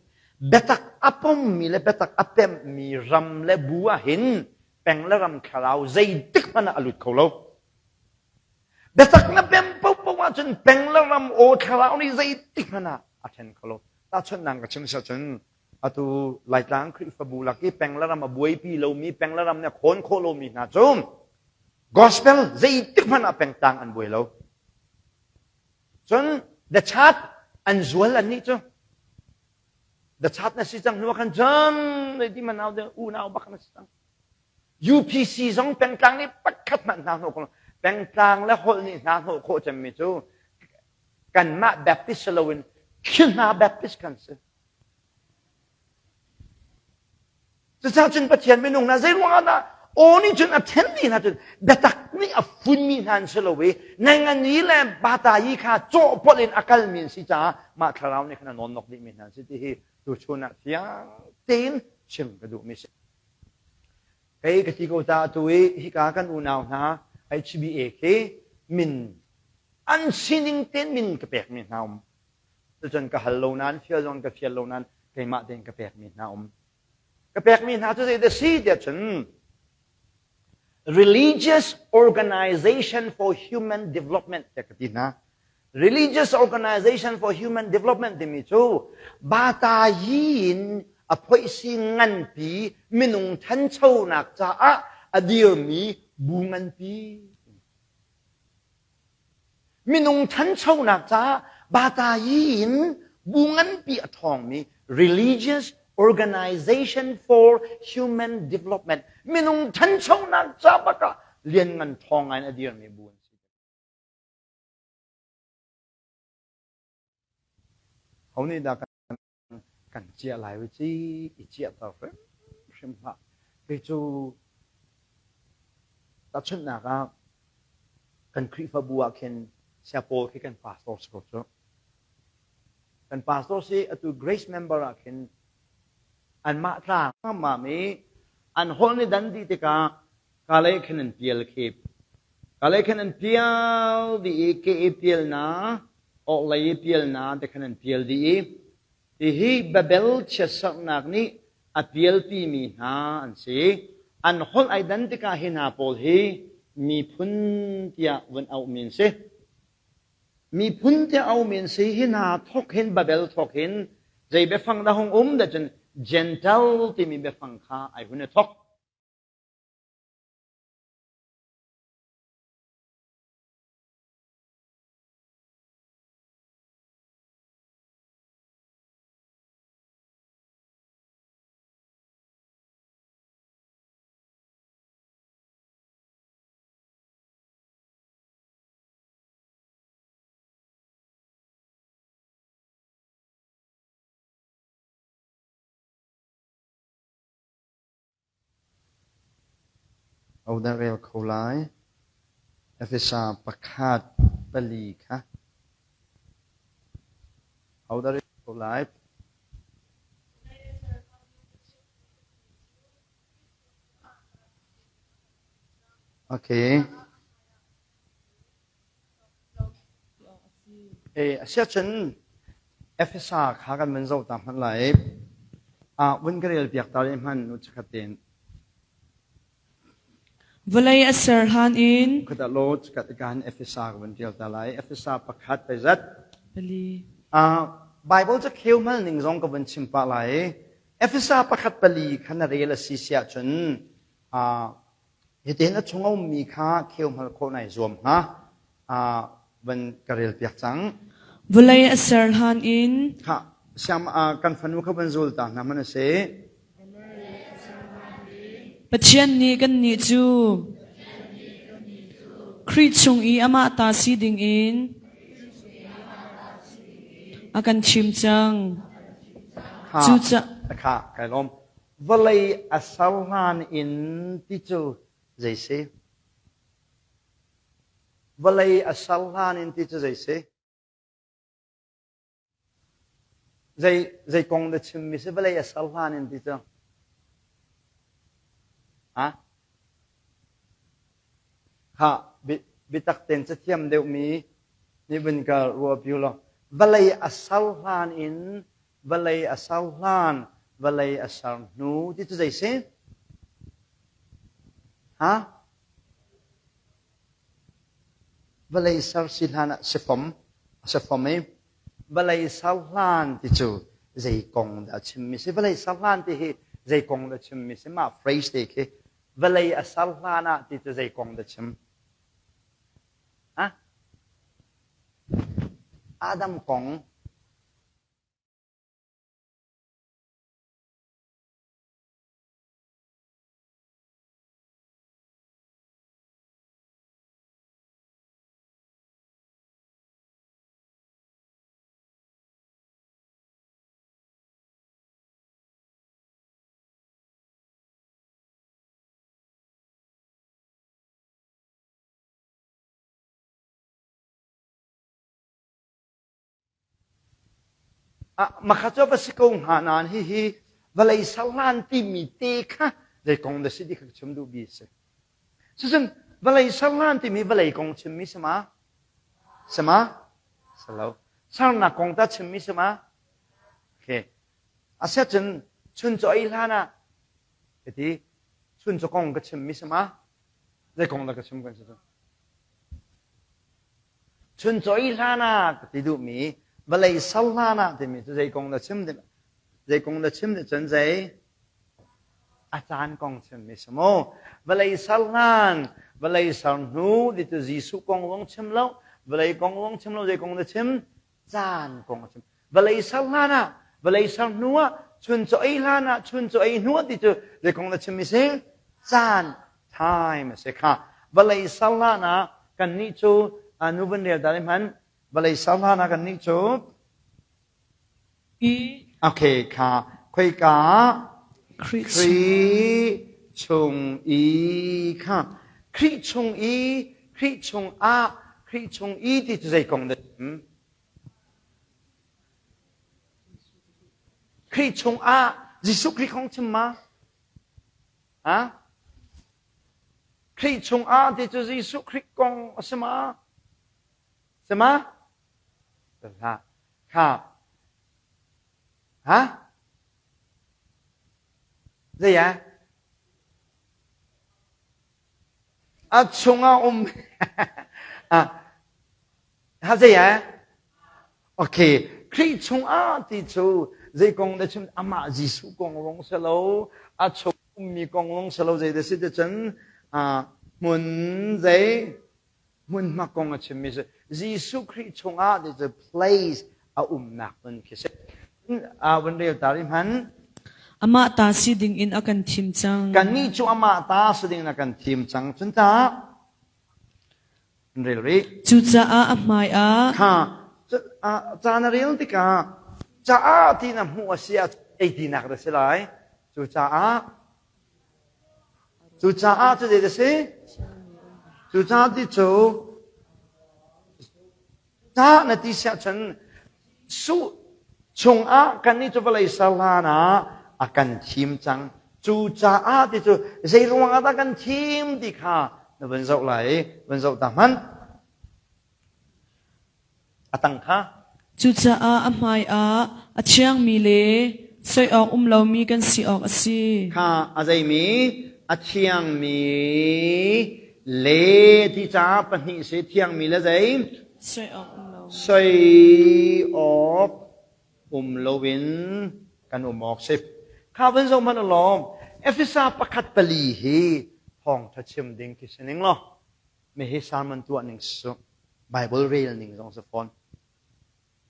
S2: biatak a pommi le biatak a pemhmi ram le bu ah hin peng le ram thlarau zeitik hmanh ah a lut kho lo. Biatak na pem paohpaoh ahcun peng le ram aw thlarau nih zeitik hmanh ah a ṭhen kho lo. Tahchunhnak ka chim siah cun atu Laitlang Khrihfabu lak i peng le ram a buaipi lomi peng le ram nih a khawn khawh lomi hna cu gospel zeitik hmanh ah pengtlang an buai lo. Cun the chat an zual annih cu the chat na si cang hnu ah khan cun ti manau de unau bak na si cang. UPC zong pengtlang nih pakhat hmanh hna hnawh khawh pengtlang le holh nih hna hnawh khawh cemmi cu kanmah Baptist si loin khi hna Baptist kan si. Cucaah cun Pathian minung hna zei ruangah dah aw nih cun a then dih hna cun biatak nih a funmi hna an si lo i nengani le batayi kha cawhpolh in a kalmi an si caah mah thlarau nih khan a nawnnok dihmi hna an si ti hi tuchun ah fiang tein chim ka duhmi si. Kei ka ti ko ta atu i hika kan unau hna HBA khi min an sining tein min ka pekmi hna um. Cucun ka hal lo nain fial zong ka fial lo nain keimah tein ka pekmi hna um. Ka pekmi hna cu zeidah si tiah cun Religious Organization for Human Development tiah ka ti hna. Religious Organization for Human Development timi cu Batayi in A phoihsi nganpi minung ṭhanchonak caah a dirmi bu nganpi. Minung ṭhanchonak caah batayi in bu nganpi a ṭhawngmi Religious Organization for Human Development minung ṭhanchonak ca bak ah lianngan ṭhawng ngai in a dirmi bu an si. Ho nih dah kan ciah lai u ci i ciahter hrimhrim hlah. Kei cu tahchunhnak ah kan Khrihfabu ah khin Saya Paul khi kan pastor si ko cu. Kan pastor si atu Grace member ah khin anmah tlang ngam i an holh ni dan dih tikah kalay khin an pial khi kalay khin an pial dih i ke i pial na orhlei i pial na te khan an pial dih i hihi Babel chiatserhnak nih a pialpimi hna an si. An holh ai dan tikah hi hna pawl hi miphun tiah vun auhmi an si. Miphun tiah auhmi an si. Hi hna thawk hin Babel thawk hin zei biafang dah hung um dah cun Gentile timi biafang kha ai hun i thawk. Hodah rel kho lai? Efesa pakhat pali kha. Hodah rel kho lai? Okay. E, asiahcun Efesa kha kan van zoh ta hmanh lai. Ah, vun ka rel piak ta le hman u chakhat tein.
S7: Vawlei a ser hlan in.
S2: Khuta lo chikat ikan Efesa ka vun tial ta lai. Efesa pakhat pei zat.
S7: Pali.
S2: Ah, Bible ca kheu mal ning zong ka vun chim pah lai. Efesa pakhat pali kha na rel a si siah cun ah Hitin a chung a ummi kha kheu hngalh khawh nai zuam hnga. Van ka rel piak cang.
S7: Vawlei a ser hlan in.
S2: Kha siam kan fanu kha van zul ta hna man a si.
S7: Pathian nih kannih cu Khrih chung i amah ta si dingin a kan thim cang.
S2: Cucaah kha kai lawm. Vawlei a ser hlan in ti cu zei si? Vawlei a ser hlan in ti cu zei si? Zei, zei kong na chimmi si vawlei a ser hlan in ti cu? Ha? Kha, biatak tein cathiam deuhmi nih vun ka ruahpi law vawlei a ser hlan in vawlei a ser hlan, vawlei a ser hnu ti cu zei si? Ha? Vawlei ser si hlan ah sifom, a sifom i vawlei ser hlan ti cu zei kong dah chimmi si? Vawlei ser hlan ti hi zei kong dah chimmi si? Mah phrase te khi vawlei a ser hlan ah ti cu zei kong dah chim? Ha? Adam kong Makha cu va si ko hnga nain hihi vawlei serhlan timi te kha zei kong dah si ti kha ka chim duhmi a si. Cucun vawlei serhlan timi vawlei kong chimmi si ma? Si ma? Si lo. Sernak kong ta chimmi si ma? Okay. Asiahcun chuncaw ei hlan ah ka ti chuncaw kong ka chimmi si ma? Zei kong dah ka chim kan si cu? Chuncaw i hlan ah ka ti duhmi vawlei ser hlan ah timi cu zei kong na chim? Zei kong na chim nih cun zei? A caan kong chimmi si mu. Vawlei ser hlan, vawlei ser hnu ti cu Jesuh kong zong chim lo, vawlei kong zong chim lo, zei kong na chim? Caan kong a chim. Vawlei ser hlan ah, vawlei ser hnu ah, chun cu ei hlan ah, chun cu ei hnu ah ti cu zei kong na chimmi si? Caan, time a si kha. Vawlei ser hlan ah kannih cu nu van rel ta hmanh, vawlei ser hlan ah kannih cu Okay, kha khoika Khrih chung i kha Khrih chung i Khrih chung ah Khrih chung i ti cu zei kong dah chim? Khrih chung ah Jesuh Khrih kong chim ma? Ha? Khrih chung ah ti cu Jesuh Khrih kong a si ma? Si ma? Hlah. Kha. Ha? Zei ah? A chungah um. ah. Ha zei ah? Okay. Khrih chungah ti cu zei kong dah chim amah Jesuh kong lawng si lo a chung ummi kong lawng si lo zei dah si ti cun hmun zei hmunhma kong a chimmi cu Jesuh Khrih chungah ti cu place a umnak hmun khi si. A vun rel ta rih hmanh.
S7: Amah ta si ding in a kan thim cang.
S2: Kannih cu amah ta si ding in a kan thim cang. Cun ta rel rih.
S7: Cucaah a hmai ah
S2: kha ca na rel tikah caah ti na hmuh a si ah ei tinak dah si lai. Cucaah Cucaah cu zei a si? Cucaah ti cu ca na ti siah cun su chungah kannih cu vawlei ser hlan ah a kan thim cang. Cucaah ti cu zei ruangah dah kan thim ti kha na vun zoh lai, vun zoh ta hmanh. A tang kha.
S7: Cucaah a hmaiah a thiangmi le soi awk um lomi kan si awk a si.
S2: Kha a zeimi a thiangmi le ti caah pahnih si thiangmi le zei?
S7: Soi awk um lo.
S2: Soi awk um loin kan um awk si. Kha van zoh hmanh lawm. Efesa pakhat pali hi thawngṭha chim ding khi si ning law. Mi hi sermon tuah ning su Bible rel ning zong si fawn.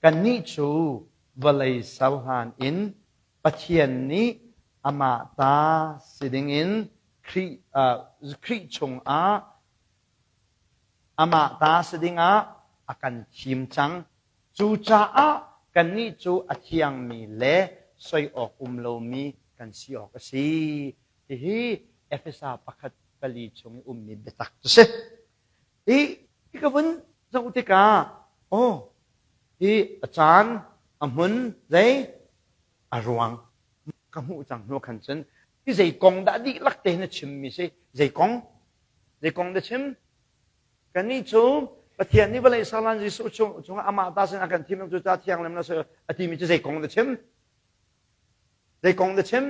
S2: Kannih cu vawlei ser hlan in Pathian nih amah ta si dingin Khrih, uh, Khrih chungah amah ta si dingah a kan thim cang. Cucaah kannih cu a thiangmi le soi awk um lomi kan si awk a si. Hihi Efesa pakhat pali chung i ummi biatak cu si. Hi ka vun zoh tikah aw hi a caan a hmun zei a ruang ka hmuh cang hnu khan cun hi zei kong dah dihlak te na chimmi si zei kong zei kong na chim kannih cu Pathian nih vawlei serlan Jesuh chungah amah ta sin a kan thim cu ca thiang na a timi cu zei kong na chim zei kong na chim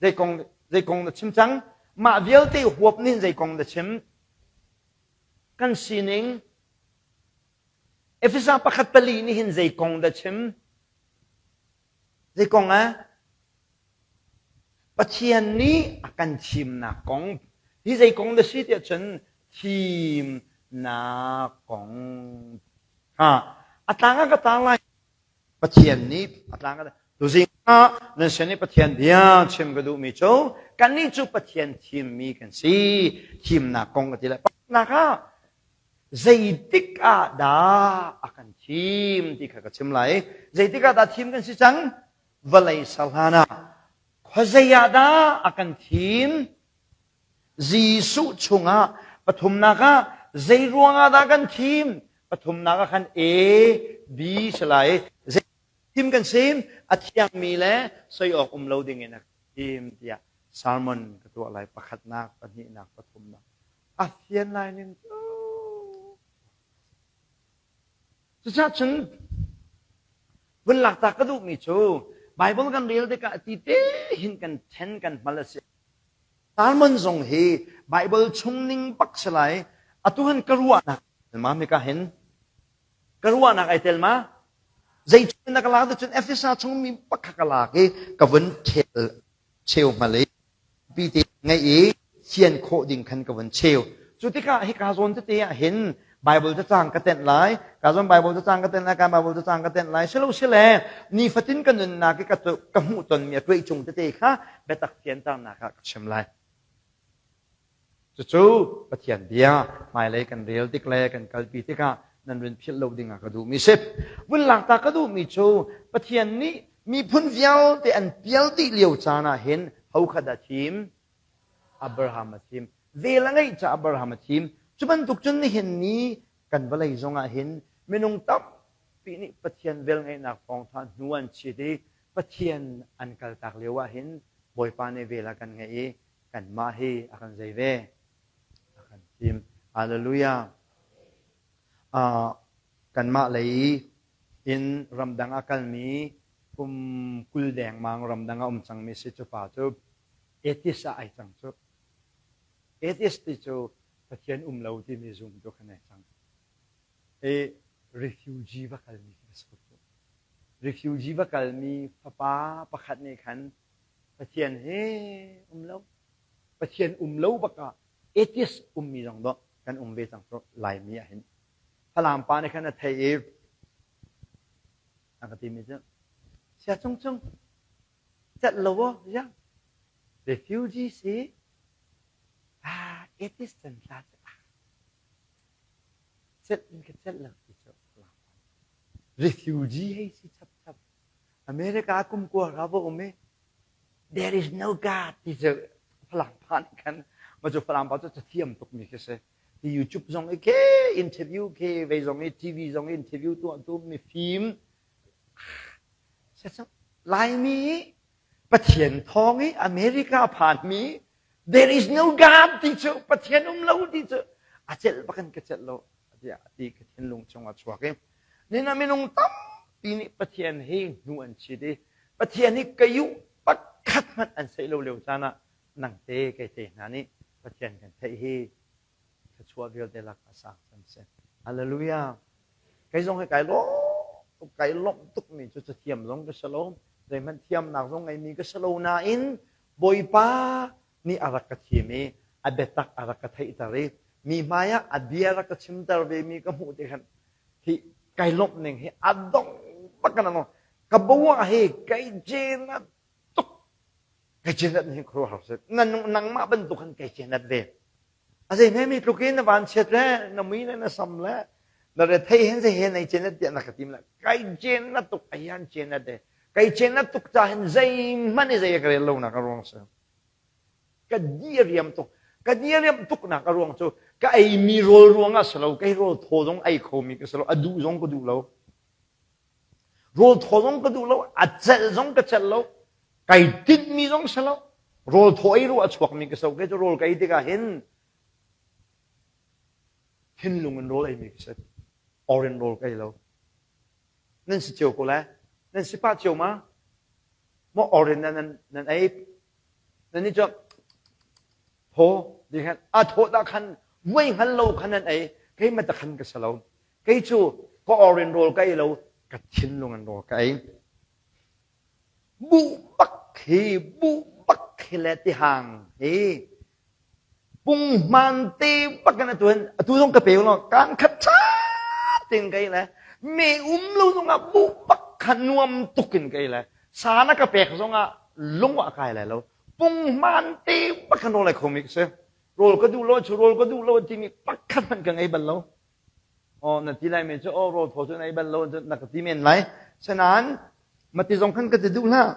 S2: Zei kong, zei kong na chim cang? Mah vialte huap nih zei kong na chim? Kan sining Efesa pakhat pali nih hin zei kong dah chim? Zei kong ah? Pathian nih a kan thimnak kong. Hi zei kong dah si tiah cun thimnak kong. Ha, a tlang ah ka tang lai. Pathian nih a tlang a tuzing ah nan sin i Pathian bia chim ka duhmi cu kannih cu Pathian thimmi kan si thimnak kong ka ti lai pakhatnak ah zeitik ah dah a kan thim ti kha ka chim lai zeitik ah dah thim kan si cang vawlei ser hlan ah khuazei ah dah a kan thim Jesuh chungah pathumnak ah zei ruangah dah kan thim? Pathumnak ah khan A, B si lai. Zei thim kan sim? A thiangmi le soi awk um lo ding in a thim tiah sermon ka tuah lai pakhatnak, pahnihnak, pathumnak. A fian lai ning cu. Cucaah cun vun lak ta ka duhmi cu Bible kan rel tikah ti te hin kan then kan hmal a si. Salmon zong hi Bible chung ning bak si lai. Atu hin ka ruahnak ma mi ka hin ka ruahnak ai tel ma? Zei na ka lak cun Efesa chung mi pakhat ka lak i ka vun ṭhel cheu hmal i pi te ngeih i fian khawh ding khan ka vun cheu. Cu tikah hika zawn tete ah hin Bible cacang ka tenh lai, ka zawn Bible cacang ka tenh lai, ka Bible cacang ka tenh lai. Silo sile nifatin ka nunnak i ka ka hmuh tonmi a tuai cung tete kha biatak fianternak ah ka chim lai. Cucu Pathian bia hmailei kan rel tik le kan kalpi tikah nan run philh lo dingah ka duhmi si. Vun lakta ka duhmi cu Pathian nih miphun vialte an pial dih lio caan ah hin hokhat a thim? Abraham a thim. Vel a ngeih caah Abraham a thim. Cu bantuk cun nihin ni kan vawlei zongah hin minung tampi nih Pathian velngeihnak thawngṭha hnu an chit i Pathian an kaltak lio ah hin Bawipa nih vel a kan ngeih i kanmah hi a kan zei ve a kan thim hallelujah uh, kanmah lei in ramdang a kalmi kum 20 dengmang ramdang a um cangmi si cu pa cu atheist ah ai cang cu atheist ti cu Pathian um lo timi zum tu khan ai cang e refugee va kalmi khi si cu refugee va kalmi fapa pakhat nih khan Pathian he um lo. Pathian um lo bak ah atheist ummi zong dawh kan um ve cang cu Laimi ah hin. Falam pa nih khan a thei i a ka timi cu sia cung cung celh lo aw ya refugee si ah atheist can tla cu ah celh in ka celh lo ti cu refugee hei si chap chap America kum kua ra va um i there is no God ti cu Falam pa nih khan ma cu Falam pa cu cathiam tuk mi khi si. Hi YouTube zong i ke interview ke vei zong i TV zong i interview tuah tu mi fim Laimi Pathian thawng i America phan mi there is no God ti cu Pathian um lo ti cu a celh bakin ka celh lo tiah ti ka thinlung chung a chuak i nina minung tampi nih Pathian hi hnu an chit i Pathian hi ka yuh pakhat hmanh an seih lo lio caan ah nang te kei te hna nih Pathian kan theih hi thluachuah vialte lak a sang cem si. Hallelujah. Kei zong hi kai lawm tuk kai lawmh tukmi cu cathiam zong ka si lo zeihmanh thiamnak zong ngeimi ka si lo nain Bawipa nih a rak ka thim i a biatak a rak ka theihter i mi hmaiah a bia rak ka chimter ve mi ka hmuh ti khan hi kai lawmh ning hi a dong bak kan ano ka bo ah hi kai cenat tuk kai cenat ni khuaruahhar si nangmah bantuk khan kai cenat ve a zei hme mi tluk in na van chiat le na mui le na sam le na re thei hen zei he nei cenat tiah na ka tim le kai cenat tuk ayan cenat de kai cenat tuk ca hin zeihmanh i zei ka rel lo nak a ruang si Ka diriam tuk. Ka diriam tuknak a ruang cu ka eimi rawl ruangah si lo, kei rawl thaw zong ei khomi ka si lo, a duh zong ka duh lo. Rawl thaw zong ka duh lo, a celh zong ka celh lo, kai tinhmi zong si lo. Rawl thaw ei ruah a chuakmi ka si lo. Kei cu rawl ka ei tikah hin thinlung in rawl eimi ka si. Orin rawl ka ei lo. Nan si cio ko lai. Nan si pah cio ma? Maw orin nan, nan ei? Nan nih cu thaw ti khan a thaw dah khan vuai hngal lo khan nan ei keimah ta khan ka si lo kei cu ka orin rawl ka ei lo ka thinlung in rawl ka ei buh bak hi buh bak hi le tihang hi punghman te bak in atu hin atu zong ka pe lo kaan khat tha tein ka ei le me um lo zongah buh bak kha nuam tuk in ka ei le sa na ka pek zongah lung ah kai lai lo punghman te bak khan rawl ei khomi ka si rawl ka duh lo cu rawl ka duh lo timi pakhat hmanh ka ngei bal lo oh na ti lai men cu oh rawl thaw cu na ei bal lo na ka ti men lai senain mati zong khan ka ti duh hlah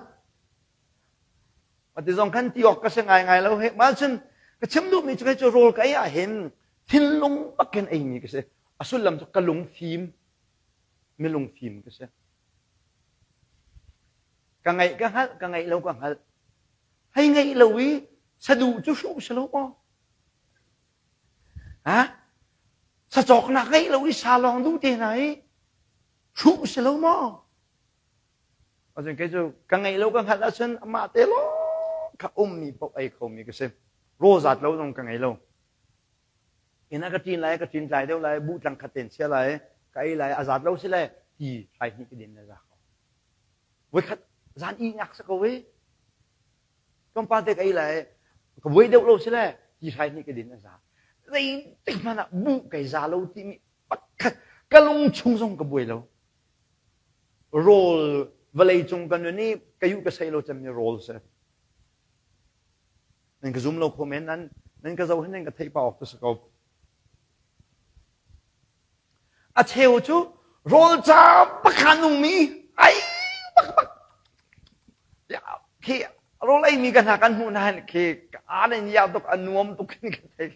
S2: Mati zong khan ti awk ka si ngaingai lo he. Mah cun ka chim duhmi cu kei cu rawl ka ei ah hin thinlung bakin eimi ka si. A sullam cu ka lung fim, mi lung fim ka si. Ka ngaih ka hngalh, ka ngaih lo ka hngalh. Hei ngaih lo i saduh cu hruh si lo maw? Ha? Sacawknak ngeih lo i sa lawng duh te hna i hruh si lo maw? Ahcun kei cu ka ngeih lo ka hngalh ahcun amah te lawng kha ummi paoh ei khomi ka si. Rawl zat lo zong ka ngei lo. Inn ah ka ṭin lai, ka ṭin tlai deuh lai, buh tlang khat tein chia lai, ka ei lai, a zat lo si le. Ti hrai hnih ka din le za ko. Voikhat zan i ngak sa ko e. Tlawmpal te ka ei lai ka buai deuh lo si le ti hrai hnih ka din a za. Zeitik hmanh ah buh kai za lo timi pakhat ka lung chung zong ka buai lo. Rawl vawlei cung ka nun i ka yu ka sei lo cemmi rawl si. Nan ka zum lo kho men nan nan ka zoh hin nan ka theih pa awk tu si ko. A cheu cu rawl ca pakha nungmi ai bak bak khi rawl ei mi ka hna kan hmuh hna khi an in ya tuk a nuam tuk hin ka thei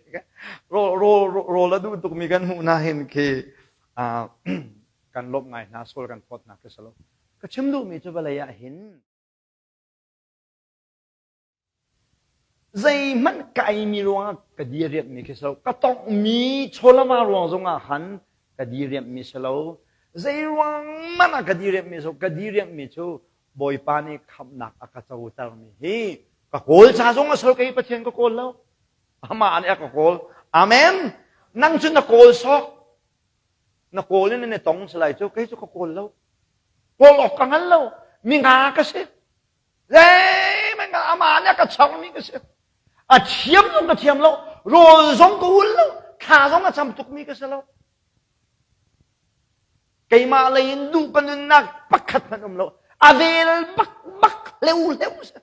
S2: rawl rawl rawl a duh tuk mi kan hmuh hna hin khi kan lawmh ngai hna sual kan phawt hna khi salo ka chim duh mi cu vawlei ah hin Zeihmanh ka eimi ruangah ka diriamhmi khi si lo. Ka tonghmi chawlama ruang zongah khan ka diriamhmi si lo. Zei ruang hmanh ah ka diriamhmi si lo. Ka diriamhmi cu Bawipa nih khamhnak a ka cotermi hi ka kawl ca zong a si lo. Kei Pathian ka kawl lo. Amah nih a ka kawl. Amen. Nang cu na kawl sawk. Na kawl in na tong si lai cu. Kei cu ka kawl lo. Kawl awk ka hngal lo. Mi nga ka si. Zeihmanh amah nih a ka changmi ka si. A thiam zong ka thiam lo, rawl zong ka ul lo, thla zong a cam tukmi ka si lo. Keimah lei in duh ka nunnak pakhat hmanh um lo. A vel bak bak hleu hleu si.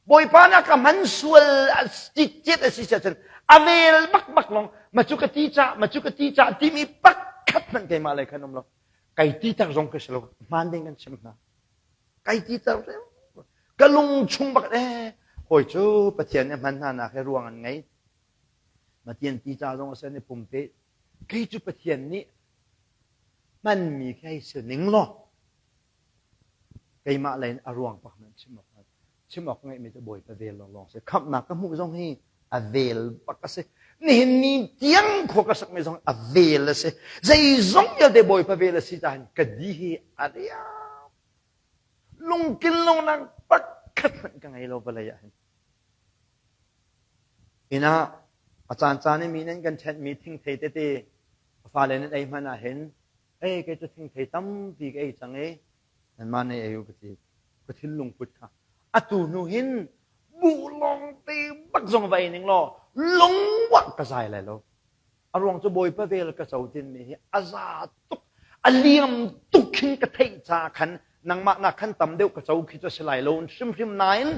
S2: Bawipa nih a ka hman sual citciat a si cun a vel bak bak long ma cu ka ti ca ma cu ka ti ca timi pakhat hmanh keimah lei khan um lo. Kai ti tak zong ka si lo. Hmaan ding kan chim hna. Kai ti ter ka lung chung bak eh hawi cu Pathian nih hman hna nak he ruang an ngei. Pathian ti ca zong a sen i pumpe. Kei cu Pathian nih hmanmi khi hei si ning law keimah lei in a ruang pak nan chim awk chim awk ngeihmi cu Bawipa vel lawnglawng si. Khamhnak ka hmuh zong hi a vel bak a si. Nihin ni tiang khua ka sakmi zong a vel a si. Zeizong vialte Bawipa vel a si caah ka di hi a riam. Lungkin lonak pakhat hmanh ka ngei lo vawlei ah hin. Inn ah a caancaan i mi nan kan ṭhenhmi thingthei tete a fale nan ei hmanh ah hin ei kei cu thingthei tampi ka ei cang i nanmah nih ei u ka ti. Ka thinlung put kha atu hnu hin buh lawngte bak zong va ei ning law lungwah ka zai lai lo. A ruang cu Bawipa vel ka co tinmi hi a za tuk a liam tuk khin ka theih caah khan nangmah nak khan tam deuh ka co khi cu a si lai lo hrimhrim nain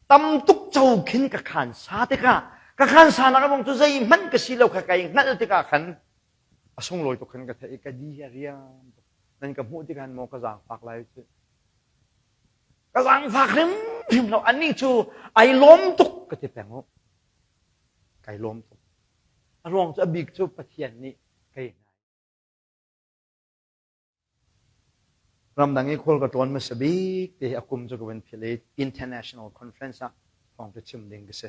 S2: tam tuk co khin ka khan sa tikah ka khan sa nak a ruang cu zeihmanh ka si lo kha kai hngalh tikah khan a sunglawi tuk khan ka theih i ka di a riam tuk nan ka hmuh tikhan maw ka zaangfak lai cu ka zaangfak hrimhrim lo anih cu ai lawm tuk ka ti peng u kai lawm tuk a ruang cu a bik cu Pathian nih kei hna ramdang i khual ka ṭuan hmasa bik te hi a kum cu ka vun philh i international conference ah thawng ka chim ding ka si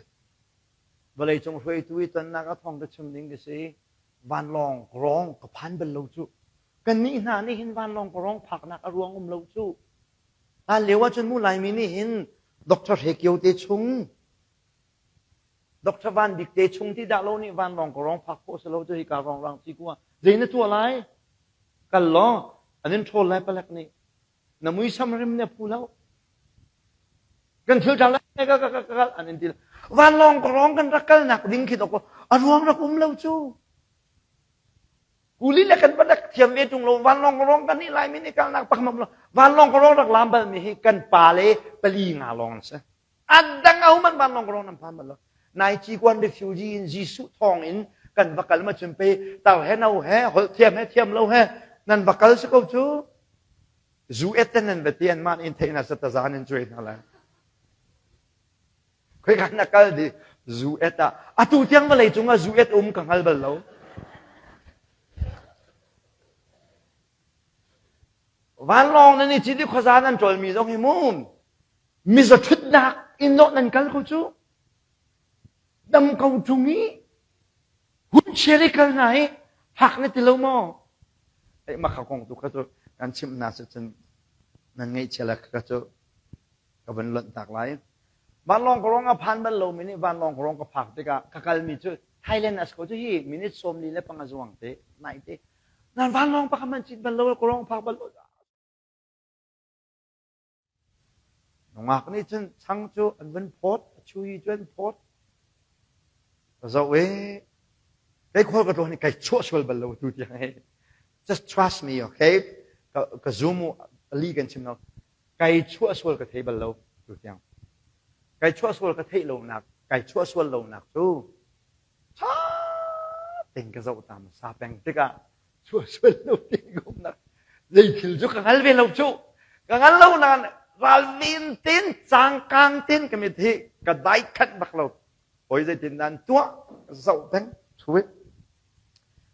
S2: vawleicung hruaitu i tonnak ah thawng ka chim ding ka si vanlawng rawng ka phan bal lo cu kannih hna nih hin vanlawng ka rawng phaknak a ruang um lo cu hlan lio ahcun mu Laimi nih hin Dr. Hre Kio te chung Dr. Van Bik te chung ti dah lo nih vanlawng ka rawng phak khawh si lo cu hika rong rang ci ku ah zei na tuah lai kal law an in ṭhawl lai palek nih na muisam rim ne phu lo kan thil ṭha lai ka ka ka ka an in ti vanlawng ka rawng kan rak kalnak ding khi dok a ruang rak um lo cu kuli le kan rak thiam ve tung lo vanlawng ka rawng kan nih lai mi nih kalnak pak mam lo vanlawng ka rawng rak lam bal mi hi kan pa le pali nga lawng an si adang a human vanlawng ka rawng nan phan bal lo nai ci kwan refugee in Jesuh thawng in kan va kal ma chun pe tar he no he holh thiam he thiam lo he nan va kal si ko cu Zu et ten nan va ti an mah in theih na satazan in cuai hna lai. Khoi kan na kal di zu et ah atu tiang vawlei cung ah zu et um ka hngal bal lo. Vanlawng nan i cit i khuaza nan ṭawlmi zong hi mu miza ṭhutnak in dawh nan kal ko cu. Dam ko ṭung i Hunchiar i kal hna hi fak na ti lo maw? Eh, mah kha kong tu kha cu kan chimh hna si cun nan ngaihchia le kha cu ka van lonh tak lai. Vanlawng ka rong a phan bal lo mi nih vanlawng ka rong ka phak tikah ka kalmi cu Thailand a si ko cu hi minute 45 zuang te nai te. Nan vanlawng pakhat man cit bal lo ka rong phak bal lo. Nungak nih cun chang cu an vun phawt, a chui cu an phawt. Ka zoh i kei khual ka tlawn i kai chuah sual bal lo tu tiang hi. Just trust me, okay? Ka, ka zoom u, ali kan chim lo. Kai chuah sual ka thei bal lo tu tiang. Kai chuah sual ka theih lonak, kai chuah sual lonak cu ṭha tein ka zoh ta hmasa peng tikah chuah sual lo ti umnak zei thil cu ka hngal ve lo cu ka hngal lo nain ralven ten cangkang ten ka mit hi ka dai khat bak lo hoi zeitin nan tuah zoh peng thuit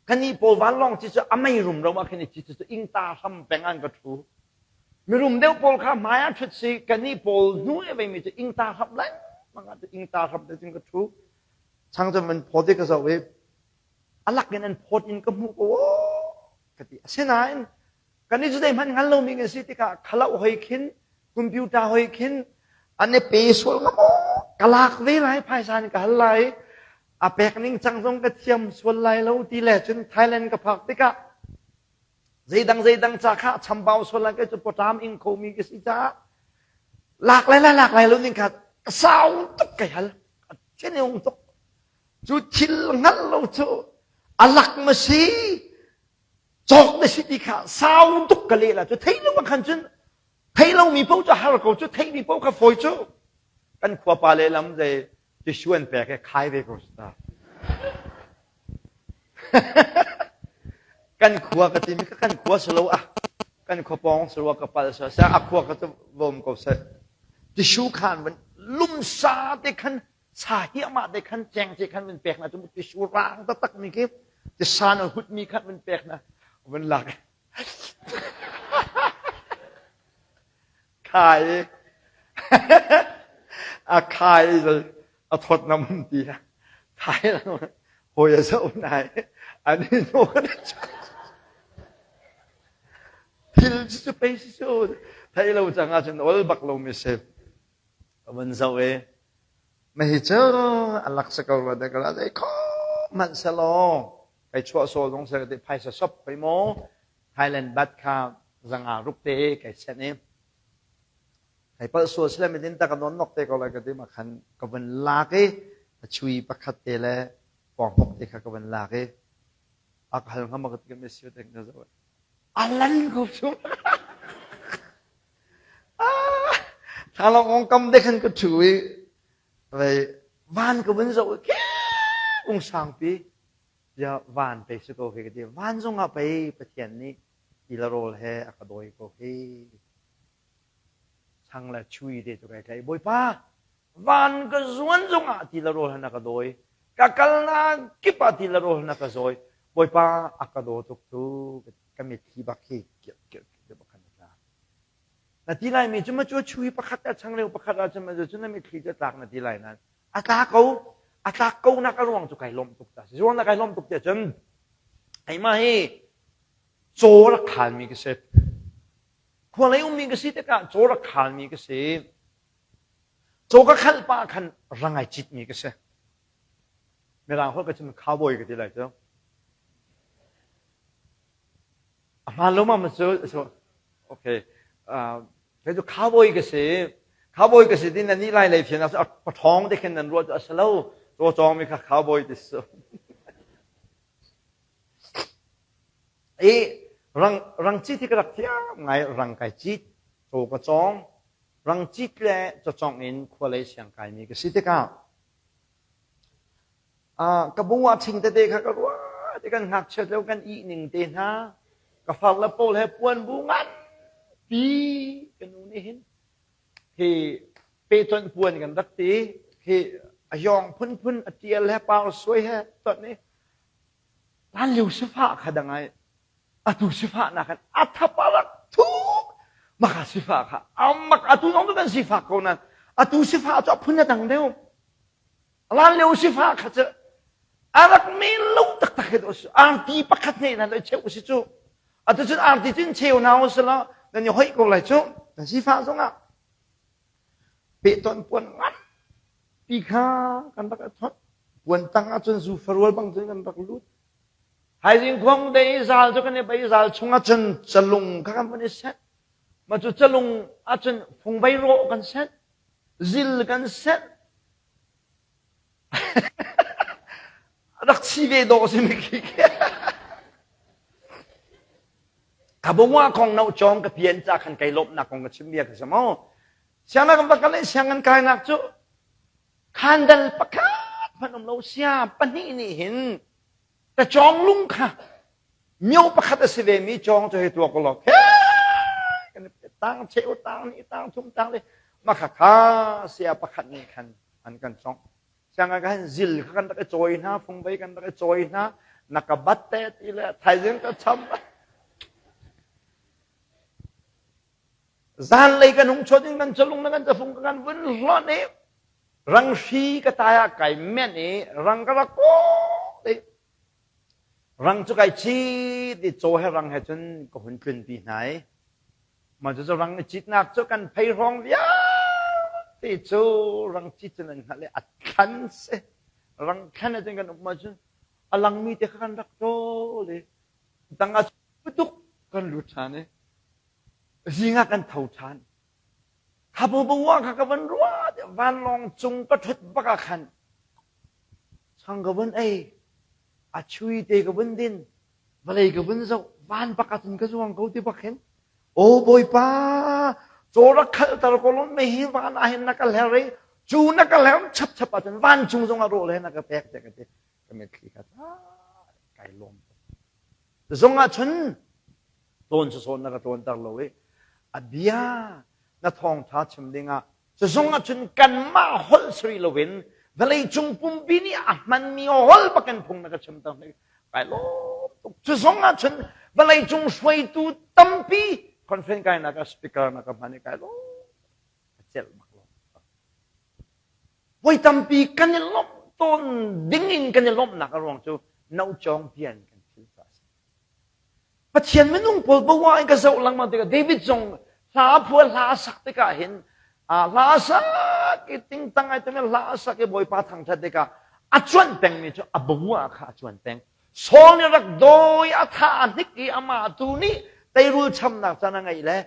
S2: kani pawl vanlawng ci cu amei rum ro ah khin ci cu ingta hram peng an ka thu mirum deuh pawl kha hmai ah thut si kani pawl hnu e vei mi cu ingta hram lengmang ah ingta hram te cun ka thu chang cu man phaw te ka zoh i a lak in an phawt in ka hmuh ko ka ti asinain kan i cu zeihmanh hngal lomi kan si tikah khalau hoi khin computer hoi khin an i pe sual nga maw ka lak ve lai phaisa in ka hal lai a pek ning cang zong ka thiam sual lai lo ti le cun Thailand ka phak tikah zeidang zeidang ca kha chambau sual lai ka cu pawṭam ing khomi ka si caah lak lai lai lak lai lo ning kha ka sau tuk kai hal thin ung tuk Cu thil hngalh lo cu a lak ma si cawk na si ti kha sau tuk ka leh la cu thei lo khan cun thei lomi paoh cu har ko cu theimi paoh kha fawi cu kan khua pa le lam zei tissue an pek e khai ve ko ta kan khua ka timi ka kan khua salo ah kan khua pawng salo ka pal sa sa a khua ka cu vom ko se tissue khan van lumsa te khan sa hiahmah te khan cheng te khan min pek na cu tisu rang taktak mi khi tisa na hut mi khan min pek na van lak khai a khai a thot na mun ti khai hoi a zo nai ani no thil cu pei si cu thei lo cang ah cun ol bak lo mi si van zoh i Mahi cu a lak si ko rua dek la zei kho hmanh selaw kai chuah saw zong seh ti phaisa sop hoi maw Thailand bat kha zanga ruk te kai sen i kai palh sual sile midin ta ka non nok te ko lai ka ti ma khan ka vun lak i a chui pakhat te le pawng te kha ka vun lak i a ka hal ngam ka ti ka miss you te ka zo alan ko chu Thlalangawng kam te khan ka ṭhu i vei van ka vun zoh i kung sangpi ya van pei si ko hi ka ti van zong ah pei Pathian nih ti le rawl he a ka dawi ko hi chang le chui te cu kai tlaih Bawipa van ka zuan zong ah ti le rawl he na ka dawi ka kalnak kip ah ti le rawl he na ka zawi Bawipa a ka daw tuk tu ka mitthli bak hi kirh kirh kirh bak khan a tla na ti lai mi cu ma cu chui pakhat a changreu pakhat ah cun ma cu na mitthli cu tlak na ti lai nan a tla ko a tlak ko nak a ruang cu kai lawm tuk ta si ruang na kai lawm tuk te cun keimah hi caw rak khal mi ka si khua lei ummi ka si tikah caw rak khal mi ka si caw ka khalh pa khan rangai cit mi ka si mirang holh ka chim cowboy ka ti lai cu A hmaan lo ma cu okay kei cu cowboy ka si cowboy ka si ti nan nih lai lei fian ah a ṭhawng te khin nan ruah cu a si lo caw cawng mi kha cowboy ti si i rang rang cit hi ka rak thiam ngai rang kai cit caw ka cawng rang cit le cawcong in khua lei siang kai mi ka si tikah Ka bu ah ṭhing tete kha ka ruah ti kan ngakchiat lio kan ih ning te hna ka far le pawl he puan bu nganpi ka nu nih hin hi pehtonh puan kan rak ti hi a yawng phunphun a ṭial he par suai he tonh i hlan lio sifah kha dang ai atu sifah nak in a thap a rak thuk maka sifah kha amak atu zong cu kan sifak ko nan atu sifah cu a phun a dang deuh Hlan lio sifah kha cu a rak men lo taktak hi dawh arti pakhat hne nan i cheu si cu atu cun arti cun cheu hna u sila nan i hoih ko lai cu nan sifah zongah pehton puan ngan pi kha kan rak i thot puan tang ah cun zu farual bang cun kan rak lut haizing khuang te i zal cu kan i bei zal chungah cun calung kha kan van i set. Mah cu calung ahcun fungvei rawh kan senh, zil kan senh. Rak chi ve dawh si mi khi. Ka bungwa kong no chong ka pian ca khan kai lawmhnak kong ka chim bia ka si maw? Siangnak kan va kal i sianginn kainak cu khandal pakhat hmanh um lo sia pahnih nih hin ka cawng lung kha mio pakhat a si ve mi cawng cu hei tuak law kan tang cheu tang ni tang thum tang le makha kha sia pakhat nih khan an kan cong siangah khan zil kha kan rak i cawi hna fungvei kan rak i cawi hna na ka bat te ti le thaizing ka cham Zanlei kan hung chawt in kan calung na kan cafung ka kan vun hlonh i rang hri ka tai ah kai menh i rang ka rak kawt i rang cu kai cit i caw he rang he cun ka hun tlunpi hna i mah cu rang i citnak cu kan phei hrawng vialte cu rang cit cun an hngalh i a thlan si rang thlan ah cun kan um ahcun a langmi te kha kan rak ṭawl i tang ah tuk kan lut ṭhan i Zing ah kan tho ṭhan. Kha bu kha ka van ruah vanlawng cung ka ṭhut bak ah khan chang ka vun ei a chui te ka vun din vawlei ka vun zoh van bak ah cun ka zuang ko ti bak hin o bawipa caw rak khalter ko law mei hi van ah hin na ka hler i cu na ka hler chap chap ah cun van cung zong ah rawl he na ka pek tiah ka ti ka mitthli kha kai lawm zong ah cun tlawn sasawn na ka tlawnter lo i a bia na thawngtha chim dingah cuzung ah cun kanmah holh siri loin vawleicung pumpi nih a hmanmi holh bakin phung na ka chimter hnik kai lawm tuk cuzung ah cun vawleicung hruaitu tampi conference kai nak speaker na ka hman i kai lawm a celh bak lo voi tampi kan i lawmh tawn ding in kan i lawmhnak a ruang cu no cawng pian kan thil ca a si Pathian minung pawl bawa in ka zoh lengmang tikah David zong hla phua hla a sak tikah hin hla a sak i tingtang ai timi hla a sak i Bawipa thangṭhat tikah a cuanh pengmi cu a bawa kha a cuan peng. Saul nih rak dawi a tha a hnik i amah tu nih teirul chamnak caan a ngeih le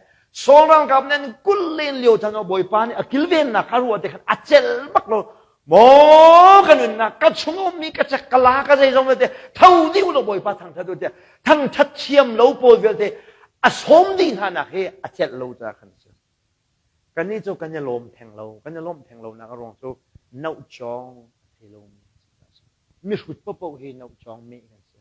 S2: Saul ralkap nih an kulh len lio caan ah Bawipa nih a kilvennak kha ruah tikhan a celh bak lo Maw ka nunnak ka chung ummi ka cek ka la ka zeizong vialte tho dih u law Bawipa thangṭhat u tiah thangṭhat thiam lo pawl vialte a sawm dih hna nak hi a celh lo caah khan a si. Kannih cu kan i lawm theng lo. Kan i lawmh theng lonak a ruang cu nohcawng a thei lomi kan si. Mihrut paohpaoh hi nohcawng meh kan si.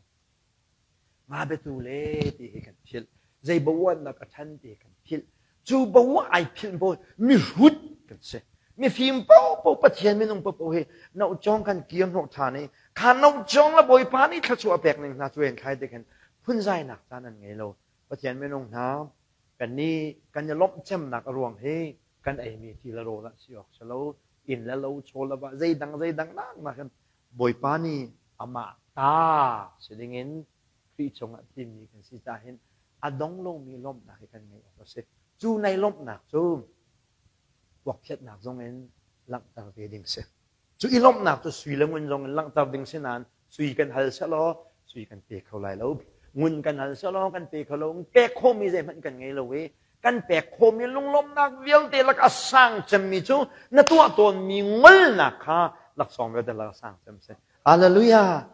S2: Nga biatu le ti hi kan philh. Zei bawuannak a ṭhan ti hi kan philh. Cu bawuah ai philh bawi mihrut kan si. Mifim paohpaoh Pathian minung paohpaoh hi nohcawng kan kir hnawh ṭhan i kha nohcawng le Bawipa nih thluachuah a pek ning hna cu en thlai te khin phunzainak caan an ngei lo. Pathian minung hna kannih kan i lawmh cemnak a ruang hi kan eimi ti le rawl ah si awk si lo. Inn le lo chaw le va zeidang zeidang nak nakin Bawipa nih amah ta si dingin Khrih chungah thimmi kan si caah hin a dong lomi lawmhnak hi kan ngeih awk a si. Cu nai lawmhnak cu puakphiatnak zongin langhter ve ding si. Cu i lawmhnak cu sui le ngun zongin langhter ding si nain sui kan hal sehlaw sui kan pe kho lai lo. Ngun kan hal sehlaw kan pe kho lo. Pek khawhmi zeihmanh kan ngei lo i kan pek khawhmi lunglawmhnak vialte lak a sang cemmi cu na tuah tawnmi ngolnak kha laksawng vialte lak a sang cem si. Hallelujah!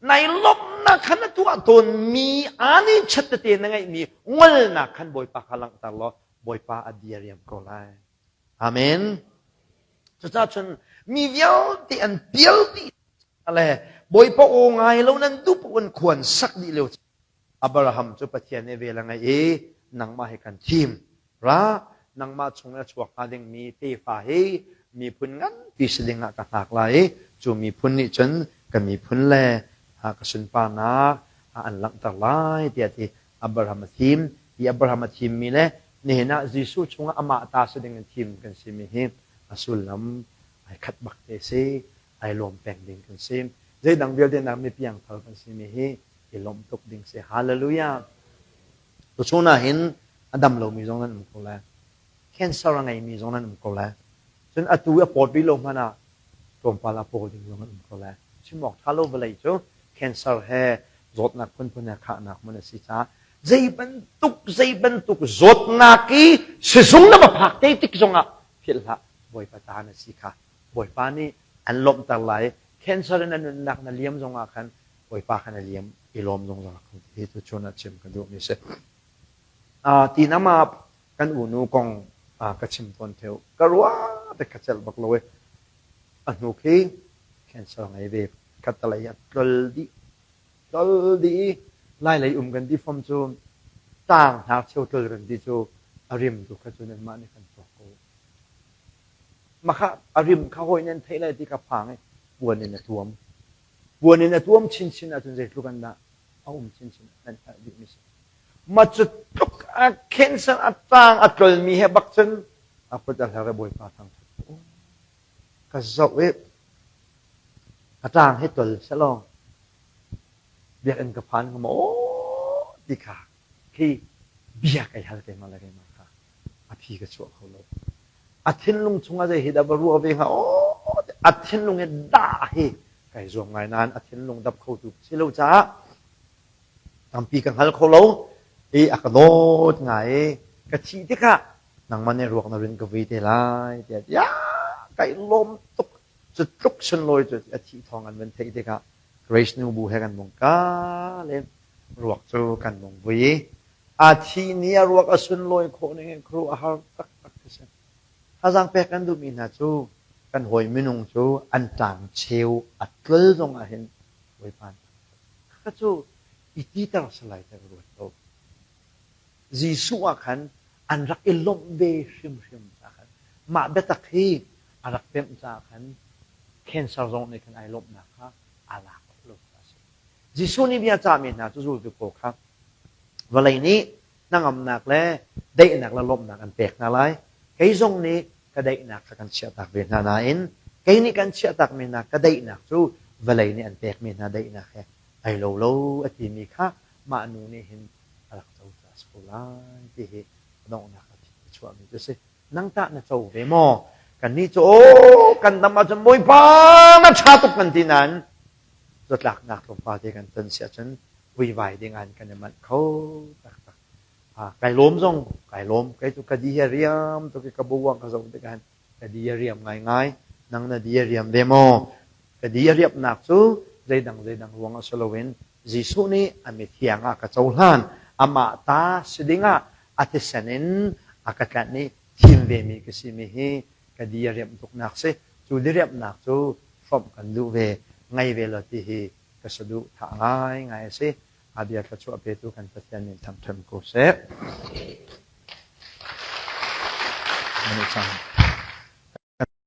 S2: Nai lawmhnak kha na tuah tawnmi ani chat tete na ngeihmi ngolnak khan Bawipa kha langhter law Bawipa a bia riam ko lai. Amen. Cucaah cun mi vialte an pial dih le Bawipa aw ngai lo nan duh paoh in khuan sak dih lio Abraham cu Pathian nih vel a ngeih i nangmah hi kan thim. Ra, nangmah chung in a chuak hnga dingmi tefa hi miphun nganpi si dingah ka hngak lai i cu miphun nih cun ka miphun le ka sunparnak an langhter lai tiah ti Abraham a thim. Hi Abraham a thimmi le nihin ah Jesuh chungah amah ta si ding in thim kan simi hi a sullam ai khat bak te si, ai lawm peng ding kan si. Zeidang vialte nak mi piangthar kan simi hi i lawmh tuk ding si. Hallelujah. Tuchun ah hin a dam lomi zong nan um ko lai. Cancer a ngeimi zong nan um ko lai. Cun atu i a pawt rih lo hmanh ah tlawmpal a paw ding zong an um ko lai. Chim awk ṭha lo vawlei cu cancer he zawtnak phunphun he khahnak hmun a si caah. Zei bantuk zei bantuk zawtnak i sizung na va phak te tik zongah philh hlah Bawipa ta na si kha Bawipa nih an lawmhter lai. Cancer in na nunnak na liam zongah khan Bawipa kha na liam i lawm zungzal ko ti hi tuchun ah chim ka duhmi si. Ti nama kan unu kong ka chim tawn theo. Ka ruah te ka celh bak lo i a hnu khi cancer ngei ve khattalei a tlol dih tlol dih i lai lei um kan ti fom cu tang hnar cheu tlol kan ti cu a rim tu kha cu nanmah nih kan cawk ko. Makha a rim kha hawi nan theih lai ti ka phang i puan in a tuam. Puan in a tuam chinchin ahcun zeitluk an dah a um chinchin nan hngalh dihmi si. Ma cu tluk a cancer a tang a tlolmi he bak cun a kut a hlar i Bawipa thangṭhat ko. Ka zoh i a tang hi tol selaw biakinn ka phan hnga maw ti kha khi bia kai hal keimah le keimah kha a phi ka chuah kho lo. A thinlung chungah zei hi dah va ruah ve hnga aw a thinlung hi dah hi kai zuam ngai nain a thinlung dap khotu si lo caah tampi ka hngal kho lo i a ka dawt ngai i ka thih tikah nangmah nih ruak na rin ka vui te lai tiah ya kai lawm tuk cu tluk sunlawi cu a thih thawng an van theih tikah Grace nu bu he kan bung ka len ruak cu kan bung vui i a thi ni a ruak a sunlawi khawh ning in khuaruah a har taktak ka si. Thazaang pek kan duhmi hna cu kan hawi minung cu an tlang cheu a tlol zong ah hin Bawipa kha cu i titer salai te ka ruat ko. Jesuh ah khan an rak i lawmh ve hrimhrim caah khan mah biatak hi a rak pemh caah khan cancer zong nih khan ai lawmhnak kha aa lak lo kha a si. Jesuh nih bia cahmi hna cu zultu pawl kha vawlei nih hnangamnak le daihnak le lawmhnak an pek hna lai. Kei zong nih ka daihnak kha kan chiahtak ve hna nain kei nih kan chiahtakmi hna ka daihnak cu vawlei nih an pekmi hna daihnak he ai lo lo a timi kha mah nu nih hin a rak co caah a si ko lai ti hi a donghnak a chuahmi cu a si. Nang tah na co ve maw? Kannih cu aw kan dam ahcun Bawipa na ṭha tuk kan ti nain zatlaknak tlawmpal te kan ton si ahcun vuivai ding an kan i manh kho taktak. Kai lawm zong kai lawm. Kei cu ka di hi a riam tuk i ka buang ka zoh tikah hin ka di a riam ngaingai. Nang na di a riam ve maw? Ka di a riamnak cu zeidang zeidang ruang ah si loin Jesuh nih a mithiang ah ka cohlan. Amah ta si dingah a thisen in a ka tlanh i thim vemi ka simi hi ka di a riamh tuknak si. Cu diriamhnak cu hrawmh kan duh ve, ngei ve law ti hi ka saduhthah ngaingai a si. A bia thluachuah petu kan Pathian min thangṭhat ko seh.